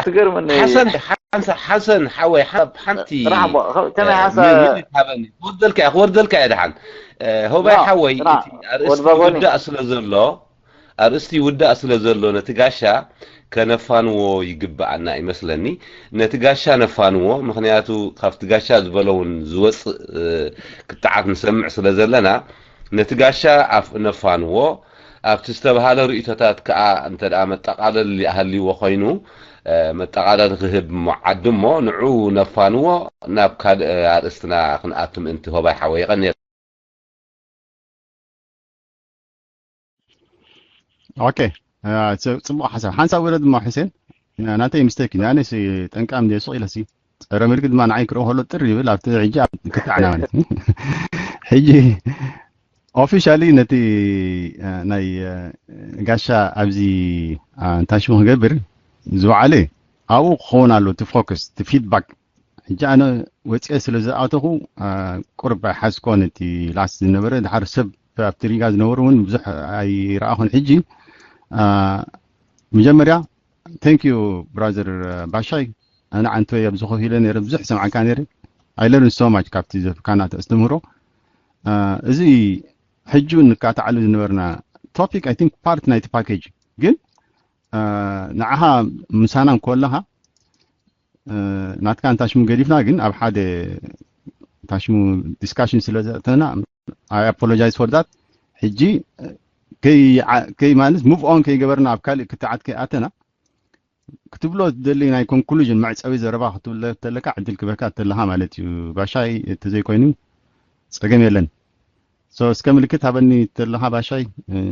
ትገርመኒ። ሓሰን ሓንሳ ሓሰን ሓወይ ሓብ ሓንቲ ጥራሕ እሞ ከ- ከመይ ሓንሳ ሚኒት ሃበኒ። ክወርደልካ እየ ክወርደልካ እየ ደሓን ሆባይ ኖ፣ ሓወይ ጥራሕ እቲ ኣርእስቲ ወድባጎኒ። ይውዳእ ስለ ዘሎ ኣርእስቲ ይውዳእ ስለ ዘሎ ነቲ ጋሻ ከነፋንዎ ይግብኣና ይመስለኒ። ነቲ ጋሻ ነፋንዎ፣ ምኽንያቱ ካብቲ ጋሻ ዝበሎ እውን ዝወፅእ እ፣ ክትዓት ንሰምዕ ስለ ዘለና ነቲ ጋሻ ኣፍ- ነፋንዎ። ኣብቲ ዝተባሃለ ርእይቶታት ከኣ እንተ ደኣ መጠቓለሊ ሃልይዎ ኮይኑ እ፣ መጠቓለሊ ክህብ እሞ ዓዲ እሞ ንዑ ነፋንዎ ናብ ካልእ ኣርእስትና ክንኣቱ ምእንቲ ሆባይ ሓወይ የቐንየልና። ኦኬ እ፣ ጽ- ጽቡቕ ሓሳብ ሓንሳብ ወለድ እሞ ሕሴን እ፣ ናተይ ሚስቴክ እዩ ኣነ ሲ ጠንቃም እንደ ሱቕ ኢለ ሲ ጸረ ምልክት ድማ ንዓይ ክረው ከሎ ጥር ይብል ኣብቲ ሕጂ ኣብ ክትዓና ማለት እዩ። ሕጂ ኦፊሻሊ ነቲ እ፣ ናይ እ፣ ጋሻ ኣብዚ እ፣ እንታይ ሽሙ ክገብር ዝወዓለ ኣብኡ ክኸውን ኣሎ እቲ ፎከስ እቲ ፊድባክ ሕጂ ኣነ ወፂአ ስለ ዝኣተኹ እ፣ ቁርብ ኣይሓዝኮን እቲ ላስት ዝነበረ ድሓር ሰብ ኣብቲ ሪጋ ዝነበሩ እውን ብዙሕ ኣይረኣኹን ሕጂ እ፣ መጀመርያ thank you brother ባሻይ ኣነ ዓንተወይ ኣብዚ ኮፍ ኢለ ነይረ ብዙሕ ሰምዓካ ነይረ I learn so much ካብቲ ዘፍካና ተስተምህሮ እ፣ እዚ ሕጂ እውን ንካታዓሉ ዝነበርና topic I think part ናይቲ ፓኬጅ ግን እ፣ ንዓኻ ምሳና እንኮለኻ እ፣ ናትካ እንታሽሙ ገዲፍና ግን ኣብ ሓደ ታሽሙ ዲስካሽን ስለ ዘእተና I apologize for that ሕጂ ከይ ከይ ማለት ሙቭ ኦን ከይገበርና ኣብ ካልእ ክትዓት ከይኣተና ክትብሎ ትደሊ ናይ ኮንክሉዥን መዕፀዊ ዘረባ ክትብለ ተለካ ዕድል ክበካ ተለካ ማለት እዩ ባሻይ እንተዘይኮይኑ ፀገም የለን so እስከ ምልክት ሃበኒ ተለካ ባሻይ እ፣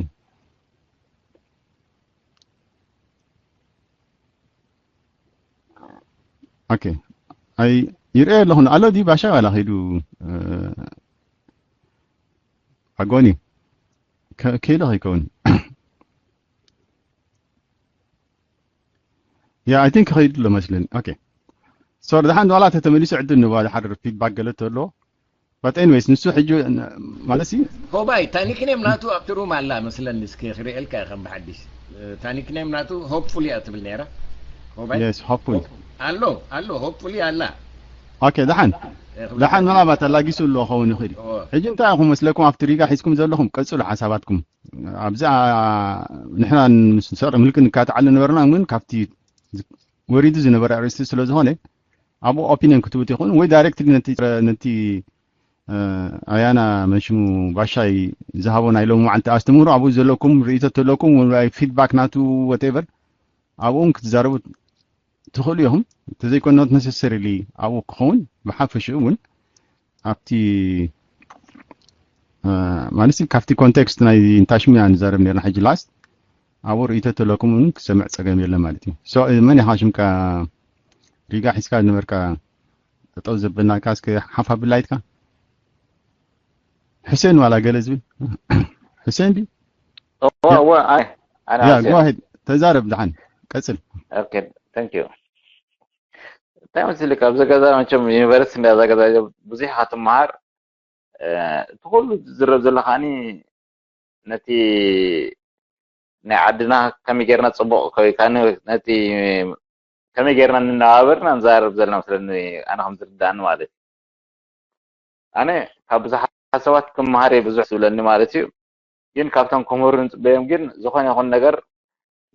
ኦኬ ኣይ ይርአ ኣለኹ ኣሎ ዲ ባሻይ ዋላ ከይዱ እ፣ ኣጎኒ ከ- ከይዱ ከይከውን ያ I think ከይዱ ኣሎ መስለኒ ኦኬ so ድሓን ዋላ ተተመሊሱ ዕድል ንባ ድሓር ፊድባክ ገለ ተሎ but anyways ንሱ ሕጂ ማለት ሲ ሆባይ ታኒክኔም ናቱ ኣብቲ ሩም ኣላ መስለኒ እስኪ ክርእየልካ ከም ብሓዲሽ ታኒክኔም ናቱ ሆፕፉሊ እያ ትብል ነይራ ሆባይ yes hopeful ኣሎ ኣሎ ሆፕፉሊ ኣላ ኦኬ ደሓን ደሓን ምናልባት ኣላጊሱ ኣሎ ክኸውን ይኽእል እዩ ሕጂ እንታይ ኢኹም መስለኩም ኣብቲ ሪጋ ሒዝኩም ዘለኹም ቀፅሉ ሓሳባትኩም ኣብዛ ንሕና ምስ ሰር ምልክ ንካትዓሉ ነበርና ግን ካብቲ ወሪዱ ዝነበረ ኣርእስቲ ስለ ዝኾነ ኣብኡ ኦፒኒየን ክትብት ይኹን ወይ ዳይሬክትሊ ነቲ ነቲ ኣያና መንሽሙ ባሻይ ዝሃቦ ናይ ሎሚ መዓልቲ ኣስተምህሮ ኣብኡ ዘለኩም ርእይቶ ተለኩም ወይ ፊድባክ ናቱ whatever ኣብኡን ክትዛረቡ ትኽእሉ ኢኹም እንተዘይኮነ not necessarily ኣብኡ ክኸውን ብሓፈሽኡ እውን ኣብቲ ማለት ካብቲ ኮንቴክስት ናይ እንታሽሙ ኢና ንዛረብ ነርና ሕጂ ላስት ኣብኡ ርእይቶ ተለኩም እውን ክሰምዕ ፀገም የለን ማለት እዩ so መን ኢኻ ሽምካ ሪጋ ሒዝካ ዝነበርካ ጠጠው ዘበልናካ እስከ ሓፍ ኣብላይትካ ሕሴን ዋላ ገለ ዝብል ሕሴን ድዩ ዋ ኣይ ኣነ ያ ኣስያ go ahead ተዛረብ ድሓን ቀፅል ኦኬ thank you እንታይ መስልካ ኣብዚ ገዛ መቸም ዩኒቨርሲቲ እንዳዛ ገዛ ብዙሕ ኢኻ ትመሃር እቲ ኩሉ ዝዝረብ ዘሎ ከዓኒ ነቲ ናይ ዓድና ከመይ ጌርና ጽቡቕ ከ-፣ ከ-፣ ነቲ ከመይ ጌርና ንነባበር ኢና ንዛረብ ዘለና መስለኒ፣ ኣነ ከም ዝርዳእኒ ማለት እዩ። ኣነ ካብ ብዙሓት ሰባት ክመሃር እየ ብዙሕ ዝብለኒ ማለት እዩ። ግን ካብቶም ክምህሩ ንጽበዮም ግን ዝኾነ ይኹን ነገር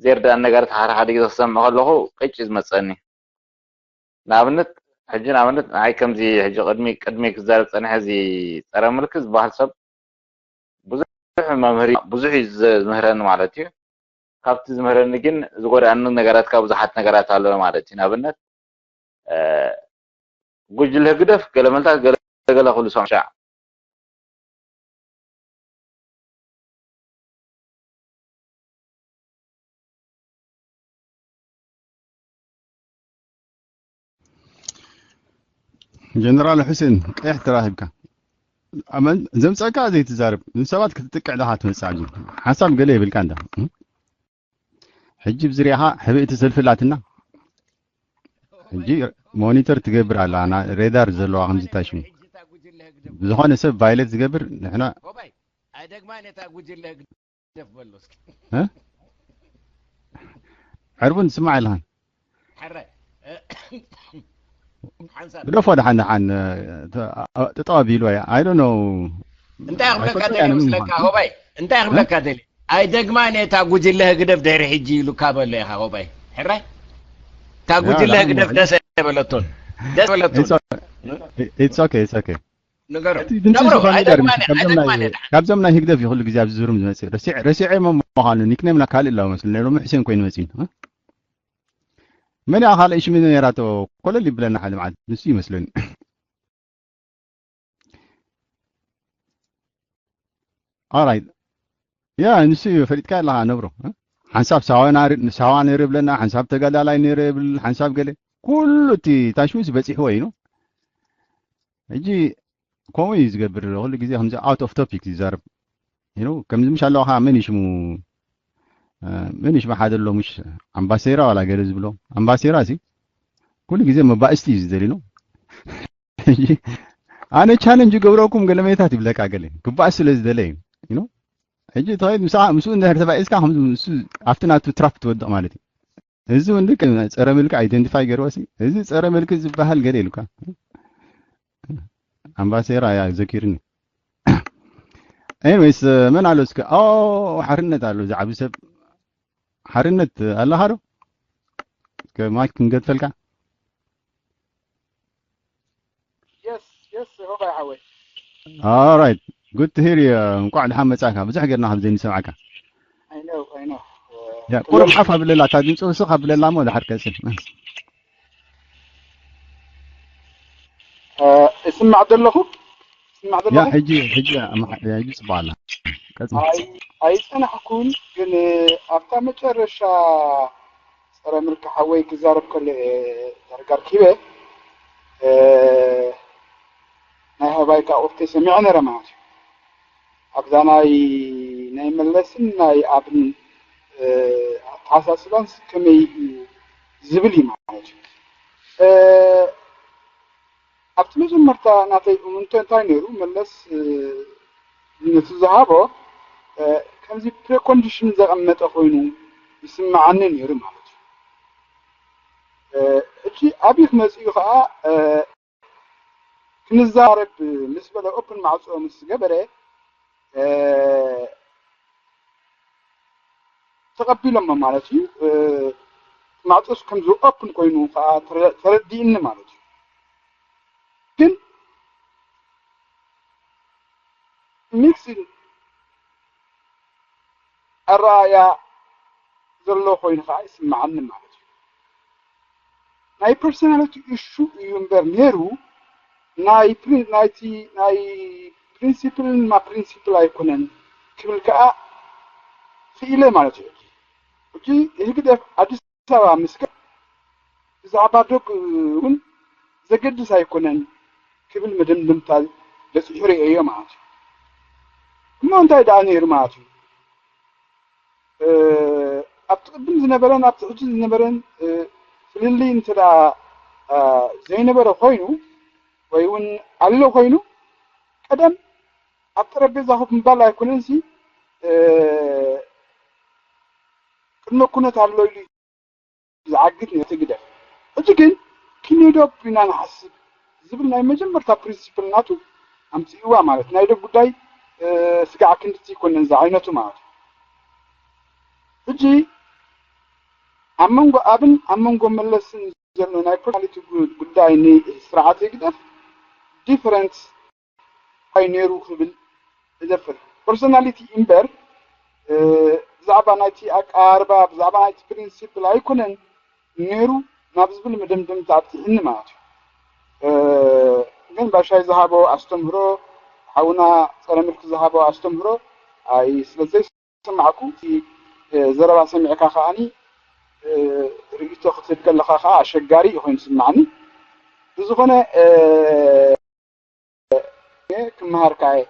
ዘይርዳእኒ ነገር ሓደ ሓደ ግዜ ክሰምዕ ከለኹ ቅጭ እዩ ዝመጸኒ። ንኣብነት፣ ሕጂ ንኣብነት ንዓይ ከምዚ ሕጂ ቅድሚ፣ ቅድሚ ክዛረብ ጸኒሐ እዚ ጸረ ምልኪ ዝበሃል ሰብ ብዙሕ መምህር እዩ፣ ብዙሕ እዩ ዘ-፣ ዝምህረኒ ማለት እዩ። ካብቲ ዝምህረኒ ግን ዝጎድኣኒ ነገራት ካብ ብዙሓት ነገራት ኣሎ ማለት እዩ። ንኣብነት፣ እ፣ ጉጅለ ህግደፍ ገለ መልታት ገለ ገለ ክብሉ ሰምሻዕ። ጀነራል ሑሴን ቀይሕ ተራኺብካ። ኣመን ዘምጸካ ዘይትዛረብ ንሰባት ክትጥቅዕ ዳኻ ትመጽእ። ሓሳብ ገለ ይብልካ እንዳ። ሕጂ ብዝሪኣኻ ሕብእቲ ሰልፊ ኣላትና። ሕጂ ሞኒተር ትገብር ኣላ፣ ና-፣ ሬዳር ዘለዋ ከምዚ ታሽሙ። ብዝኾነ ሰብ ቫይለት ዝገብር ንሕና ኣይደግማን እታ ጉጅለ ህግደፍ በሎ እስኪ። እ? ዕርቡን ትስማዕ ኣለኻን? ሕራይ። ሓንሳብ ግደፎ ደሓን ደሓን፣ ተ-፣ ጠጠው ኣቢሉ፣ I don't know። እንታይ ክብለካ ኣይፈልጦ ደልየ እየ መስለካ፣ ንምዃን። ሆባይ? እንታይ እ? ክብለካ ደልየ? ኣይደግማን እየ እታ ጉጅለ ህግደፍ ድሕሪ ሕጂ ኢሉካ በሎ ኢኻ፣ ሆባይ። ሕራይ? እታ ያ፣ ጉጅለ ደሓን ህግደፍ ደሓን። ደስ ኣይበለቶን። ደስ ኣይበለቶን። It's okay. It's okay, it's okay። ንገሮ። እቲ ድምፂ ነብሮ፣ ዝኾነ ነገር ኣይደግማን እየ፣ ካብዞም ናይ፣ ኣይደግማን እየ። ካብዞም ናይ ህግደፍ እዩ ኩሉ ግዜ ኣብዚ ዙርም ዝመፅእ። ረሲዕ-፣ ረሲዐ እሞ ምዃኑ ኒክኔምና ካልእ ኣለዎ መስለኒ። ሎሚ ሕሴን ኮይኑ መፂኡ። እ? መን እያ ካልእ ሽም ነይራቶ? ኮለል ይብለና ሓደ መዓልቲ። ንሱ ይመስለኒ። ኦራይት። ያ፣ ንሱ እዩ፣ ፈሊጥካ ኣለኻ ነብሮ። እ? ሓንሳብ ሳዋ ናሪ-፣ ሳዋ ነይሩ ይብለና፣ ሓንሳብ ተጋዳላይ ነይሩ ይብል፣ ሓንሳብ ገለ። ኩሉ እቲ ታሽሙስ በፂሕዎ እዩ ነው። ሕጂ ከምኡ እዩ ዝገብር ዘሎ። ኩሉ ግዜ ከምዚ out of topic ይዛረብ። You know፣ ከምዚ ምሽ ኣለኻ መን እዩ ሽሙ? እ፣ መን እዩ ሽሙ ሓደ ኣሎ ምሽ ኣምባሴራ ዋላ ገለ ዝብሎ? ኣምባሴራ እዚ ኩሉ ግዜ መባእስቲ እዩ ዝደሊ ነው። ሕጂ ኣነ ቻለንጅ ገብረኩም ገለ መታት ይብለካ ገለ ክባእስ ስለ ዝደለ እዩ። You know፣ ሕጂ ተኸይድ ምስኣ፣ ምስኡ እንድሕር ተባኢስካ ከምዚ ምስኡ ኣብቲ ናቱ ትራፕ ትወድቕ ማለት እዩ። እዚ እውን ልክዕ ጸረ ምልኪ ኣይደንቲፋይ ገይርዎ ሲ፣ እዚ ጸረ ምልኪ ዝበሃል ገለ ኢሉካ። ኣምባሴራ እያ ዘኪርኒ። ኤኒዌይስ፣ መን ኣሎ እስከ? ኦ፣ ሓርነት ኣሎ፣ እዚ ዓቢ ሰብ። ሓርነት ኣለኻ ዶ? እስከ ማይክ ክንገድፈልካ። የስ፣ የስ፣ ሆባይ ሓወይ። All right. Good to hear you. እንቋዕ ደሓን መጻእካ። ብዙሕ ጌርና ከም ዘይንሰምዓካ። I know, I know. ያ፣ ቁሩብ ሓፍ ኣብለላ፣ እታ ድምፂ ውስኽ ኣብለላ እሞ ድሓር ቀጽል። እ፣ እስማዕ ዘለኹ? እስማዕ ያ፣ ዘለኹ? ሕጂ፣ ሕጂ፣ ኣማ-፣ ያ፣ ሕጂ ጽቡቕ ኣላ። ቀጽል። ኣይ-፣ ኣይጸናሕኩን፣ ግን ኣብታ መጨረሻ ጸረ ምልኪ ሓወይ ክዛረብ ከሎ እየ ዳርጋ ኣርኪበ። እ፣ ናይ ሆባይ ካቑርተይ ሰሚዐ ነረ ማለት እዩ። ኣብዛ ናይ፣ ናይ መለስን ናይ ኣብን፣ እ፣ ኣተሓሳስባንስ ከመይ እዩ ዝብል እዩ ማለት እዩ። እ፣ ኣብቲ መጀመርታ ናተይ እምንቶ እንታይ ነይሩ? መለስ፣ እ፣ ነቲ ዝሃቦ፣ እ፣ ከምዚ ፕሪኮንዲሽን ዘቐመጠ ኮይኑ ይስምዓኒ ነይሩ ማለት እዩ። እ፣ ሕጂ ኣብይ ክመጽእ እዩ ከኣ፣ እ፣ ክንዛረብ ምስ በለ፣ ኦፕን ማዕጾ ምስ ገበረ፣ እ፣ ተቐቢሎሞ ማለት እዩ። እ፣ ማዕጾስ ከምዚ ኦፕን ኮይኑ ከኣ ተረ-፣ ተረዲእኒ ማለት እዩ። ግን ሚክስድ ኣረኣእያ ዘሎ ኮይኑ ከኣ ይስምዓኒ ማለት እዩ። ናይ ፐርሶናሊቲ ኢሹ እዩ እምበር ነይሩ፣ ናይ ፕሪ-፣ ናይቲ ናይ ፕሪንሲፕልን ማ ፕሪንሲፕል ኣይኮነን ክብል ከኣ ክኢለ ማለት እዩ። ሕጂ ህግደፍ ኣዲስ ኣበባ ምስ ከ-፣ ብዛዕባ ዶብ እውን ዘገድስ ኣይኮነን ክብል መደምደምታ በጺሑ ርእየዮ ማለት እዩ። እሞ እንታይ ደኣ ነይሩ ማለት እዩ? እ፣ ኣብቲ ቅድም ዝነበረን ኣብቲ ሕጂ ዝነበረን፣ እ፣ ፍልልይ እንተ ደኣ፣ እ፣ ዘይነበረ ኮይኑ ወይ እውን ኣሎ ኮይኑ፣ ቀደም ኣብ ጠረጴዛ ኮፍ ምባል ኣይኮነን ሲ ቅድመ ኩነት ኣሎ ኢሉ ዝዓግት ነቲ ግደፍ። ሕጂ ግን ክንደብ ኢና ንሓስብ ዝብል ናይ መጀመርታ ፕሪንሲፕል ናቱ ኣምፅእዋ ማለት ናይ ደብ ጉዳይ ስጋዕ ክንድቲ ይኮነን ዝዓይነቱ ማለት እዩ። ሕጂ ኣብ መንጎ ኣብን ኣብ መንጎ መለስን ዘሎ ናይ ፐርሶናሊቲ ጉዳይ ንስርዓት ህግደፍ ዲፈረንስ እንታይ ነይሩ ክብል እደፍር። ፐርሶናሊቲ እምበር ብዛዕባ ናይቲ ኣቀራርባ ብዛዕባ ናይቲ ፕሪንሲፕል ኣይኮነን ነይሩ ናብ ዝብል መደምደምታ ኣብፅሕኒ ማለት እዩ። ግን ባሻይ ዝሃቦ ኣስተምህሮ ሓውና ፀረ ምልኪ ዝሃቦ ኣስተምህሮ ኣይ ስለዘይ ሰማዕኩ እቲ ዘረባ ሰሚዕካ ከዓኒ ርእይቶ ክትህብ ከለካ ከዓ ኣሸጋሪ እዩ ኮይኑ ስማዕኒ። ብዝኾነ ክመሃርካ እየ።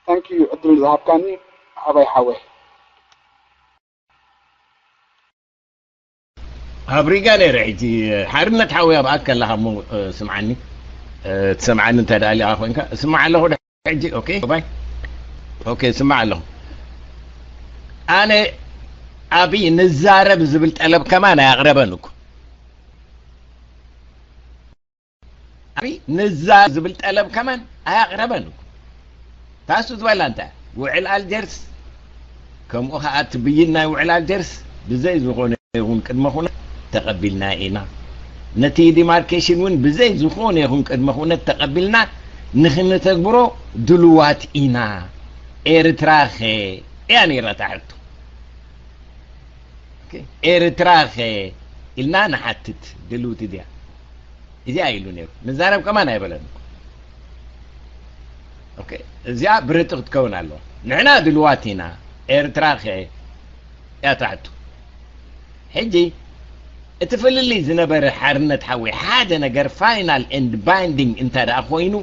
ታንኪዩ ዕድል ዝሃብካኒ ሓባይ ሓወይ። ኣብ ሪጋ ነይረ። ሕጂ ሓርነት ሓወይ ኣብኣ ከለኻ እሞ ስምዓኒ፣ ትሰምዓኒ እንተ ደኣ ሊኻ ኮንካ እስማዕ ኣለኹ። ሕጂ ኦኬ ባይ ኦኬ ስማዕ ኣለኹ። ኣነ ኣብይ ንዛረብ ዝብል ጠለብ ከማን ኣያቕረበን እኮ። ኣብይ ንዛረብ ዝብል ጠለብ ከማን ኣያቕረበን እኮ። ታሱ ዝበላ እንታይ ውዕል ኣልጀርስ ከምኡ ከዓ እቲ ብይን ናይ ውዕል ኣልጀርስ ብዘይ ዝኾነ ይኹን ቅድመ ኩነት ተቐቢልና ኢና። ነቲ ዲማርኬሽን እውን ብዘይ ዝኾነ ይኹን ቅድመ ኩነት ተቐቢልና ንኽንተግብሮ ድልዋት ኢና። ኤርትራ ኸ እያ ነይራ እታ ሕቶ። ኤርትራ ኸ ኢልና ንሓትት ድልውቲ ድያ? እዚኣ ኢሉ ነይሩ። ንዛረብ ከማን ኣይበለን። እዚኣ ብርጥቕ ክትከውን ኣለዋ። ንሕና ድልዋት ኢና። ኤርትራ ከ እያ ትሕቱ። ሕጂ እቲ ፍልልይ ዝነበረ ሓርነት ሓወይ ሓደ ነገር ፋይናል ኤንድ ባይንዲንግ እንተ ደኣ ኮይኑ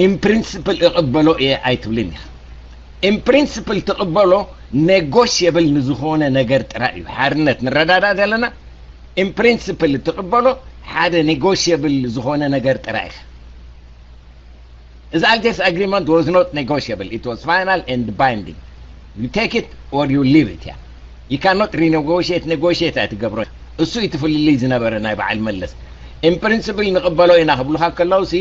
ኢን ፕሪንስፕል እቕበሎ እየ ኣይትብልን ኢኻ። ኢን ፕሪንስፕል ትቕበሎ ኔጎሽየብል ንዝኾነ ነገር ጥራይ እዩ። ሓርነት ንረዳዳእ ዘለና ኢን ፕሪንስፕል ትቕበሎ ሓደ ኔጎሽየብል ዝኾነ ነገር ጥራይ ኢኻ። እዚ ኣልጀርስ ኣግሪመንት was not negotiable, it was final and binding, you take it or you leave it እያ። You cannot renegotiate, negotiate ኣይትገብሮ። እሱ እዩ እቲ ፍልልይ ዝነበረ ናይ በዓል መለስ። In principle ንቕበሎ ኢና ክብሉኻ ከለዉ ሲ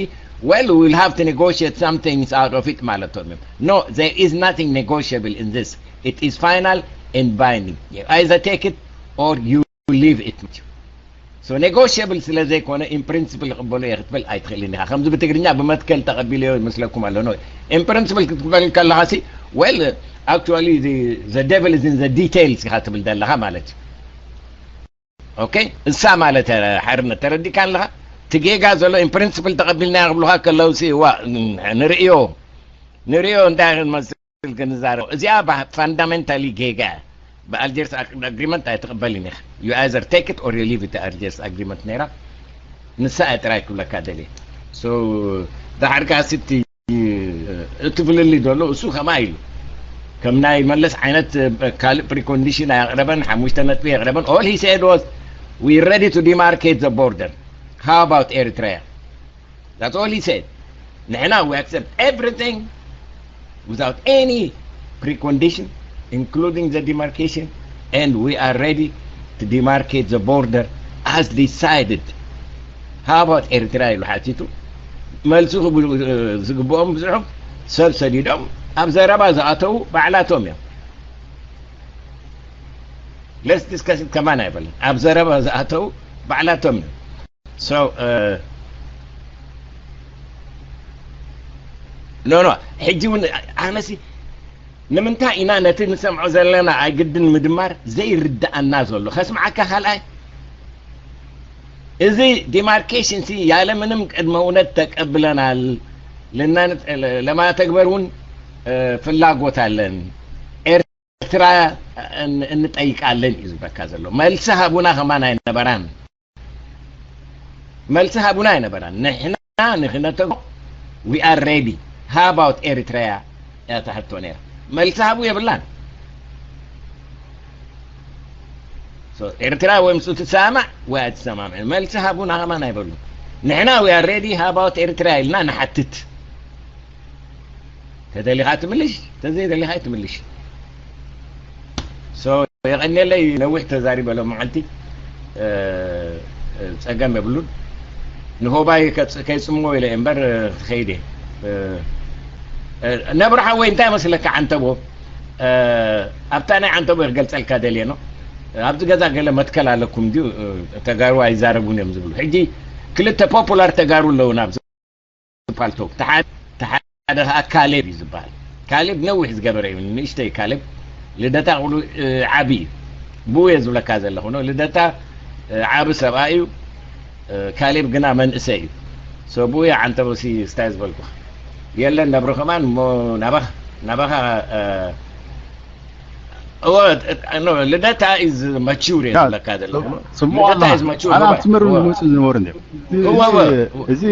well we will have to negotiate some things out of it ማለቶም እዮም። No, there is nothing negotiable in this, it is final and binding, you either take it or you leave it ማለት እዩ። So negotiable ስለ ዘይኮነ in principle ይቕበሎ እየ ክትብል ኣይትኽእልን ኢኻ። ከምዚ ብትግርኛ ብመትከል ተቐቢለዮ ይመስለኩም ኣሎ። No, in principle ክትበል ከለኻ ሲ well actually the devil is in the details ኢኻ ትብል ዘለኻ ማለት እዩ። ኦኬ እሳ ማለት ሓርነት ተረዲእካ ኣለኻ። እቲ ጌጋ ዘሎ in principle ተቐቢልናዮ ክብሉኻ ከለዉ ሲ ዋ ንርእዮ ንርእዮ እንታይ ክንመስል ክንዛረብ እዚኣ ፋንዳሜንታሊ ጌጋ እያ። ብኣልጀርስ ኣግሪመንት ኣይትቕበልን ኢኻ። You either take it or you leave it ኣልጀርስ ኣግሪመንት ነይራ ንሳ እያ ጥራይ ክብለካ ደልየ። So ደሓር ከኣ ስቲ እቲ ፍልልይ ዘሎ እሱ ከማ ኢሉ ከም ናይ መለስ ዓይነት ካልእ ፕሪኮንዲሽን ኣየቕረበን ሓሙሽተ ነጥቢ የቕረበን። All he said was we ready to demarcate the border, how about Eritrea? That's all he said. ንሕና we accept everything without any precondition, including the demarcation, and we are ready to demarcate the border as decided. How about Eritrea ኢሉ ሓቲቱ መልሲ ክብሉ ዝግብኦም ብዙሖም ሰብ ሰዲዶም ኣብ ዘረባ ዝኣተዉ ባዕላቶም እዮም። Let's discuss it ከማን ኣይበልን ኣብ ዘረባ ዝኣተዉ ባዕላቶም እዮም። So no no ሕጂ እውን ኣነሲ ንምንታይ ኢና ነቲ ንሰምዖ ዘለና ኣይግድን ምድማር ዘይርድኣና ዘሎ ከስምዓካ ካልኣይ እዚ ዲማርኬሽን ሲ ያለ ምንም ቅድመ እውነት ተቀብለናል ለማተግበር እውን ፍላጎት ኣለን ኤርትራ እንጠይቃለን እዩ ዝበካ ዘሎ መልሲ ሃቡና ከማን ኣይነበራን መልሲ ሃቡና ኣይነበራን ንሕና ንክነተግብሮ we are ready how about Eritrea እያ እታ ሕቶ ነይራ መልሲ ሃቡ የብላን ኤርትራ ወይ ምስኡ ትሰማማዕ ወይ ኣይትሰማምዕን መልሲ ሃቡና ከማን ኣይበሉን ንሕና we are ready how about Eritrea ኢልና ንሓትት ተደሊኻ ትምልሽ፣ ተዘይደሊኻ ትምልሽ። So የቐንየለይ፣ ነዊሕ ተዛሪበ ሎም መዓልቲ። እ፣ እ፣ ጸገም የብሉን። ንሆባይ ከጽ-፣ ከይጽምዎ ኢለ እየ እምበር፣ እ፣ ክኸይድ እየ። እ፣ እ፣ ነብርሓ ወይ እንታይ መስለካ ዓንተቦ? እ፣ ኣብታ ናይ ዓንተቦ ክገልጸልካ ደልየ ነው። ኣብዚ ገዛ ገለ መትከል ኣለኩም ድዩ? እ፣ ተጋሩ ኣይዛረቡን እዮም ዝብሉ። ሕጂ ክልተ ፖፑላር ተጋሩ ኣለውና ኣብዚ ፓልቶክ። ተሓ-፣ ተሓደ ከዓ ካሌብ እዩ ዝበሃል። ካሌብ ነዊሕ ዝገበረ እዩ፣ ንእሽተይ ካሌብ። ልደታ ቁሉ፣ እ፣ ዓቢ እዩ። ብኡ እየ ዝብለካ ዘለኹ ነው። ልደታ፣ እ፣ ዓቢ ሰብኣይ እዩ። እ፣ ካሌብ ግና መንእሰይ እዩ። So ብኡ እየ ዓንተቦሲ ስታይ ዝበልኩ። የለን ነብሪ ከማን እሞ ናባኻ፣ ናባኻ፣ እ፣ እወ፣ እ፣ ኖ፣ ልደታ is mature እየ ያ፣ ዝብለካ ዘለኹ። ጽቡቕ ልደታ ኣሎ። is mature፣ ኣነ እወ፣ ኣብቲ መርብ እወ። ዝመጹ ዝነበሩ እንድዮም። እወ፣ እወ፣ እዚ፣ እወ። እዚ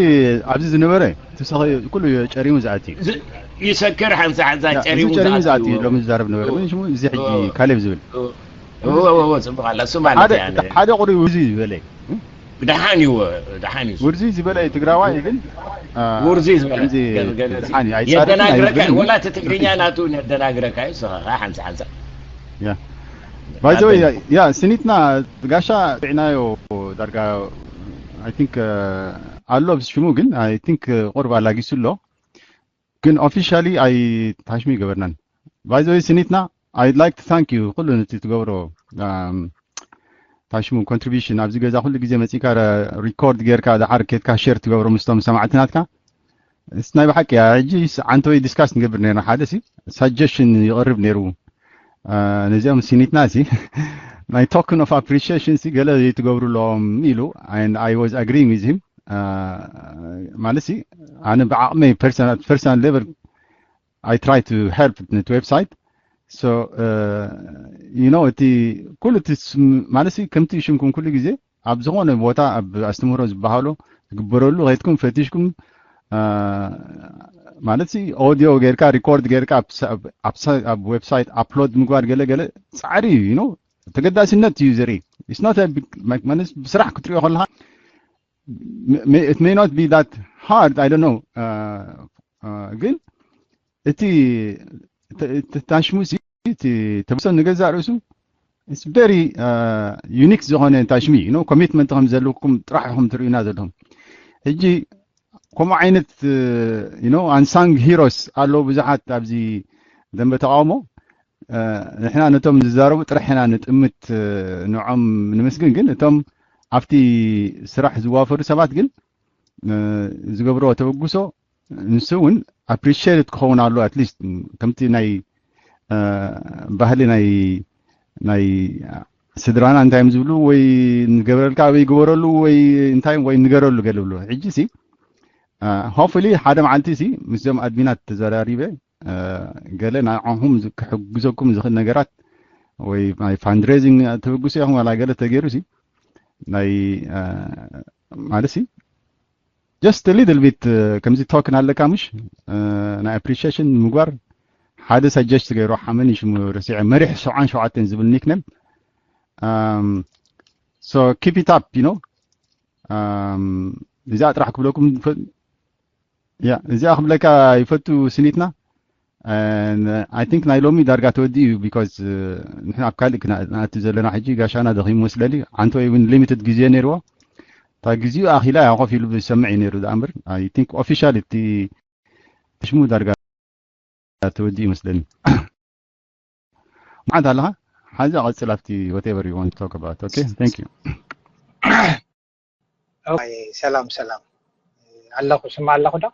ኣብዚ ዝነበረ፣ እቲ ሰኸ-፣ ኩሉ ጨሪሙ ዝኣቲ እዩ። ዝ-፣ ይሰክር ሓንሳ ሓንሳ ያ፣ እዚ ጨሪሙ ጨሪሙ ዝኣቲ ዝኣቲ እዩ እዩ። ሎሚ ዝዛረብ ነበረ። እወ። ግን ሽሙ እዚ ሕጂ እወ። ካሌብ ዝብል። እወ፣ እወ፣ እወ፣ ጽቡቕ ኣላ። እሱ ማለት ሓደ፣ እያ፣ ነ-፣ ሓደ ቁሪ ውዚ ዝበለ እዩ። ደሓን እዩ፣ ደሓን እዩ። ውርዚ ዝበለ ትግራዋይ ግን፣ አ፣ ውርዚ ዝበለ ከምዚ ገ-፣ ገ-፣ ገ-፣ ደሓን እዩ፣ ኣይጻረፍን የደናግረካ፣ ኣይውግርን። ወላ እቲ ትግርኛ ናቱ የደናግረካ እዩ፣ ንስኻ ሓንሳ ሓንሳ። ያ። By the way፣ ኣበይ? ያ፣ ስኒትና ጋሻ ጥዕናዮ ዳርጋ፣ I think፣ አ፣ ኣሎ ብስ ሽሙ ግን፣ I think፣ ቁርብ ኣላጊሱ ኣሎ። ግን officially ኣይታሽሙ ይገበርናን። By the way፣ ስኒትና፣ I'd like to thank you ኩሉ ነቲ ትገብሮ፣ um፣ ታሽሙ contribution ኣብዚ ገዛ ኩሉ ግዜ መጺካ ረ-፣ ሪኮርድ ጌርካ ደሓር ኬድካ ሼር ትገብሮ ምስቶም ሰማዕቲ ናትካ። እስ ናይ ብሓቂ እያ። ሕጂ ስ-፣ ዓንተ ወይ ዲስካስ ንገብር ነርና። ሓደ ሲ ሳጀሽን ይቐርብ ነይሩ። አ፣ ነዚኦም ስኒትና ሲ ናይ token of appreciation ሲ ገለ ዘይትገብሩሎም ኢሉ፣ and I was agreeing with him። አ፣ ማለት ሲ ኣነ ብዓቕመይ ፐርሰናል፣ ፐርሰናል ሌቨል I try to help ነቲ ዌብሳይት። So፣ እ፣ you know፣ እቲ ኩሉ እቲ ስም-፣ ማለት ሲ ከምቲ ሽምኩም ኩሉ ግዜ ኣብ ዝኾነ ቦታ ኣብ ኣስተምህሮ ዝበሃሎ ትግበረሉ ከይትኩም ፈቲሽኩም፣ እ፣ ማለት ሲ ኦዲዮ ጌርካ ሪኮርድ ጌርካ ኣብ ሳ-፣ ኣብ ሳ-፣ ኣብ ዌብሳይት ኣፕሎድ ምግባር ገለ ገለ ጻዕሪ እዩ፣ you know፣ ተገዳስነት እዩ ዘርኢ። It's not a big፣ ማለት ብስራሕ ክትሪኦ ከለኻ፣ may-, it may not be that hard፣ I don't know። እ፣ እ፣ ግን እቲ፣ እቲ፣ እቲ ታሽሙ ሲ፣ እቲ ተበግሶ ንገዛእ ርእሱ፣ it's very፣ እ፣ ዩኒክ ዝኾነ ታሽሚ እዩ። ኮሚትመንት ከም ዘለኩም ጥራሕ ኢኹም ትርእዩና ዘለኹም። ሕጂ ከምኡ ዓይነት፣ እ፣ you know፣ unsung heroes ኣለዉ ብዙሓት ኣብዚ ደንበ ተቃውሞ። እ፣ ንሕና ነቶም ዝዛረቡ ጥራሕ ኢና ንጥምት፣ እ፣ ንዖም ንምስግን፣ ግን እቶም ኣብቲ ስራሕ ዝዋፈሩ ሰባት ግን፣ እ፣ ዝገብርዎ ተበግሶ ንሱ እውን ኣፕሪሺየት ክኸውን ኣለዎ። ኣትሊስት ከምቲ ናይ፣ እ፣ ባህሊ ናይ፣ ናይ ስድራና እንታይ እዮም ዝብሉ፣ ወይ ንገብረልካ ወይ ግበረሉ ወይ እንታይ ወይ ንገረሉ ገለ ብሎ። ሕጂ ሲ፣ እ፣ ሆፕፉሊ ሓደ መዓልቲ ሲ ምስዞም ኣድሚናት ተዘራሪበ፣ እ፣ ገለ ንዓኹም ዝ-፣ ክሕግዘኩም ዝኽእል ነገራት ወይ ናይ ፋንድሬዚንግ ተበግሶ ኢኹም ዋላ ገለ ተገይሩ ሲ ናይ፣ እ፣ ማለት ሲ just a little bit፣ እ፣ ከምዚ ቶክን ኣለካ ምሽ፣ እ፣ ናይ ኣፕሪሺየሽን ምግባር ሓደ ሳጀስት ገይሩ ሓመን እዩ ሽሙ ረሲዐ መሪሕ ሰብዓን ሸውዓተን ዝብል ኒክነም። Um፣ so keep it up፣ you know። Um፣ እዚኣ ጥራሕ ክብለኩም ፈ-፣ ያ፣ እዚኣ ክብለካ ይፈቱ ስኒትና። And I think ናይ ሎሚ ዳርጋ ተወዲኡ እዩ፣ because፣ እ፣ ንሕና ኣብ ካልእ ክና-፣ ንኣቱ ዘለና ሕጂ ጋሻና ደኺሙ መስለኒ። ዓንተ ወይ እውን ሊሚትድ ግዜ ነይርዎ። እታ ግዜኡ ኣኺላ እያ ኮፍ ኢሉ ዝሰምዕ እዩ ነይሩ። ዝኣምር፣ I think ኦፊሻል እቲ ሽሙ ዳርጋ ተወዲኡ ይመስለኒ። መዓት ኣለኻ? ሓዚ ቀጽል ኣብቲ whatever you want to talk about። Okay? Thank you። ኦኬ፣ ሰላም ሰላም ኣለኹ። ስማ ኣለኹ ዶ?